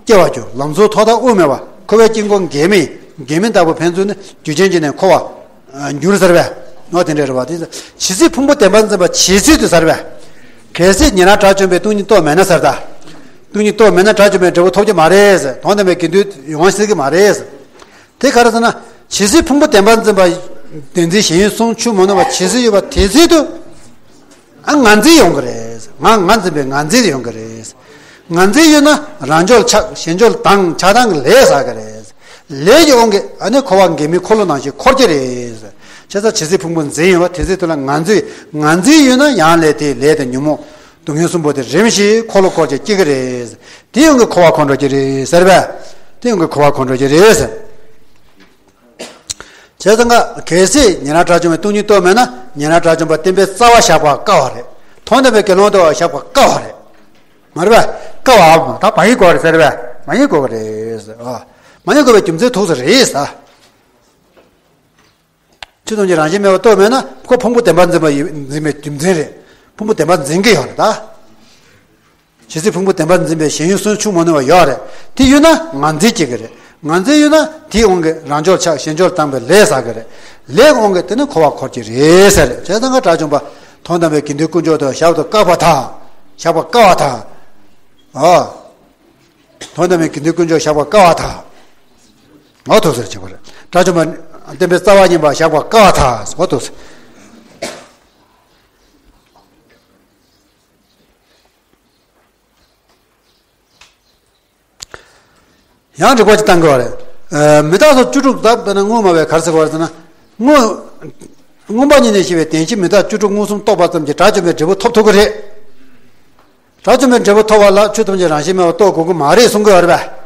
སྐྱེ་བ་འགྱུར། ལམ་ཟོར་ཐོག་མཐའ་དབུས་མེད་པ། འཁོར་བའི་དཀྱིལ་འཁོར་འགལ་མེད། འགལ་མེད་ལྟ་བུ་ཕན་ཚུན་ནི་རྒྱུ་རྐྱེན་གྱིས་ནི་འཁོར་བར་འགྱུར་ཟེར་བས། ནོ་དེ་འདྲ་རེད་པ། དེ་ཇི་སྲིད་ཕུང་པོ་བདེན་པར་འཛིན་པ་ཇི་སྲིད་དུ་ཟེར་བས། གལ་སྲིད་ཉེ་རང་དགྲ་བཅོམ་པའི་སྟོང་ཉིད་རྟོགས་མེད་ན་ཟེར་ད། སྟོང་ཉིད་རྟོགས་མེད་ན་དགྲ་བཅོམ་པའི་འབྲས་བུ་ཐོབ་ཀྱི་མ་རེད། དོན་དམ་པའི་དགེ་འདུན་ཡོང་བ་སྲིད་ཀྱི་མ་རེད། དེ་ག་རེ་ཟེར་ན། ཇི་སྲིད་ཕུང་པོ་བདེན་པར་འཛིན་པ། བདེན་འཛིན་ཞེན་ཡུལ་གསུམ་འཆུག་མ་ནུས་པ་ཇི་སྲིད་ཡོད་པ་དེ་སྲིད་དུ། ཨ་ངར་འཛིན་ཡོང་གི་རེད། ང་ངར་འཛིན་པའི་ངར་འཛིན་ཡོང་གི་རེད། ངར་འཛིན་ཡོད་ན་རང་འབྱོར་ཆགས། གཞན་འབྱོར་ལྡང་། ཆགས་སྡང་གི་ལས་བསགས་ཀྱི་རེད། ལས་ཀྱི་དབང་གིས་ཨ་ནི་འཁོར་བ་འགལ་མེད་འཁོར་ལོ་ནང་བཞིན་འཁོར་གྱི་རེད། བྱས་ཙང་ཇི་སྲིད་ཕུང་པོ་འཛིན་ཡོད་པ་དེ་སྲིད་དུ་ལ་ངར་འཛིན། ངར་འཛིན་ཡོད་ན་ཡང་ལས་དེའི་ལས་དང་ཉོན་མོངས་སྡུག་བསྔལ་གསུམ་པོ་དེ་རིམ་བཞིན་འཁོར་ལོ་བསྐོར་གྱི་སྐྱེ་གི་རེད། དེ་ཡོང་གི་འཁོར་བ་འཁོར་འགྲོ་གི་རེད་ཟེར་བས། དེ་ཡོང་གི་འཁོར་བ་འཁོར་འགྲོ་གི་རེད་ཟེར། བྱས་ཙང་ཀ་གལ་སྲིད་ཉེ་རང་དགྲ་བཅོམ་པའི་སྟོང་ཉིད་རྟོགས་མེད་ན་ཉེ་རང་དགྲ་བཅོམ་པ་བསྟན་པའི་རྩ་བ་བཞག་པ་དཀའ་བ་རེད། དོན་དམ་པའི་དགེ་སློང་ཐོབ་པ་བཞག་པ་དཀའ་བ་རེད། མ་རེད་པས། དཀའ་བའམ་ད་མ་ཡིན་དགོས་རེད་ཟེར་བས། མ་ཡིན་དགོས་རེད་ཟེར། ཨ། མ་ཡིན་དགོས་པའི་རྒྱུ་མཚན་ཐུག་ས་རེད་ཟེར། ཆོས་ཐམས་ཅད་རང་བཞིན་མེད་པར་རྟོགས་མེད་ན་ཁོ་ཕུང་པོ་བདེན་པར་འཛིན་པ་ཡིན། འཛིན་པའི་རྒྱུ་མཚན་རེད། ཕུང་པོ་བདེན་པར་འཛིན་གྱི་ཡོད་རེད་ད། ཇི་སྲིད་ཕུང་པོ་བདེན་པར་འཛིན་པའི་ཞེན་ཡུལ་གསུམ་འཆུག་མ་ནུས་པ་ཡོད་རེད། དེ་ཡོད་ན་ངར་འཛིན་སྐྱེ་གི་རེད། ངར་འཛིན་ཡོད་ན་དེའི་དབང་གིས་རང་འབྱོར་ཆགས། གཞན་འབྱོར་ལྡང་བའི་ལས་བསགས་གི་རེད། ལས་ཀྱི་དབང་གིས་དེ་ནི་འཁོར་བ་འཁོར་གྱི་རེད་ཟེར། བྱས་ཙང་ཀ་དགྲ་བཅོམ་པ་དོན་དམ་པའི་དགེ་འདུན་དཀོན་མཆོག་ཏུ་བཞག་ཏུ་དཀའ་བ་དང་། བཞག་པ་དཀའ་བ་དང་། ཨ། དོན་དམ་པའི་དགེ་འདུན་དཀོན་མཆོག་བཞག་པ་དཀའ་བ་དང་། འོ་ཐུགས་སུ་ཆེ་བ་རེད། དགྲ་བཅོམ་པ་བསྟན་པའི་རྩ་བ་ཉམས་པ་བཞག་པ་དཀའ་བ་དང་། འོ་ཐུགས་སུ། ཡང་རིགས་པ་ཅིག་བཏང་དགོས་པ་རེད། ཨ། མི་རྟག་སོགས་བཅུ་དྲུག་ད་དཔེར་ན་དངོས་སྨྲ་བས་ག་རེ་ཟེར་བ་རེད་ཟེར་ན། དངོས། མངོན་པ་ཉིད་ནས་ཤེས་པའི་བདེན་བཞི་མི་རྟག་བཅུ་དྲུག་མངོན་སུམ་རྟོགས་པ་ཙམ་གྱིས་དགྲ་བཅོམ་པའི་འབྲས་བུ་ཐོབ་ཐུབ་ཀྱི་རེད། དགྲ་བཅོམ་པའི་འབྲས་བུ་ཐོབ་པ་ལ་ཆོས་ཐམས་ཅད་རང་བཞིན་མེད་པར་རྟོགས་དགོས་ཀྱི་མ་རེད་གསུང་གི་ཡོད་རེད་པས།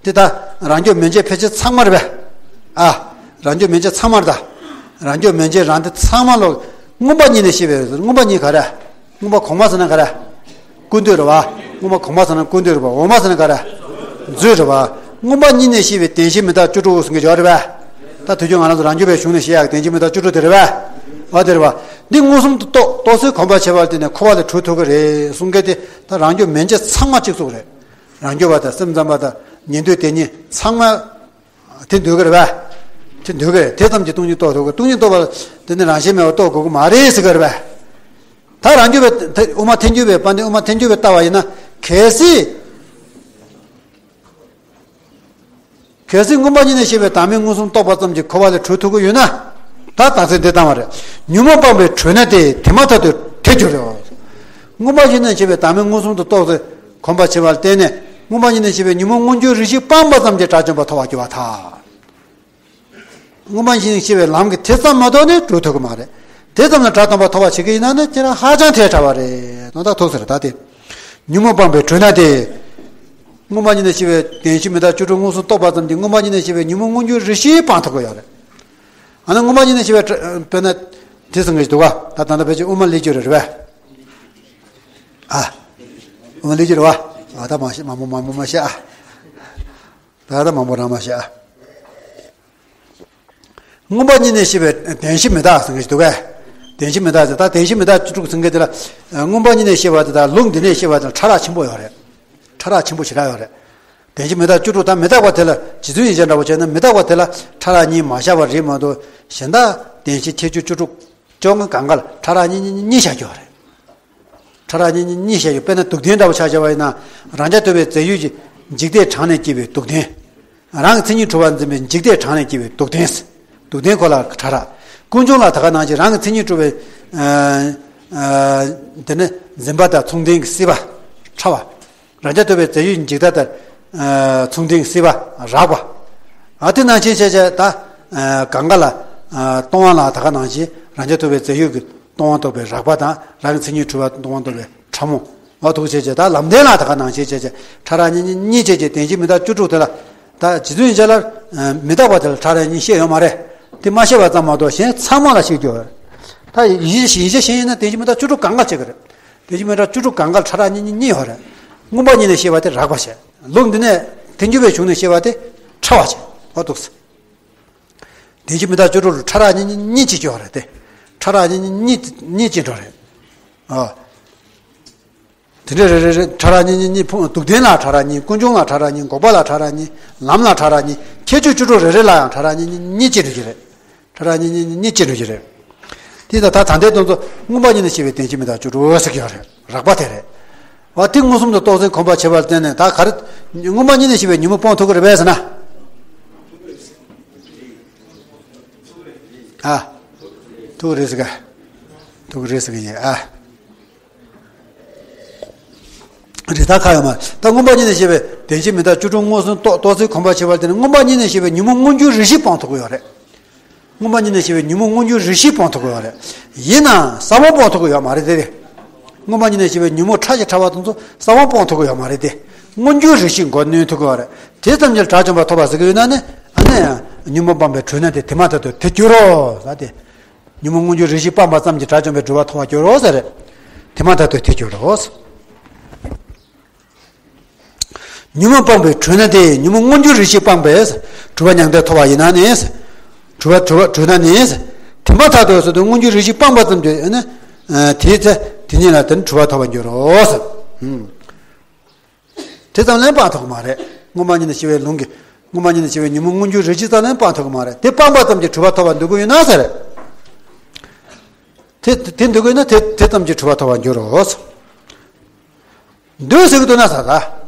འདི་ལྟར་རང་རྒྱུད་མན་ཆད་ཕལ་ཆེར་ཚང་མ་རེད་པས། ཨ། རང་རྒྱུད་མན་ཆད་ཚང་མ་རེད་ད། རང་རྒྱུད་མན་ཆད་རང་སྡེ་ཚང་མ་ལོ། མངོན་པ་ཉིད་ནས་ཤེས་པའི། མངོན་པ་ཉིད་ག་རེ། མངོན་པ་གོང་མ་ཟེར་ན་ག་རེ། ཀུན་བཏུས་རེད་པ། མངོན་པ་གོང་མ་ཟེར་ན་ཀུན་བཏུས་རེད་པ། འོག་མ་ཟེར་ན་ག་རེ། མཛོད་རེད་པ། མངོན་པ་ཉིད་ནས་ཤེས་པའི་བདེན་བཞི་མི་རྟག་བཅུ་དྲུག་ཟེར་གྱི་ཡོད་རེད་པས། ད་དུས་རྒྱུན་ང་རང་ཚོ་རང་རྒྱུད་པའི་གཞུང་ནས་བཤད་ཡག་བདེན་བཞི་མི་རྟག་བཅུ་དྲུག་དེ་རེད་པས། འོ་དེ་རེད་པ། འདི་མངོན་སུམ་དུ་རྟོགས། རྟོགས་ཚུལ་གོམས་པར་བྱས་པ་དེ་ནས་འཁོར་བ་ལས་གྲོལ་ཐུབ་ཀྱི་རེད་གསུང་མཁན་དེ་ད་རང་རྒྱུད་མན་ཆད་ཚང་མ་གཅིག་མཚུངས་རེད། རང་རྒྱུད་པ་དང་སེམས་ཙམ་པ་དང་ཉན་ཐོས་དེ་གཉིས་ཚང་མ་དེ་འདོད་ཀྱི་རེད་པས། དེ་འདོད་ཀྱི་རེད། དེ་ཙམ་གྱིས་སྟོང་ཉིད་རྟོགས་ཐུབ་ཀྱི། སྟོང་ཉིད་རྟོགས་པ་དེ་ནི་རང་བཞིན་མེད་པར་རྟོགས་དགོས་ཀྱི་མ་རེད་ཟེར་གྱི་རེད་པས། ད་རང་རྒྱུད་པའི་དབུ་མ་ཐལ་འགྱུར་བའི་དཔལ་ལྡན་དབུ་མ་ཐལ་འགྱུར་བས་བལྟ་བ་ཡིན་ན། གལ་སྲིད། གལ་སྲིད་མངོན་པ་ཉིད་ནས་ཤེས་པའི་བདག་མེད་མངོན་སུམ་རྟོགས་པ་ཙམ་གྱིས་འཁོར་བ་ལས་གྲོལ་ཐུབ་ཀྱི་ཡོད་ན། ད་རྟགས་མཚན་འདི་བཏང་བ་རེད། ཉོན་མོངས་སྤངས་པས་གྲོལ་ན་སྟེ། དེ་མ་ཐག་ཏུ་དེར་འགྱུར་རོ། མངོན་པ་ཉིད་ནས་ཤེས་པའི་བདག་མེད་མངོན་སུམ་དུ་རྟོགས་ཏེ་གོམས་པར་བྱས་པ་ལ་བརྟེན་ནས། མངོན་པ་ཉིད་ནས་ཤེས་པའི་ཉོན་མོངས་མངོན་གྱུར་རིགས་བཞི་སྤངས་པ་ཙམ་གྱིས་དགྲ་བཅོམ་པ་ཐོབ་པར་འགྱུར་བར་ཐལ། མངོན་པ་ཉིད་ནས་ཤེས་པའི་ལམ་གྱི་དེ་ཙམ་མ་གཏོགས་ནི་གྲོལ་ཐུབ་ཀྱི་མ་རེད། དེ་ཙམ་ལ་དགྲ་བཅོམ་པ་ཐོབ་པར་བྱེད་ཀྱི་ཡིན་ན་ནི་ཁྱེད་རང་ཧ་ཅང་ཐལ་དྲགས་པ་རེད། དོན་དག་ཐུག་ས་རེད་ད་དེ། ཉོན་མོངས་སྤངས་པས་གྲོལ་ན་སྟེ། མངོན་པ་ཉིད་ནས་ཤེས་པའི་བདེན་བཞི་མི་རྟག་བཅུ་དྲུག་མངོན་སུམ་རྟོགས་པ་ཙམ་གྱིས་མངོན་པ་ཉིད་ནས་ཤེས་པའི་ཉོན་མོངས་མངོན་གྱུར་རིགས་བཞི་སྤང་ཐུབ་ཀྱི་ཡོད་རེད། ཨ་ནི་མངོན་པ་ཉིད་ནས་ཤེས་པའི་དཔེར་ན་དེ་ཟེར་མཁན་ཞིག་འདུག་ག་ད་ད་ལྟ་ཕལ་ཆེར་དབུ་མ་ལེགས་བཅོས་རེད་པས། ཨ། དབུ་མ་ལེགས་བཅོས་རེད་པ། ཨ་ད་མ་བཤད། མང་པོ་མང་པོ་མ་བཤད་ཨ། ད་ལྟ་མང་པོ་རང་མ་བཤད་ཨ། མངོན་པ་ཉིད་ནས་ཤེས་པའི་བདེན་བཞི་མི་རྟག་ཟེར་མཁན་ཞིག་འདུག་གས། བདེན་བཞི་མི་རྟག་ཟེར། ད་བདེན་བཞི་མི་རྟག་བཅུ་དྲུག་ཟེར་མཁན་དེ་ལ། མངོན་པ་ཉིད་ནས་ཤེས་པ་དེ་དང་ལུགས་འདི་ནས་ཤེས་པ་དེ་ལ་ཕྲ་རགས་ཆེན་པོ་ཡོད་རེད། ཕྲ་རགས་ཆེན་པོ་ཞེ་དྲག་ཡོད་རེད། བདེན་བཞི་མི་རྟག་བཅུ་དྲུག་དང་མི་རྟག་པ་དེ་ལ་རྗེ་བཙུན་ཡིན་ཆ་འདྲ་པོ་བྱས་ན་མི་རྟག་པ་དེ་ལ་ཕྲ་རགས་གཉིས་མ་བཞག་པ་རེད་མ་གཏོགས། གཞན་དག་བདེན་བཞི་ཁྱད་ཆོས་བཅུ་དྲུག་བཅོ་ལྔ་གང་ག་ལ་ཕྲ་རགས་གཉིས་གཉིས་གཉིས་བཞག་ཡོད་རེད། ཕྲ་རགས་གཉིས་གཉིས་བཤད་ཡོད། དཔེར་ན་སྡུག་བདེན་འདྲ་བོ་ཆ་བཞག་པ་ཡིན་ན། རང་རྐྱ་ཐུབ་པའི་རྫས་ཡོད་ཀྱི་འཇིག་ལྟས་དྲངས་ནས་སྐྱེས་པའི་སྡུག་བདེན། རང་གི་མཚན་ཉིད་གྲུབ་པར་འཛིན་པའི་འཇིག་ལྟས་དྲངས་ནས་སྐྱེས་པའི་སྡུག་བདེན། སྡུག་བདེན་ཁོ་ལ་ཕྲ་རགས། ཀུན་འབྱུང་ལ་ད་ག་ནང་བཞིན་རང་གི་མཚན་ཉིད་གྲུབ་པའི། ཨ། ཨ། དེ་ནི་འཛིན་པ་དང་མཚུངས་ལྡན་གྱི་སྲིད་པ། ཕྲ་བ། རང་རྐྱ་ཐུབ་པའི་རྫས་ཡོད་ཀྱི་འཇིག་ལྟ་དང་། ཨ། མཚུངས་ལྡན་གྱི་སྲིད་པ་རགས་པ། ཨ་དེ་ནང་བཞིན་བྱས་བྱས་ད། ཨ། གང་ག་ལ། ཨ། སྟོང་པ་ལ་ད་ག་ནང་བཞིན་རང་རྐྱ་ཐུབ་པའི་རྫས་ཡོད་ཀྱི་སྟོང་པ་རྟོགས་པའི་རགས་པ་དང་རང་གི་མཚན་ཉིད་གྲུབ་པ་སྟོང་པ་རྟོགས་པའི་ཕྲ་མོ། འོ་འདུག་བྱས་བྱས་ད་ལམ་བདེན་ལ་ད་ག་ནང་བཞིན་བྱས་བྱས་ཕྲ་རགས་གཉིས་གཉིས་བྱས་བྱས་བདེན་བཞི་མི་རྟག་བཅུ་དྲུག་དེ་ལ། ད་རྗེ་བཙུན་ཡིན་ཆ་ལ། མི་རྟག་པ་དེ་ལ་ཕྲ་རགས་གཉིས་བཤད་ཡོད་མ་རེད། དེ་མ་བཤད་པ་ཙམ་མ་གཏོགས་གཞན་ཚང་མ་ལ་བཤད་རྒྱུ་ཡོད་རེད། ད་ཡིན་ཡིན་གཞན་ཡིན་ན་བདེན་བཞི་མི་རྟག་བཅུ་དྲུག་གང་ག་བྱེད་ཀྱི་རེད། བདེན་བཞི་མི་རྟག་བཅུ་དྲུག་གང་ག་ལ་ཕྲ་རགས་གཉིས་གཉིས་ཡོད་རེད། མངོན་པ་ཉིད་ནས་བཤད་པ་དེ་རགས་པ་བྱས། ལུགས་འདི་ནས་ཐལ་འགྱུར་བའི་གཞུང་ནས་བཤད་པ་དེ་ཕྲ་བ་བྱས། འོ་འདུག་སེ། བདེན་བཞི་མི་རྟག་བཅུ་དྲུག་ལ་ཕྲ་རགས་གཉིས་གཉིས་གཉིས་བྱེད་ཀྱི་ཡོད་རེད་དེ། ཕྲ་རགས་གཉིས་གཉིས་གཉིས་སྐྱེ་འགྲོ་རེད། ཨ། དེ་འདྲ་རེ་རེ་རེ་ཕྲ་རགས་གཉིས་གཉིས་གཉིས་ཕུང་། སྡུག་བདེན་ལ་ཕྲ་རགས་གཉིས། ཀུན་འབྱུང་ལ་ཕྲ་རགས་གཉིས། འགོག་པ་ལ་ཕྲ་རགས་གཉིས། ལམ་ལ་ཕྲ་རགས་གཉིས། ཁྱད་ཆོས་བཅུ་དྲུག་རེ་རེ་ལ་ཡང་ཕྲ་རགས་གཉིས་གཉིས་གཉིས་སྐྱེ་འགྲོ་གི་རེད། ཕྲ་རགས་གཉིས་གཉིས་གཉིས་སྐྱེ་འགྲོ་གི་རེད། དེ་ད་ད་ད་ལྟའི་དོན་ཚོ་མངོན་པ་ཉིད་ནས་ཤེས་པའི་རྟེན་ཅན་མི་རྟག་བཅུ་དྲུག་ཟེར་གྱི་ཡོད་རེད། རགས་པ་དེ་རེད། འོ་དེ་མངོན་སུམ་དུ་རྟོགས་ཚེ་གོམས་པར་བྱེད་པར་བརྟེན་ནས། ད་ག་རེ། མངོན་པ་ཉིད་ནས་ཤེས་པའི་ཉོན་མོངས་སྤོང་ཐུབ་ཀྱི་རེད་པས་ཟེར་ན། ཨ། ཐུབ་ཀྱི་རེད་ཟེར་ག་ཐུབ་ཀྱི་རེད་ཟེར་གི་ཡིན། ཨ། རེད། ད་ག་ཡོད་མ་རེད། ད་མངོན་པ་ཉིད་ནས་ཤེས་པའི་རྟེན་ཅན་མི་རྟག་བཅུ་དྲུག་མངོན་སུམ་རྟོགས་རྟོགས་ཚེ་གོམས་པར་བྱེད་པར་བརྟེན་ནས། མངོན་པ་ཉིད་ནས་ཤེས་པའི་ཉོན་མོངས་མངོན་གྱུར་རིགས་བཞི་སྤོང་ཐུབ་ཀྱི་ཡོད་རེད། མངོན་པ་ཉིད་ནས་ཤེས་པའི་ཉོན་མོངས་མངོན་གྱུར་རིགས་བཞི་སྤོང་ཐུབ་ཀྱི་ཡོད་རེད། ཡིན་ནའང་ས་བོན་སྤོང་ཐུབ་ཀྱི་ཡོད་མ་རེད་དེ། མངོན་པ་ཉིད་ནས་ཤེས་པའི་ཉོན་མོངས་ཕྲ་ཞིང་ཕྲ་བ་དེ་ཚོ་ས་བོན་སྤོང་ཐུབ་ཀྱི་ཡོད་མ་རེད་དེ། མངོན་གྱུར་རིགས་བཞི་མགོ་གནོན་ཐུབ་ཀྱི་ཡོད་རེད། དེ་ཙམ་གྱིས་དགྲ་བཅོམ་པ་ཐོབ་པ་ཟེར་གྱི་ཡོད་ན་ནི། ཨ་ནི་ཡང་ཉོན་མོངས་སྤངས་པའི་གྲོལ་ན་དེ། དེ་མ་ཐག་ཏུ་དེ་འགྱུར་རོ་ཟེར་ཏེ། ཉོན་མོངས་མངོན་གྱུར་རིགས་བཞི་སྤངས་པ་ཙམ་གྱིས་དགྲ་བཅོམ་པའི་གྲོལ་བ་ཐོབ་པར་འགྱུར་རོ་ཟེར། དེ་མ་ཐག་ཏུ་དེ་འགྱུར་རོ། ཉོན་མོངས་སྤངས་པའི་གྲོལ་ན་དེ། ཉོན་མོངས་མངོན་གྱུར་རིགས་བཞི་སྤངས་པས་གྲུབ་པ་མྱང་འདས་ཐོབ་པ་ཡིན་ན་ནི། གྲུབ་པ་གྲུབ་པ་གྲོལ་ན་ནི། དེ་མ་ཐག་ཏུ་ཟེར་དུས་མངོན་གྱུར་རིགས་བཞི་སྤངས་པ་ཙམ་གྱིས་ནི། དེའི་ཚེ་དེ་ཉིད་ལ་དེ་ནི་གྲུབ་པ་ཐོབ་པར་འགྱུར་རོ། དེ་ཙམ་ལས་སྤང་ཐུབ་ཀྱི་མ་རེད། མངོན་པ་ཉིད་ནས་ཤེས་པའི་ལུང་གིས། མངོན་པ་ཉིད་ནས་ཤེས་པའི་ཉོན་མོངས་མངོན་གྱུར་རིགས་བཞི་ཙམ་ལས་སྤང་ཐུབ་ཀྱི་མ་རེད། དེ་སྤངས་པ་ཙམ་གྱིས་གྲུབ་པ་ཐོབ་པར་འདོད་ཀྱི་ཡོད་ན་ཟེར། དེ་དེ་འདོད་ཀྱི་ཡོད་ན་དེ་དེ་ཙམ་གྱིས་གྲུབ་པ་ཐོབ་པར་འགྱུར་རོ། འདོད་ཟེར་གྱི་འདུག་ན་ཟེར་ད།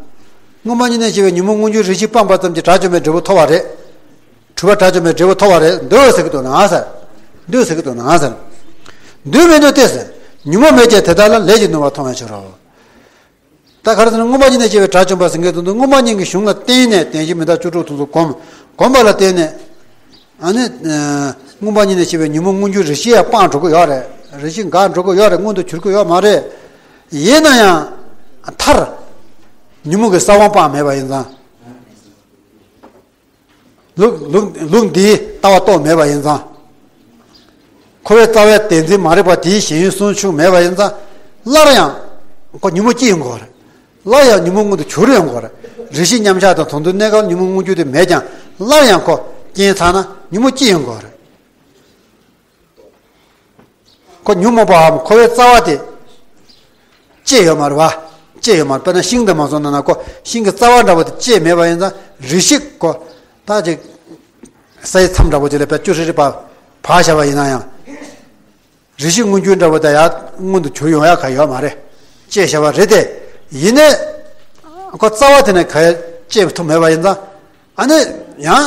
མངོན་པ་ཉིད་ནས་ཤེས་པའི་ཉོན་མོངས་མངོན་གྱུར་རིགས་བཞི་སྤངས་པ་ཙམ་གྱིས་དགྲ་བཅོམ་པའི་འབྲས་བུ་ཐོབ་པ་རེད། གྲུབ་པ་དགྲ་བཅོམ་པའི་འབྲས་བུ་ཐོབ་པ་རེད། འདོད་ཟེར་གྱི་འདུག་ན་ཟེར། འདོད་ཟེར་གྱི་འདུག་ན་ཟེར། འདོད་མི་འདོད་དེ་ཟེར། ཉོན་མོངས་མེད་ཀྱང་དེ་དག་ལ་ལས་ཀྱིས་ནོར་བ་མཐོང་བའི་ཕྱིར་རོ། ད་ག་རེ་ཟེར་ན། མངོན་པ་ཉིད་ནས་ཤེས་པའི་དགྲ་བཅོམ་པ་ཟེར་མཁན་དེ་ཚོ་མངོན་པ་ཉིད་ཀྱི་གཞུང་ལ་བརྟེན་ནས་རྟེན་ཅིང་མི་རྟག་བཅུ་དྲུག་དེ་ཚོ་སྒོམ། སྒོམ་པ་ལ་བརྟེན་ནས། ཨ་ནི། ཨ། མངོན་པ་ཉིད་ནས་ཤེས་པའི་ཉོན་མོངས་མངོན་གྱུར་རིགས་བཞི་ཡང་སྤང་འགྲོ་གི་ཡོད་རེད། རིགས་བཞི་འགག་འགྲོ་གི་ཡོད་རེད། མངོན་དུ་གྱུར་གི་ཡོད་མ་རེད། ཡིན་ན་ཡང་། མཐར། ཉོན་མོངས་ཀྱི་ས་བོན་སྤངས་མེད་པ་ཡིན་ཙང་། ལུགས་ལུགས་ལུགས་འདིའི་ལྟ་བ་རྟོགས་མེད་པ་ཡིན་ཙང་། འཁོར་བའི་རྩ་བའི་བདེན་འཛིན་མ་རིག་པ་དེའི་ཞེན་ཡུལ་སོར་ཆུད་མེད་པ་ཡིན་ཙང་། སླར་ཡང་ཁོ་ཉོན་མོངས་སྐྱེ་ཡོང་གི་ཡོད་རེད། སླར་ཡང་ཉོན་མོངས་མངོན་དུ་གྱུར་ཡོང་གི་ཡོད་རེད། རིགས་ཞེན་མཉམ་གཞག་དང་དོན་དམ་གནས་སྐབས་ཉོན་མོངས་མངོན་གྱུར་དེ་མེད་ཀྱང་། སླར་ཡང་ཁོ་རྐྱེན་ཚང་ན་ཉོན་མོངས་སྐྱེ་ཡོང་གི་ཡོད་རེད། ཁོ་ཉོན་མོངས་པའམ་འཁོར་བའི་རྩ་བ་དེ་བཅད་ཡོད་མ་རེད་པ། བཅད་ཡོད་མ་རེད། དཔེར་ན་ཤིང་དེ་མ་སོང་ན་ན། ཁོ་ཤིང་གི་རྩ་བ་འདྲ་པོ་དེ་བཅད་མེད་པ་ཡིན་ཙང་། རིགས་ཤིག་ཁོ་ད་ཅིག་ས་ཡི་མཚམས་འདྲ་པོ་དེ་ལ་དཔེ་ཅུ་ཧྲི་ཧྲི་བ་བ་བཞག་པ་ཡིན་ན་ཡང་། རིགས་ཤིག་མངོན་གྱུར་འདྲ་པོ་དེ་ཡར་མངོན་དུ་གྱུར་ཡོང་ཡ་ག་ཡོད་མ་རེད། བཅད་བཞག་པ་རེད་དེ། ཡིན་ནའི་ཁོ་རྩ་བ་དེ་ནས་ག་ཡ་བཅད་ཐུབ་མེད་པ་ཡིན་ཙང་། ཨ་ནི་ཡང་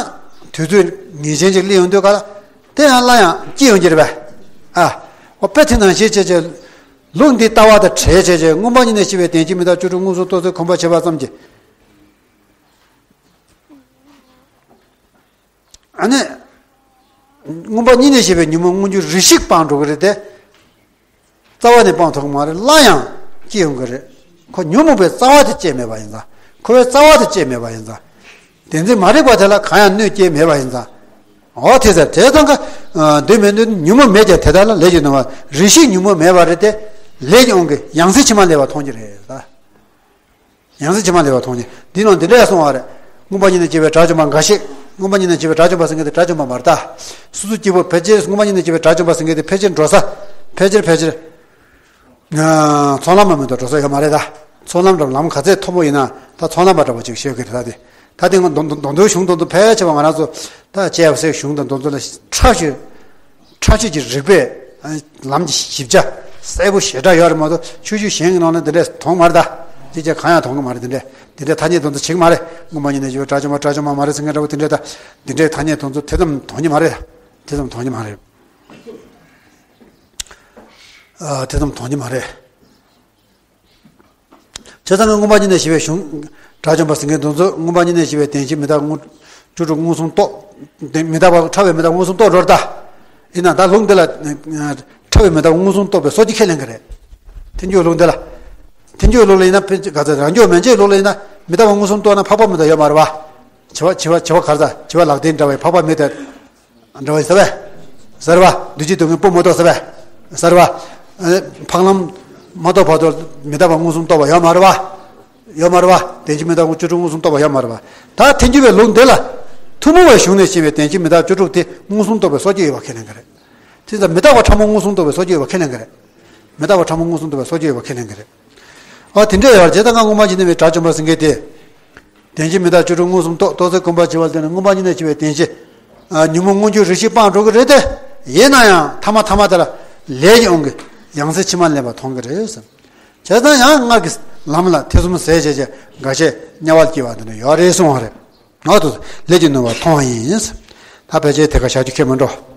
དུས་ཚོད་ངེས་ཅན་ཅིག་སླེབས་ཡོང་དུས་ག་ལ་དེ་ཡང་སླར་ཡང་སྐྱེ་ཡོང་གི་རེད་པས། ཨ། འོ་དཔེ་དེ་ནང་བཞིན་བྱས་བྱས། ལུགས་འདི་ལྟ་བ་དང་བྲལ་བྱས་བྱས། མངོན་པ་ཉིད་ནས་ཤེས་པའི་རྟེན་ཅིང་མི་རྟག་བཅུ་དྲུག་མངོན་སུམ་རྟོགས་ཚེ་གོམས་པར་བྱེད་པ་ཙམ་གྱིས། ཨ་ནི། མངོན་པ་ཉིད་ནས་ཤེས་པའི་ཉོན་མོངས་མངོན་གྱུར་རིགས་ཤིག་སྤང་འགྲོ་གི་རེད་དེ། རྩ་བ་ནས་སྤང་ཐུབ་ཀྱི་མ་རེད། སླར་ཡང་སྐྱེ་ཡོང་གི་རེད། ཁོ་ཉོན་མོངས་པའི་རྩ་བ་དེ་བཅད་མེད་པ་ཡིན་ཙང་། འཁོར་བའི་རྩ་བ་དེ་བཅད་མེད་པ་ཡིན་ཙང་། བདེན་འཛིན་མ་རིག་པ་དེ་ལ་གང་ཡང་གནོད་སྐྱེལ་མེད་པ་ཡིན་ཙང་། འོ་དེ་ཟེར། དེ་ཙང་ཀ། འདོད་མི་འདོད་ཉོན་མོངས་མེད་ཀྱང་དེ་དག་ལ་ལས་ཀྱིས་ནོར་བ། རིགས་ཤིག་ཉོན་མོངས་མེད་པ་རེད་དེ། ལས་ཀྱི་དབང་གིས་ཡང་སྲིད་ཕྱི་མ་སླེབས་པ་མཐོང་གི་རེད་ད། ཡང་སྲིད་ཕྱི་མ་སླེབས་པ་མཐོང་ནས། འདི་ནང་འདི་འདྲ་གསུངས་པ་རེད། མངོན་པ་ཉིད་ནས་སྐྱེས་པའི་དགྲ་བཅོམ་པ་འགའ་ཞིག་མངོན་པ་ཉིད་ནས་སྐྱེས་པའི་དགྲ་བཅོམ་པ་ཟེར་མཁན་དེ་དགྲ་བཅོམ་པ་མ་རེད་ད། སོ་སོ་སྐྱེ་བོ་ཕལ་ཆེར་མངོན་པ་ཉིད་ནས་སྐྱེས་པའི་དགྲ་བཅོམ་པ་ཟེར་མཁན་དེ་ཕལ་ཆེར་འགྲོ་ས། ཕལ་ཆེར་ཕལ་ཆེར། ཚོགས་ལམ་མ་མེད་དུ་འགྲོ་ས་ཡོད་མ་རེད་ད། ཚོགས་ལམ་འགྲོ་ལམ་ག་ཚད་མཐོ་པོ་ཡིན་ན་ད་ཚོགས་ལམ་པ་འདྲ་པོ་ཅིག་ཤོད་ཀྱི་རེད་ད་དེ། ད་དེ་སྔོན་མདོ་མདོ་མདོ་མདོའི་གཞུང་དེ་ཚོ་ཕལ་ཆེ་བ་ང་རང་ཚོ་ད་དཔྱད་པ་སའི་གཞུང་དང་དེ་ཚོ་ལ་འཁྲབ་ཞིག་འཁྲབ་ཞིག་གི་རིགས་པས་ལམ་གྱི་ཞིབ་ཆ་གསལ་པོ་ཞེ་དྲག་ཡོད་རེད་མ་གཏོགས། ཆོས་བརྒྱུད་གཞན་གྱི་ནང་ནས་འདི་འདྲས་མཐོང་མ་རེད་ད། ཅིག་ཅར་གང་ཡང་མཐོང་གི་མ་རེད། འདི་འདྲས་འདི་འདྲས་ཐ་སྙད་དེ་ཚོ་བྱེད་ཀྱི་མ་རེད། མངོན་པ་ཉིད་ནས་སྐྱེས་པའི་དགྲ་བཅོམ་པ་དགྲ་བཅོམ་པ་མ་རེད་ཟེར་མཁན་འདྲ་པོ་དེ་འདྲས་ད། འདི་འདྲས་ཐ་སྙད་དེ་ཚོ་དེ་ཙམ་མཐོང་གི་མ་རེད། དེ་ཙམ་མཐོང་གི་མ་རེད། ཨ། དེ་ཙམ་མཐོང་གི་མ་རེད། བྱས་ཙང་མངོན་པ་ཉིད་ནས་ཤེས་པའི་གཞུང་། དགྲ་བཅོམ་པ་ཟེར་མཁན་དེ་ཚོ་མངོན་པ་ཉིད་ནས་ཤེས་པའི་རྟེན་ཅིང་མི་རྟག་མངོན། བཅུ་དྲུག་མངོན་སུམ་རྟོགས། དེ་མི་རྟག་པ་ཕྲ་བའི་མི་རྟག་མངོན་སུམ་རྟོགས་འགྲོ་ད། ཡིན་ན་ད་ལུགས་འདི་ལ། ཕྲ་བའི་མི་རྟག་མངོན་སུམ་རྟོགས་པའི་སོ་སྐྱེ་ཁས་ལེན་གྱི་རེད། ཐལ་འགྱུར་ལུགས་འདི་ལ། ཐལ་འགྱུར་ལུགས་ལ་ཡིན་ན་ཕན་ག་ཚོད་རང་རྒྱུད་མན་ཆད་ལུགས་ལ་ཡིན་ན་མི་རྟག་པ་མངོན་སུམ་རྟོགས་ན་འཕགས་པ་མི་རྟག་ཡོད་མ་རེད་པ། བྱེ་བ་བྱེ་བ་བྱེ་བ་ག་རེ་ཟ། བྱེ་བ་ལག་ལྡན་འདྲ་བའི་འཕགས་པ་མི་རྟག་འདྲ་བ་ཡིན་ས་བས། ཟེར་བ། འདུ་བྱེད་སྡུག་བསྔལ་པོ་མ་གཏོགས་ས་བས། ཟེར་བ། ཨ། འཕགས་ལམ་མ་གཏོགས་བར་དུ་མི་རྟག་པ་མངོན་སུམ་རྟོགས་པ་ཡོད་མ་རེད་བ། ཡོད་མ་རེད་བ། རྟེན་ཅིང་མི་རྟག་བཅུ་དྲུག་མངོན་སུམ་རྟོགས་པ་ཡོད་མ་རེད་བ། ད་ཐལ་འགྱུར་བའི་ལུགས་འདི་ལ། ཐུན་མོང་བའི་གཞུང་ནས་བཤད་པའི་རྟེན་ཅིང་མི་རྟག་བཅུ་དྲུག་དེ་མངོན་སུམ་རྟོགས་པའི་སོ་སྐྱེ་ཡོད་པ་ཁས་ལེན་གྱི་རེད། དེ་ཙམ་མི་རྟག་པ་ཕྲ་མོ་མངོན་སུམ་རྟོགས་པའི་སོ་སྐྱེ་ཡོད་པ་ཁས་ལེན་གྱི་རེད། མི་རྟག་པ་ཕྲ་མོ་མངོན་སུམ་རྟོགས་པའི་སོ་སྐྱེ་ཡོད་པ་ཁས་ལེན་གྱི་རེད། ཨ་དེ་འདྲ་ཡོད་རེད། དེ་ལྟར་ང་སྔོན་མ་ཡིན་ནའི་དགྲ་བཅོམ་པ་སེང་གེ་དེ། བདེན་བཞི་མི་རྟག་བཅུ་དྲུག་མངོན་སུམ་རྟོགས། རྟོགས་ཚད་སྒོམ་པར་བྱེད་པ་དེ་ནི་མངོན་པ་ཉིད་ནས་སྐྱེ་བའི་བདེན་བཞི། ཨ་ཉོན་མོངས་མངོན་གྱུར་རེ་ཞིག་སྤངས་འགྲོ་གི་རེད་དེ། ཡིན་ན་ཡང་ཐ་མ་ཐ་མ་དེ་ལ་ལས་ཀྱི་དབང་གིས་ཡང་སྲིད་ཕྱི་མ་ལེན་པར་མཐོང་གི་རེད་ཟེར། བྱས་ཙང་ཡང་སྔགས་ཀྱི་ལམ་ལ་ཐེ་ཚོམ་ཟད་བྱས་བྱས་འགའ་ཤས་དམྱལ་བར་སྐྱེ་བ་འདི་འདྲ་ཡོད་རེད་གསུངས་པ་རེད། ང་དུ་ལས་ཀྱི་ནུས་པ་མཐོང་བ་ཡིན། ད་ཕལ་ཆེར་དེ་ག་བྱ་རྒྱུ་ཁྱོད་མི་འགྲོ།